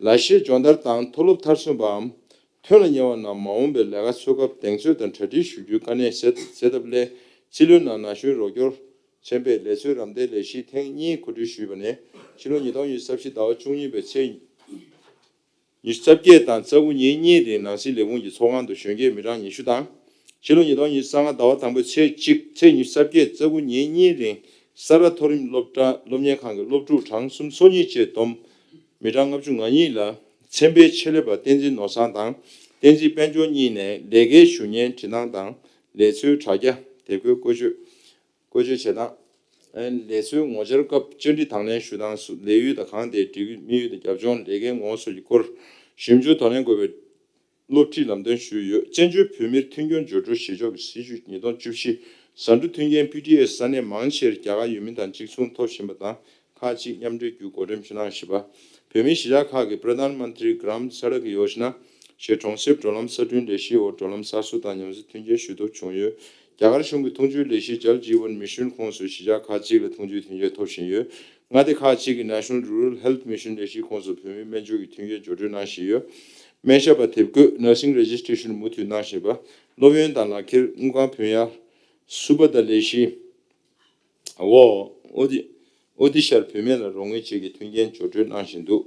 ལག་ཤེས་སྦྱོང་བརྡར་དང་མཐོ་སློབ་མཐར་སོན་པའམ། ཐོན་ལ་ཉེ་བ་རྣམས་མ་འོངས་པའི་ལས་ཀ་འཚོལ་སྐབས་གདེང་ཚོད་དང་གྲ་སྒྲིག་ཞུ་རྒྱུའི་དཀའ་གནད་སེལ་སེལ་ཐབས་སླད་སྤྱི་ལོའི་ནང་ན་གཞོན་རོགས་སྐྱོར་ཚན་པས་ལས་འཚོལ་རམ་འདེགས་ལས་གཞི་ཐེངས་གཉིས་གོ་སྒྲིག་ཞུས་པ་ནས་ཕྱི་ལོ་ཉིས་སྟོང་ཉི་ཤུ་རྩ་བཞི་ཟླ་བ་བཅུ་གཉིས་པའི་ཚེས་ ཉི་ཤུ་རྩ་བརྒྱད་དང་རྩ་དགུ་ཉིན་གཉིས་རིང་ནང་སྲིད་ལས་ཁུངས་ཀྱི་ཚོགས་ཁང་དུ་གཞོན་སྐྱེས་མི་གྲངས་ཉི་ཤུ་དང་། ཕྱི་ལོ་ཉིས་སྟོང་ཉི་ཤུ་རྩ་ལྔ་ཟླ་བ་དང་པོའི་ཚེས་གཅིག་ཚེས་ཉི་ཤུ་རྩ་བརྒྱད་རྩ་དགུ་ཉིན་གཉིས་རིང་ས་རཱ་མཐོ་རིམ་སློབ་གྲྭ་སློབ་གཉེར་ཁང་གི་སློབ་ཕྲུག་གྲངས་སུམ་ཅུ་སོ་གཉིས་བཅས་བསྡོམས་མི་གྲངས་ལྔ་བཅུ་ང་གཉིས་ལ་མཚན་དཔེ་ཆེད་ལས་པ་བསྟན་འཛིན་ནོར་བཟང་དང་བསྟན་འཛིན་དཔལ་འབྱོར་གཉིས་ནས་ལས་ཀའི་ཞུ་སྙན་འབྲི་སྟངས་དང་ལས་འཚོལ་དྲ་རྒྱ་དེབ་འགོད་བཀོལ་སྤྱོད། བཀོལ་སྤྱོད་བྱེད་སྟངས། ལས་འཚོལ་ངོ་བཅར་སྐབས་བཅར་འདྲི་དང་ལེན་ཞུ་སྟངས་སུ་ལས་ཡུལ་དང་གང་དེའི་འབྲེལ་ཡོད་དམིགས་ཡུལ་དང་རྒྱབ་ལྗོངས་ལས་ཀའི་ངོ་བོ་སོགས་ཀྱི་སྐོར་ཞིབ་འཇུག་དང་ལེན་དགོས་པའི་སློབ་ཁྲིད་ལམ་སྟོན་ཞུས་ཡོད། བཙན་བྱོལ་བོད་མིར་མཐུན་འགྱུར་འབྱོར་འཕྲུལ་གཞི་ཕྱོགས་ཀྱི་སྲིད་བྱུས་ཉིས་སྟོང་བཅུ་བཞི་ཟ་འབྲུ་མཐུན་རྐྱེན་པི་ཊི་ཨེ་ས་གནས་མང་ཆེར་རྒྱ་གར་ཡུལ་མི་དང་གཅིག་མཚུངས་ཐོབ་བཞིན་པ་དང་། ཁག་ཅིག་མཉམ་འབྲེལ་བརྒྱུད་འགོ་འགྲེམས་ཞུ་གནང་བཞིན་པ། བོད་མིའི་གཞིས་ཆགས་ཁག་གི་Pradhan Mantri Gram Sadak Yojana ཞེས་གྲོང་གསེབ་འགྲོ་ལམ་གསར་སྐྲུན་ལས་གཞིའི་འོག་འགྲོ་ལམ་གསར་བཟོ་དང་ཉམས་གསོ་མཐུན་རྐྱེན་ཞུ་གཏུག་བྱུང་ཡོད། རྒྱ་གར་གཞུང་གི་འཐུང་ཆུའི་ལས་གཞི་Jal Jeevan Mission ཁོངས་སུ་གཞིས་ཆགས་ཁག་ཅིག་ལ་འཐུང་ཆུའི་མཐུན་རྐྱེན་ཐོབ་བཞིན་ཡོད། མངའ་སྡེ་ཁག་ཅིག་གི་National Rural Health Mission ལས་གཞིའི་ཁོངས་སུ་བོད་མིའི་སྨན་བཅོས་ཀྱི་མཐུན་རྐྱེན་འབྱོར་སྤྲོད་གནང་བཞིན་ཡོད། སྨན་ཞབས་པ་དེབ་འགོད་Nursing Registration མུ་མཐུད་གནང་བཞིན་པ། སློབ་ཡོན་དང་ལག་ཁྱེར་དངུལ་ཁང་ཕོན་ཡར་Subhada ལས་གཞི། འོ། ཨོ་ཏི། ཨོ་ཏི་ཤར་བུད་མེད་ལ་རོགས་དངུལ་བཅས་ཀྱི་མཐུན་རྐྱེན་སྦྱོར་སྤྲོད་གནང་བཞིན་འདུག་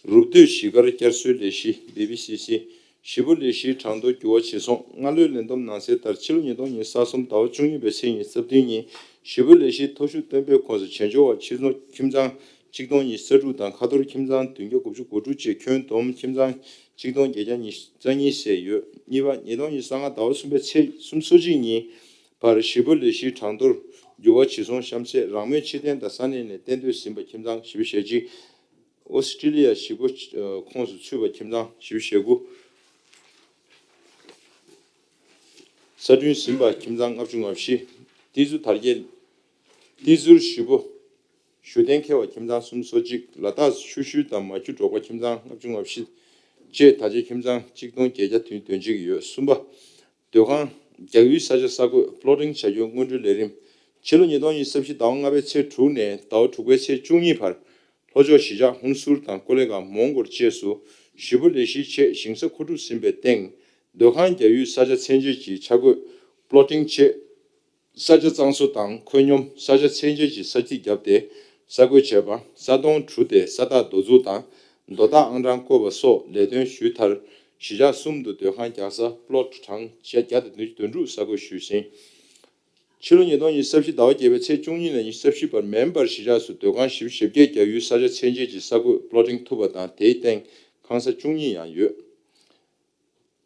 རུབ་སྟོད་གཞིས་སྒར་བསྐྱར་གསོའི་ལས་གཞི་བེ་བི་སི་སི། གཞིས་སྤོ་ལས་གཞིའི་གྲངས་ཐོ་འགྱུར་བ་ཇི་སོང་། སྔ་ལོའི་ལས་བསྡོམས་ནང་གསལ་ལྟར་ཕྱི་ལོ་ཉིས་སྟོང་ཉི་ཤུ་རྩ་གསུམ་ཟླ་བ་བཅུ་གཉིས་པའི་ཚེས་ཉི་ཤུ་རྩ་བདུན་ཉིན་གཞིས་སྤོ་ལས་གཞིའི་མཐོ་ཤོས་སྟོན་པའི་ཁོངས་སུ་བྱེས་འབྱོར་བ་ཁྱིམ་ཚང་གཅིག་སྟོང་ཉི་ཤུ་རྩ་དྲུག་དང་ཁ་ཐོར་ཁྱིམ་ཚང་བདུན་བརྒྱ་དགུ་བཅུ་གོ་དྲུག་བཅས་ཁྱོན་བསྡོམས་ཁྱིམ་ཚང་གཅིག་སྟོང་བརྒྱད་བརྒྱ་ཉི་ཤུ་རྩ་གཉིས་བསྡད་ཡོད། གཉིས་པ། ཉིས་སྟོང་ཉི་ཤུ་རྩ་ལྔ་ཟླ་བ་གསུམ་པའི་ཚེས་སུམ་ཅུ་སོ་གཅིག་ཉིན། བར་གཞིས་སྤོ་ལས་གཞིའི་གྲངས་ཐོར་འགྱུར་བ་ཇི་སོང་གཤམ་གསལ། རང་མོས་ཕྱིར་འཐེན་དང་ས་གནས་ནས་གཏན་སྡོད་ཟིན་པ་ཁྱིམ་ཚང་བཞི་བཅུ་ཞེ་གཅིག་ཨོ་སི་ཀྲི་ལི་ཡ་གཞིས་སྤོ་ཁོངས་སུ་ཚུད་པ་ཁྱིམ་ཚང་བཞི་བཅུ་ཞེ་དགུ་གསར་སྐྲུན་ཟིན་པ་ཁྱིམ་ཚང་ལྔ་བཅུ་ང་བཞི་ཏི་ཟུར་དར་རྒྱས་ཏི་ཟུར་གཞིས་སྤོ་ཞུ་གཏན་འཁེལ་བ་ཁྱིམ་ཚང་སུམ་ཅུ་སོ་གཅིག་ལ་དྭགས་ཆུ་ཤུལ་དང་མ་ཁྱུ་འབྲོག་པ་ཁྱིམ་ཚང་ལྔ་བཅུ་ང་བཞི་བཅས་ད་ཆ་ཁྱིམ་ཚང་གཅིག་སྟོང་བརྒྱད་བརྒྱ་དོན་གཅིག་ཡོད། གསུམ་པ། སྡོད་ཁང་རྒྱག་ཡུལ་ས་ཆ་གསར་བགོས་Plotting བྱ་སྐྱོང་སྔོན་འགྲོའི་ལས་རིམ། ཕྱི་ལོ་ཉིས་སྟོང་ཉི་ཤུ་རྩ་བཞི་ཟླ་བ་ལྔ་པའི་ཚེས་དྲུག་ནས་ཟླ་བ་དྲུག་པའི་ཚེས་བཅུ་གཉིས་བར། ལྷོ་ཕྱོགས་གཞིས་ཆགས་ཧུན་སུར་དང་ཀོ་ལེ་གྷལ་མོན་གྷོ་བཅས་སུ་གཞིས་སྤོ་ལས་གཞིའི་ཆེད་ཞིང་ས་མཁོ་སྒྲུབ་ཟིན་པའི་སྟེང་། སྡོད་ཁང་རྒྱག་ཡུལ་ས་ཆ་མཚན་བརྗོད་ཀྱི་ཆ་བགོས་Plotting ཆེད། ས་ཆ་གཙང་བཟོ་དང་མཁོ་སྙོམས་ས་ཆ་ཚད་འཇལ་གྱི་ས་ཚིགས་བརྒྱབ་སྟེ་ས་བགོས་བྱས་པ། ས་དོང་གྲུ་དེ་ས་རྟགས་རྡོ་འཛུགས་དང་རྡོ་ཐག་ཨང་གྲངས་བཀོད་པ་སོགས་ལས་དོན་ཞུས་མཐར། གཞིས་ཆགས་གསུམ་དུ་སྡོད་ཁང་རྒྱག་ས་Plot གྲངས་བརྒྱ་དང་བདུན་ཅུ་དོན་དྲུག་ས་བགོས་ཞུས་ཟིན། ཕྱི་ལོ་ཉིས་སྟོང་ཉི་ཤུ་རྩ་བཞི་ཟླ་བ་བརྒྱད་པའི་ཚེས་བཅུ་གཉིས་ནས་ཉི་ཤུ་རྩ་བཞི་བར་མེ་འབར་གཞིས་ཆགས་སུ་སྡོད་ཁང་བཞི་བཅུ་ཞེ་བརྒྱད་རྒྱག་ཡུལ་ས་ཆ་ཚད་འཇལ་གྱི་ས་བགོས་Plotting ཐུབ་པ་དང་དེའི་སྟེང་ཁང་ས་བཅུ་གཉིས་ཡང་ཡོད།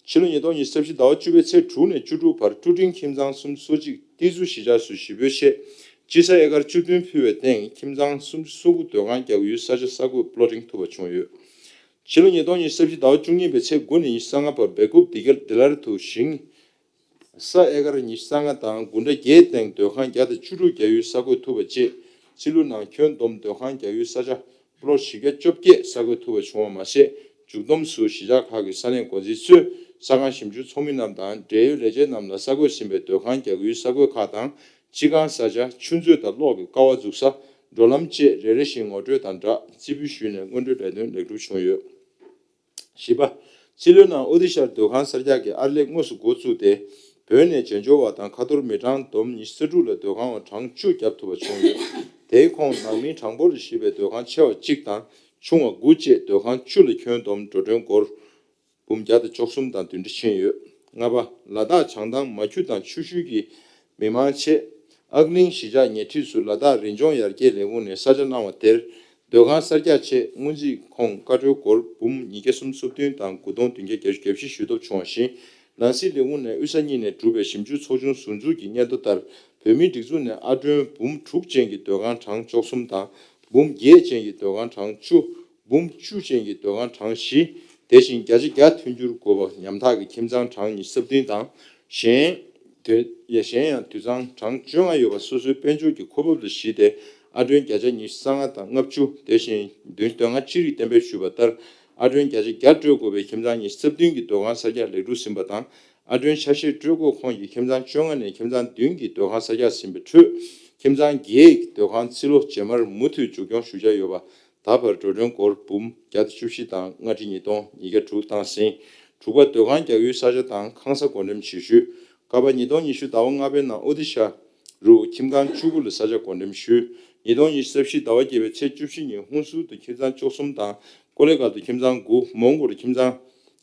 ཕྱི་ལོ་ཉིས་སྟོང་ཉི་ཤུ་རྩ་བཞི་ཟླ་བ་བཅུ་པའི་ཚེས་དྲུག་ནས་བཅུ་དྲུག་བར་ཀྲུ་ཀྲིང་ཁྱིམ་ཚང་སུམ་ཅུ་སོ་གཅིག་ཏི་ཟུར་གཞིས་ཆགས་སུ་གཞིས་སྤོའི་ཆེད་སྤྱི་ས་ཨེ་ཀར་བཅུ་བདུན་ཕུལ་བའི་སྟེང་ཁྱིམ་ཚང་སུམ་ཅུ་སོ་དགུ་སྡོད་ཁང་རྒྱག་ཡུལ་ས་ཆ་ས་བགོས་Plotting ཐུབ་པ་བྱུང་ཡོད། ཕྱི་ལོ་ཉིས་སྟོང་ཉི་ཤུ་རྩ་བཞི་ཟླ་བ་བཅུ་གཉིས་པའི་ཚེས་དགུ་ནས་ཉི་ཤུ་རྩ་ལྔ་བར་སྦེལ་ཀོབ་དི་ཀལ་དི་ལར་དུ་ཞིང་ས་ཨེ་ཀར་ཉི་ཤུ་རྩ་ལྔ་དང་དགུན་ཁྲ་བརྒྱད་སྟེང་སྡོད་ཁང་བརྒྱ་དང་བཅུ་དྲུག་རྒྱག་ཡུལ་ས་བགོས་ཐུབ་པ་བཅས་རྩིས་ལུགས་ནང་ཁྱོན་བསྡོམས་སྡོད་ཁང་རྒྱག་ཡུལ་ས་ཆ་Plot བཞི་བརྒྱ་བཅོ་བརྒྱད་ས་བགོས་ཐུབ་པ་བྱུང་བ་མ་ཟད། མཇུག་བསྡོམས་སུ་གཞིས་ཆགས་ཁག་གི་ས་གནས་འགོ་འཛིན་ཚོས་ས་ཁང་ཞིབ་འཇུག་ཚོགས་མི་རྣམས་དང་འབྲེལ་ཡོད་ལས་བྱེད་རྣམས་ལ་ས་བགོས་ཟིན་པའི་སྡོད་ཁང་རྒྱག་ཡུལ་ས་བགོས་ཁག་དང་། སྤྱི་ཁང་ས་ཆ། ཆུ་མཛོད་དང་གློག་གི་ཀ་བ་འཛུགས་ས། འགྲོ་ལམ་བཅས་རེ་རེ་བཞིན་ངོ་སྤྲོད་དང་སྦྲགས་རྩིས་འབུལ་ཞུས་ནས་སྔོན་འགྲོའི་ལས་དོན་ལེགས་གྲུབ་བྱུང་ཡོད། བཞི་པ། རྩིས་ལོའི་ནང་ཨོ་ཏི་ཤར་སྡོད་ཁང་གསར་རྒྱག་གི་ཨར་ལས་དངོས་སུ་འགོ་བཙུགས་ཏེ། བོད་ནས་བྱེས་འབྱོར་བ་དང་ཁ་ཐོར་མི་གྲངས་བསྡོམས་ཉི་ཤུ་རྩ་དྲུག་ལ་སྡོད་ཁང་བ་གྲངས་བཅུ་བརྒྱབ་ཐུབ་པ་བྱུང་ཡོད། དེའི་ཁོངས་ནང་མིའི་གྲངས་འབོར་ལ་གཞིགས་པའི་སྡོད་ཁང་ཆེ་བ་གཅིག་དང་ཆུང་བ་དགུ་བཅས་སྡོད་ཁང་བཅུ་ལ་ཁྱོན་བསྡོམས་འགྲོ་གྲོན་སྒོར་འབུམ་བརྒྱ་དང་བཅུ་གསུམ་དང་བདུན་ཁྲི་ཕྱིན་ཡོད། ལྔ་པ། ལ་དྭགས་བྱང་ཐང་མ་ཁྱུ་དང་ཆུ་ཤུལ་གྱི་མི་མང་ཆེད། ཨག་གླིང་གཞིས་ཆགས་ཉེ་འཁྲིས་སུ་ལ་དྭགས་རི་ལྗོངས་ཡར་རྒྱས་ལས་ཁུངས་ནས་ས་ཆ་གནང་བ་དེར། སྡོད་ཁང་གསར་རྒྱག་ཆེད་སྔོན་རྩིས་ཁོངས་བཀའ་འཁྲོལ་སྒོར་འབུམ་ཉིས་བརྒྱ་སུམ་ཅུ་སོ་བདུན་དང་དགུ་སྟོང་བདུན་བརྒྱ་བརྒྱད་ཅུ་གྱ་བཞི་ཞུ་ཐབས་བྱུང་བ་བཞིན། ནང་སྲིད་ལས་ཁུངས་ནས་དབུས་ས་གཉིས་ནས་གྲུབ་པའི་ཞིབ་འཇུག་ཚོགས་ཆུང་ཟུར་འཛུགས་ཀྱི་སྙན་ཐོ་ལྟར། བོད་མིའི་སྒྲིག་འཛུགས་ནས་ཨར་སྒྲོན་འབུམ་དྲུག་ཅན་གྱི་སྡོད་ཁང་གྲངས་བཅུ་གསུམ་དང་། འབུམ་བརྒྱད་ཅན་གྱི་སྡོད་ཁང་གྲངས་བཅུ། འབུམ་བཅུ་ཅན་གྱི་སྡོད་ཁང་གྲངས་བཞི། དེ་བཞིན་བརྒྱ་ཆ་བརྒྱ་མཐུན་འགྱུར་དགོས་པ་ཉམ་ཐག་གི་ཁྱིམ་ཚང་གྲངས་ཉི་ཤུ་རྩ་བདུན་དང་། གཞན། དོན། གཞན་ཡང་དུད་ཚང་གྲངས་བཅོ་ལྔ་ཡོད་པ་སོ་སོའི་དཔལ་འབྱོར་གྱི་ཁོ་པབ་ལ་གཞིགས་ཏེ་ཨར་སྒྲོན་བརྒྱ་ཆ་ཉི་ཤུ་རྩ་ལྔ་དང་ལྔ་བཅུ། དེ་བཞིན་བདུན་ཅུ་དོན་ལྔ་ཅི་རིགས་གཏན་འབེབས་ཞུས་པ་ལྟར། ཨར་སྒྲོན་བརྒྱ་ཆ་བརྒྱ་སྤྲོད་དགོས་པའི་ཁྱིམ་ཚང་ཉི་ཤུ་རྩ་བདུན་གྱི་སྡོད་ཁང་གསར་རྒྱག་ལེགས་གྲུབ་ཟིན་པ་དང་། ཨར་སྒྲོན་ཆ་ཤས་སྤྲོད་དགོས་ཁོངས་ཀྱི་ཁྱིམ་ཚང་བཅོ་ལྔ་ནས་ཁྱིམ་ཚང་བདུན་གྱི་སྡོད་ཁང་གསར་རྒྱག་ཟིན་པའི་ཁྲོད། ཁྱིམ་ཚང་བརྒྱད་ཀྱི་སྡོད་ཁང་རྩིས་ལོ་རྗེས་མར་མུ་མཐུད་མཇུག་སྐྱོང་ཞུ་འཆར་ཡོད་པ། ད་བར་འགྲོ་གྲོན་སྒོར་འབུམ་བརྒྱ་དང་བཅུ་བཞི་དང་ལྔ་ཁྲི་ཉིས་སྟོང་ཉིས་བརྒྱ་དྲུག་བཏང་ཟིན། དྲུག་པ། སྡོད་ཁང་རྒྱག་ཡུལ་ས་ཆ་དང་ཁང་ས་བགོ་འགྲེམས་བྱེད་ཤུལ། ཀ་པ། ཉིས་སྟོང་ཉི་ཤུ་ཟླ་བ་ལྔ་པའི་ནང་ཨོ་ཏི་ཤ། རུ་ཁྱིམ་ཚང་བཅུ་དགུ་ལ་ས་ཆ་བགོ་འགྲེམས་ཞུས། ཉིས་སྟོང་ཉི་ཤུ་རྩ་བཞི་ཟླ་བ་བརྒྱད་པའི་ཚེས་བཅུ་བཞི་ཉིན་ཧུན་སུར་དུ་ཁྱིམ་ཚང་བཅུ་གསུམ་དང་ཀོ་ལི་གྷལ་དུ་ཁྱིམ་ཚང་དགུ། མོན་གྷོ་རུ་ཁྱིམ་ཚང་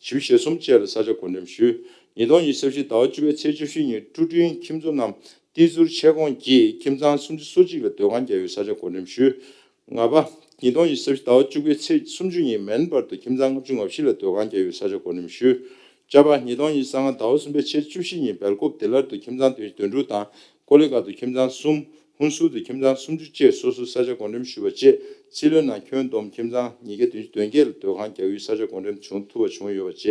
བཞི་བཅུ་ཞེ་གསུམ་བཅས་ལ་ས་ཆ་བགོ་འགྲེམས་ཞུས། ཉིས་སྟོང་ཉི་ཤུ་རྩ་བཞི་ཟླ་བ་བཅུ་པའི་ཚེས་བཅུ་བཞི་ཉིན་ཀྲུའུ་ཀྲུང་ཁྱིམ་ཚང་རྣམས་ཏི་ཟུར་ཆེད་དགོངས་ཀྱིས་ཁྱིམ་ཚང་སུམ་ཅུ་སོ་གཅིག་ལ་སྡོད་ཁང་རྒྱག་ཡུལ་ས་ཆ་བགོ་འགྲེམས་ཞུས། ལྔ་པ། ཉིས་སྟོང་ཉི་ཤུ་རྩ་བཞི་ཟླ་བ་བཅུ་པའི་ཚེས་སུམ་ཅུ་ཉིན་མེན་པར་དུ་ཁྱིམ་ཚང་ལྔ་བཅུ་ང་བཞི་ལ་སྡོད་ཁང་རྒྱག་ཡུལ་ས་ཆ་བགོ་འགྲེམས་ཞུས། བཅུ་པ། ཉིས་སྟོང་ཉི་ཤུ་རྩ་ལྔ་ཟླ་བ་གསུམ་པའི་ཚེས་བཅུ་བཞི་ཉིན་སྦེལ་ཀོབ་དེ་ལར་དུ་ཁྱིམ་ཚང་དོན་དོན་དྲུག་དང་ཀོ་ལི་གྷལ་དུ་ཁྱིམ་ཚང་གསུམ། ཧུན་སུར་དུ་ཁྱིམ་ཚང་སུམ་ཅུ་བཅས་སོ་སོར་ས་ཆ་བགོ་འགྲེམས་ཞུས་པ་བཅས་སྲིད་བློན་ནང་ཁྱོན་བསྡོམས་ཁྱིམ་ཚང་ཉིས་བརྒྱ་བདུན་ཅུ་དོན་བརྒྱད་ལ་སྡོད་ཁང་རྒྱག་ཡུལ་ས་ཆ་བགོ་འགྲེམས་བྱུང་ཐུབ་པ་བྱུང་ཡོད་པ་བཅས་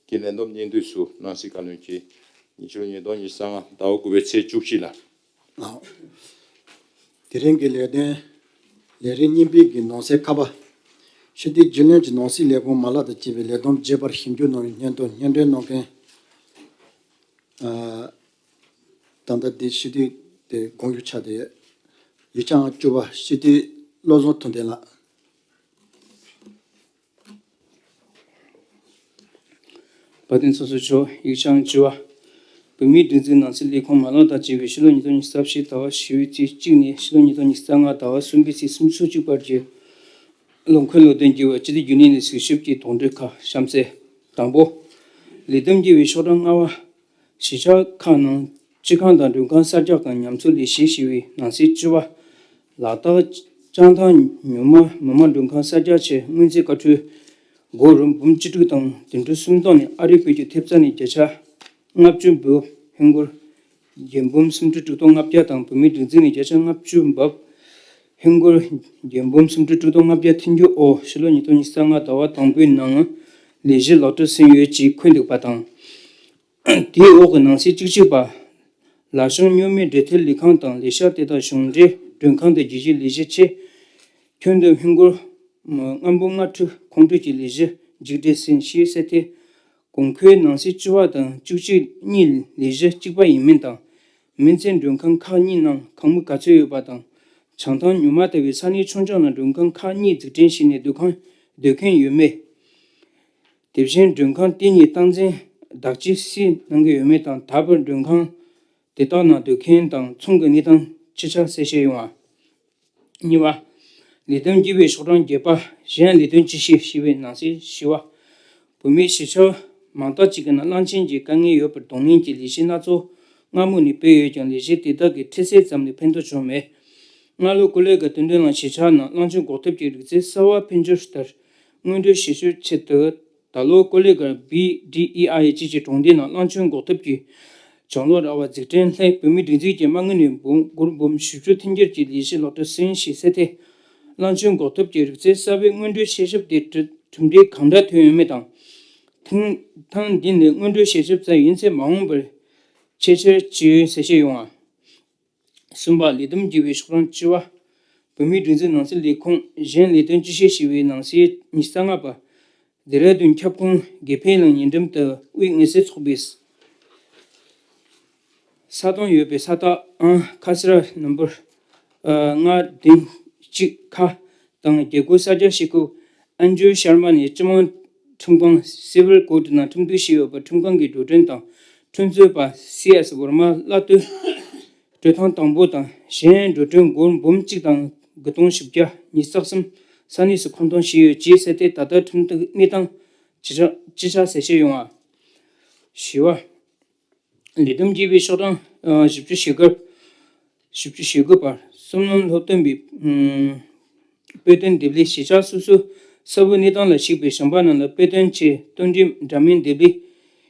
ཀྱི་ལས་བསྡོམས་སྙིང་བསྡུས་སུ་ནང་སྲིད་བཀའ་བློན་གྱིས་ཉི་ཤུ་ཉིས་སྟོང་ཉི་ཤུ་རྩ་ལྔ་ཟླ་བ་དགུ་པའི་ཚེས་བཅུ་གཅིག་ལ། དེ་རིང་གི་ལས་དོན། ལས་རིམ་གཉིས་པའི་གི་ནང་གསེས་ཁ་པ། སྤྱི་འཐུས་རྒྱུན་ལས་ཀྱི་ནང་སྲིད་ལས་ཁུངས་མ་ལག་དང་བཅས་པའི་ལས་བསྡོམས་རྒྱས་པར་ཞིབ་འཇུག་གནང་བའི་སྙན་ཐོ་སྙན་སྒྲོན་གནང་མཁན། ཨ། ད་ལྟ་འདི་སྤྱི་འཐུས་དེ་དགོངས་ཞུ་ཆགས་ཏེ་ཡོད། ཡིག་ཆ་ཨང་བཅུ་པ་སྤྱི་འཐུས་བློ་བཟང་ཐུབ་བསྟན་ལགས། དཔལ་ལྡན་ཚོགས་གཙོ་མཆོག་ཡིག་ཆ་ཨང་བཅུ་པ། བོད་མིའི་སྒྲིག་འཛུགས་ནང་སྲིད་ལས་ཁུངས་མ་ལག་དང་བཅས་པའི་ཕྱི་ལོ་ཉིས་སྟོང་ཉི་ཤུ་རྩ་བཞི་ཟླ་བ་བཞི་པའི་ཚེས་གཅིག་ནས་ཕྱི་ལོ་ཉིས་སྟོང་ཉི་ཤུ་རྩ་ལྔ་ཟླ་བ་གསུམ་པའི་ཚེས་སུམ་ཅུ་སོ་གཅིག་བར་གྱི་ལོ་འཁོར་ལོ་དོན་བགྱི་བ་སྤྱི་འཐུས་རྒྱུན་ལས་ནས་གཟིགས་ཞིབ་ཀྱི་དོགས་འདྲི་ཁག་གཤམ་གསལ། དང་པོ། ལས་བསྡོམས་བགྱི་བའི་ཤོག་གྲངས་ལྔ་པ། གཞིས་ཆགས་ཁག་ནང་སྤྱི་ཁང་དང་མགྲོན་ཁང་གསར་རྒྱག་དང་ཉམས་གསོ་ལས་གཞི་ཞེས་པའི་ནང་གསེས་བཅུ་པ། ལ་དྭགས་བྱང་ཐང་མྱུར་མ་མི་དམངས་མགྲོན་ཁང་གསར་རྒྱག་ཆེད་སྔོན་རྩིས་བཀའ་འཁྲོལ་སྒོར་འབུམ་བཅུ་དྲུག་དང་བདུན་ཅུ་སུམ་སྟོང་ནས་ཨ་རིའི་བོད་ཀྱི་ཐེབས་རྩ་ནས་བརྒྱ་ཆ་ལྔ་བཅུ་འབུམ་ཧིན་སྒོར་བརྒྱད་འབུམ་སུམ་ཁྲི་དྲུག་སྟོང་ལྔ་བརྒྱ་དང་བོད་མིའི་སྒྲིག་འཛུགས་ནས་བརྒྱ་ཆ་ལྔ་བཅུ་འབུམ་ཧིན་སྒོར་བརྒྱད་འབུམ་སུམ་ཁྲི་དྲུག་སྟོང་ལྔ་བརྒྱ་ཐོན་རྒྱུ་འོག་ཕྱི་ལོ་ཉིས་སྟོང་ཉི་ཤུ་རྩ་ལྔ་ཟླ་བ་དང་པོའི་ནང་ལས་གཞི་ལག་བསྟར་ཟིན་ཡོད་ཅེས་འཁོད་འདུག་པ་དང་། དེའི་འོག་གི་ནང་གསེས་བཅུ་གཅིག་པ། ལ་ཤང་མྱུར་མའི་འབྲེལ་མཐུད་ལས་ཁང་དང་ལས་ཤག་དེ་དག་གཞུང་འབྲེལ་མགྲོན་ཁང་དུ་བསྒྱུར་བཞེས་ལས་གཞི་ཆེད། ཁྱོན་བསྡོམས་ཧིན་སྒོར་ལྔ་འབུམ་ལྔ་ཁྲི་ཁོང་ཁྲོ་གྱི་ལས་གཞི་མཇུག་སྒྲིལ་ཟིན་ཞེས་གསལ་ཏེ། གོང་འཁོད་ནང་གསེས་བཅུ་པ་དང་བཅུ་གཅིག་གཉིས་ལས་གཞི་གཅིག་པ་ཡིན་མིན་དང་། མིང་ཚན་མགྲོན་ཁང་ཁག་གཉིས་ནང་གང་མི་ག་ཚོད་ཡོད་པ་དང་། བྱང་ཐང་མྱུར་མ་ལྟ་བུའི་ས་གནས་ཆུང་ཆུང་ནང་མགྲོན་ཁང་ཁག་གཉིས་འཛུགས་སྐྲུན་བྱས་ནས་སྡོད་ཁང་སྡོད་མཁན་ཡོད་མེད། དེ་བཞིན་མགྲོན་ཁང་དེ་གཉིས་སྟངས་འཛིན་བདག་གཅེས་སུ་གནང་གི་ཡོད་མེད་དང་། ད་བར་མགྲོན་ཁང་དེ་དག་ནང་སྡོད་མཁན་དང་ཚོང་གི་གནས་སྟངས་སྤྱི་ཆ་གསལ་བཤད་ཡོང་བ། གཉིས་པ། ལས་དོན་བགྱིས་པའི་ཤོག་གྲངས་བརྒྱད་པ། གཞན་ལས་དོན་ཅི་བྱས་ཞེས་པའི་ནང་གསེས་བཞི་པ། བོད་མིའི་གཞིས་ཆགས་མང་དག་ཅིག་གི་ནང་གླང་ཆེན་གྱི་དཀའ་ངལ་ཡོད་པར་གདོང་ལེན་གྱི་ལས་གཞི་སྣ་ཚོགས་སྔ་མོ་ནས་སྤེལ་ཡོད་ཀྱང་ལས་གཞི་དེ་དག་གི་ཁྲིད་ཚད་ཙམ་ལས་ཕན་ཐོགས་བྱུང་མེད། སྔ་ལོ་ཀོ་ལི་གྷལ་སྟོན་ཐོན་ལ་གཞིས་ཆགས་ནང་གླང་ཆེན་འགོག་ཐབས་ཀྱི་རིག་རྩལ་གསར་པ་ཕན་སྦྱོར་ལྟར་སྔོན་འགྲོའི་བྱེད་ཕྱོགས་ཆེད་དུ། ད་ལོ་ཀོ་ལི་གྷལ་བི་ཌི་ཨི་ཨའི་ཅེས་ཀྱི་གྲོང་སྡེའི་ནང་གླང་ཆེན་འགོག་ཐབས་ཀྱི་བྱང་ལོགས་ར་བ་འཛུགས་སྐྲུན་སླད་བོད་མིའི་སྒྲིག་འཛུགས་ཀྱི་མ་དངུལ་ནས་འབུམ་སྒོར་འབུམ་བཞི་བཅུ་ཐོན་རྒྱུར་གྱི་ལས་གཞི་ལག་བསྟར་ཟིན་ཞེས་གསལ་ཏེ། གླང་ཆེན་འགོག་ཐབས་ཀྱི་རིག་རྩལ་གསར་པའི་སྔོན་འགྲོའི་དཔྱད་ཞིབ་དེ་གྲུབ་གྲུབ་འབྲས་གང་འདྲ་ཐོན་ཡོད་མེད་དང་། ཐེངས་ཐེངས་འདི་ནི་སྔོན་འགྲོའི་དཔྱད་ཞིབ་ཙམ་ཡིན་ཚེ་མ་འོངས་པར་ཆེས་ཆེར་ཇི་ཡོད་གསལ་བཤད་ཡོང་བ། གསུམ་པ། ལས་བསྡོམས་བགྱིས་པའི་ཤོག་གྲངས་བཅུ་པ། བོད་མིའི་སྒྲིག་འཛུགས་ནང་སྲིད་ལས་ཁུངས་གཞན་ལས་དོན་ཅི་བྱས་ཞེས་པའི་ནང་གསེས་ཉི་ཤུ་རྩ་ལྔ་པ། ལྡེ་ར་ལྡུན་ཁྱབ་ཁོངས་དགེ་འཕེལ་གླིང་ཉེ་འགྲམ་དུ་དབུས་དངོས་ཟས་ཚོགས་པའི་ས་སྟོང་ཡོད་པའི་ས་ཐག་ཨང་ཁ་སི་ར་ནམ་བར་ལྔ་བདུན་གཅིག་ཁ་དང་རྒྱལ་སྒོ་གསར་རྒྱག་བྱེད་སྐབས་ཨན་ཇུ་ཤར་མ་ནས་སྤྱི་དམངས་ཁྲིམས་ཁང་སི་ཝིལ་ཀོར་ཊི་ནང་ཁྲིམས་གཏུག་བྱས་ཡོད་པར་ཁྲིམས་ཁང་གི་འགྲོ་གྲོན་དང་ཁྲིམས་རྩོད་པ་སི་ཨེས་ཝར་མ་བླ་སྟོད། སྤྲོད་སྟངས་དང་པོ་དང་གཞན་འགྲོ་གྲོན་སྒོར་འབུམ་གཅིག་དང་དགུ་སྟོང་བཞི་བརྒྱ་ཉི་ཤུ་རྩ་གསུམ་ས་གནས་སུ་མཁོ་འདོན་བྱས་ཡོད་ཅེས་གསལ་ཏེ། ད་ལྟ་ཁྲིམས་གཏུག་གནས་སྟངས་ཅི་ཆ་ཅི་ཆ་གསལ་བཤད་ཡོང་བ། བཞི་པ། ལས་བསྡོམས་བགྱིས་པའི་ཤོག་གྲངས་བཞི་བཅུ་ཞེ་དགུ། བཞི་བཅུ་ཞེ་དགུ་པ། གསུམ་ལམ་སློབ་སྟོན་པའི་དཔེ་སྟོན་འདེབས་ལས་གཞིས་ཆགས་སོ་སོའི་གསར་བུ་གནས་སྟངས་ལ་གཞིགས་པའི་གཞན་པ་རྣམས་ལ་དཔེ་སྟོན་ཆེད་སྟོན་འབྲས་འདྲ་མིན་འདེབས་ལས་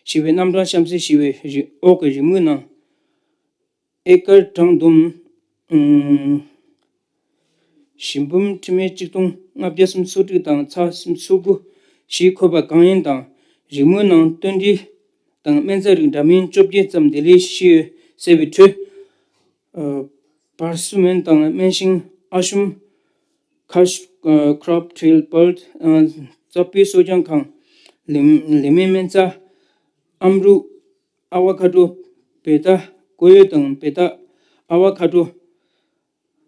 ཞེས་པའི་རྣམ་གྲངས་གཤམ་གསལ་ཞེས་པའི་རིགས་འོག་གི་རིགས་དངོས་ནང་། ཨེ་ཀར་གྲངས་བསྡོམས། ཨུམ། བཞི་འབུམ་ཁྲི་མེད་གཅིག་སྟོང་ལྔ་བརྒྱ་སུམ་ཅུ་སོ་དྲུག་དང་ཚེག་སུམ་ཅུ་སོ་དགུ་ཞེས་འཁོད་པ་གང་ཡིན་དང་། རིགས་དངོས་ནང་སྟོན་འབྲས་དང་སྨན་རྩྭ་རིགས་འདྲ་མིན་བཅོ་བརྒྱད་ཙམ་འདེབས་ལས་བྱས་ཡོད་གསལ་བའི་ཁྲོད། ཨ། པར་སུ་མན་དང་སྨན་ཤིང་ཨ་ཤུམ། ཁ་ཤ། ཨ། ཁྲོབ་ཁྲིལ་པར། ཨ། རྩྭ་སྤོས་གསོ་སྦྱང་ཁང་། ལི་ལི་མེ་སྨན་རྩྭ། ཨམ་རུ། ཨ་བ་ཁ་ཌོ། བེ་ཏ། ཀོ་ཡོ་དང་བེ་ཏ། ཨ་བ་ཁ་ཌོ།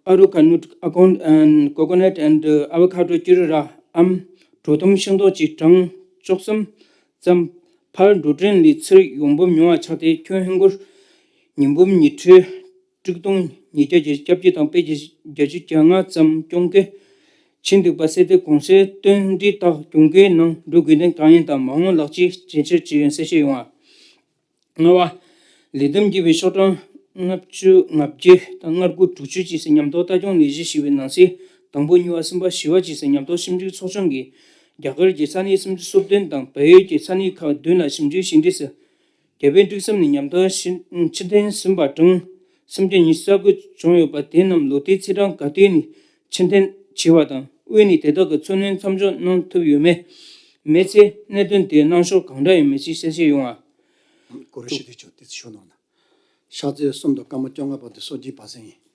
ཨ་རུ་ཁ་ནུ། ཨ་ཁོན། ཨན། coconut and avocado བཅུ་དྲུག་ར་འམ། དྲོ་ཐུམ་ཤིང་ཏོག་ཅིག་གྲངས་བཅུ་གསུམ་ཙམ། ཕར་འགྲོ་གྲོན་ལས་ཚུར་ཡོང་འབབ་ཉུང་བ་ཆགས་ཏེ་ཁྱོན་ཧིན་སྒོར་ཉིས་འབུམ་ཉི་ཁྲི་ དྲུག་སྟོང་ཉིས་བརྒྱ་བརྒྱད་ཅུ་གྱ་བརྒྱད་དང་བརྒྱད་བརྒྱ་བརྒྱད་ཅུ་གྱ་ལྔ་ཙམ་སྐྱོང་གི། ཆིན་ཏུའུ་པ་སེ་ཏེ་གོང་སའི་བསྟུན་གྲོས་དག་སྐྱོང་གི་ནང་འགྲོ་དགོས་དོན་གང་ཡིན་དང་མ་འོངས་ལག་ཆའི་ཇེ་ཆེར་ཇེ་ཡོང་གསལ་བཤད་ཡོང་བ། ལྔ་བ། ལས་དམ་བགྱིས་པའི་ཤོག་གྲངས་ལྔ་བཅུ་ང་བརྒྱད་དང་ལྔ་དགུ་དྲུག་ཅུ་བཅས་སུ་མཉམ་ཐོག་ལྟ་སྐྱོང་ལས་གཞི་ཞེས་པའི་ནང་གསེས་དང་པོ་གཉིས་པ་གསུམ་པ་བཞི་བ་བཅས་སུ་མཉམ་ཐོག་ཞིབ་འཇུག་ཚོགས་ཆུང་གིས་རྒྱ་གར་གྱི་ས་གནས་སུམ་ཅུ་སོ་བདུན་དང་བལ་ཡུལ་གྱི་ས་གནས་ཁག་བདུན་ལ་ཞིབ་འཇུག་བྱས་འབྲས་སུ། རྒྱ་བལ་འབྲུག་གསུམ་ནས་མཉམ་དུ་ཕྱི་ཕྱི་ཐེངས་ཟིན་པ་གྲངས་སུམ་བརྒྱ་ཉི་ཤུ་རྩ་དགུ་བྱུང་ཡོད་པ་དེ་རྣམས་ལོ་ལྟར་ཚེས་གྲངས་ག་དུས་ནས་ཕྱིར་འཐེན་བྱས་པ་དང་དབུས་ནས་དེ་དག་གི་འཚོ་སྣོན་མཚམས་འཇོག་གནང་ཐུབ་ཡོད་མེད། མེད་ཚེ་གནད་དོན་དེའི་གནང་ཕྱོགས་གང་འདྲ་ཡིན་མིན་ཞིག་གསལ་བཤད་ཡོང་བ། གུ་རུ་ཞི་བདེ་མཆོག་དེ་ཚོ་ཞུ་གནང་ན། ཕྱག་ཚེས་གསུམ་དང་སྐར་མ་བཅོ་ལྔ་བར་དུ་སོ་སྐྱེས་བར་གསེང་ཡིན།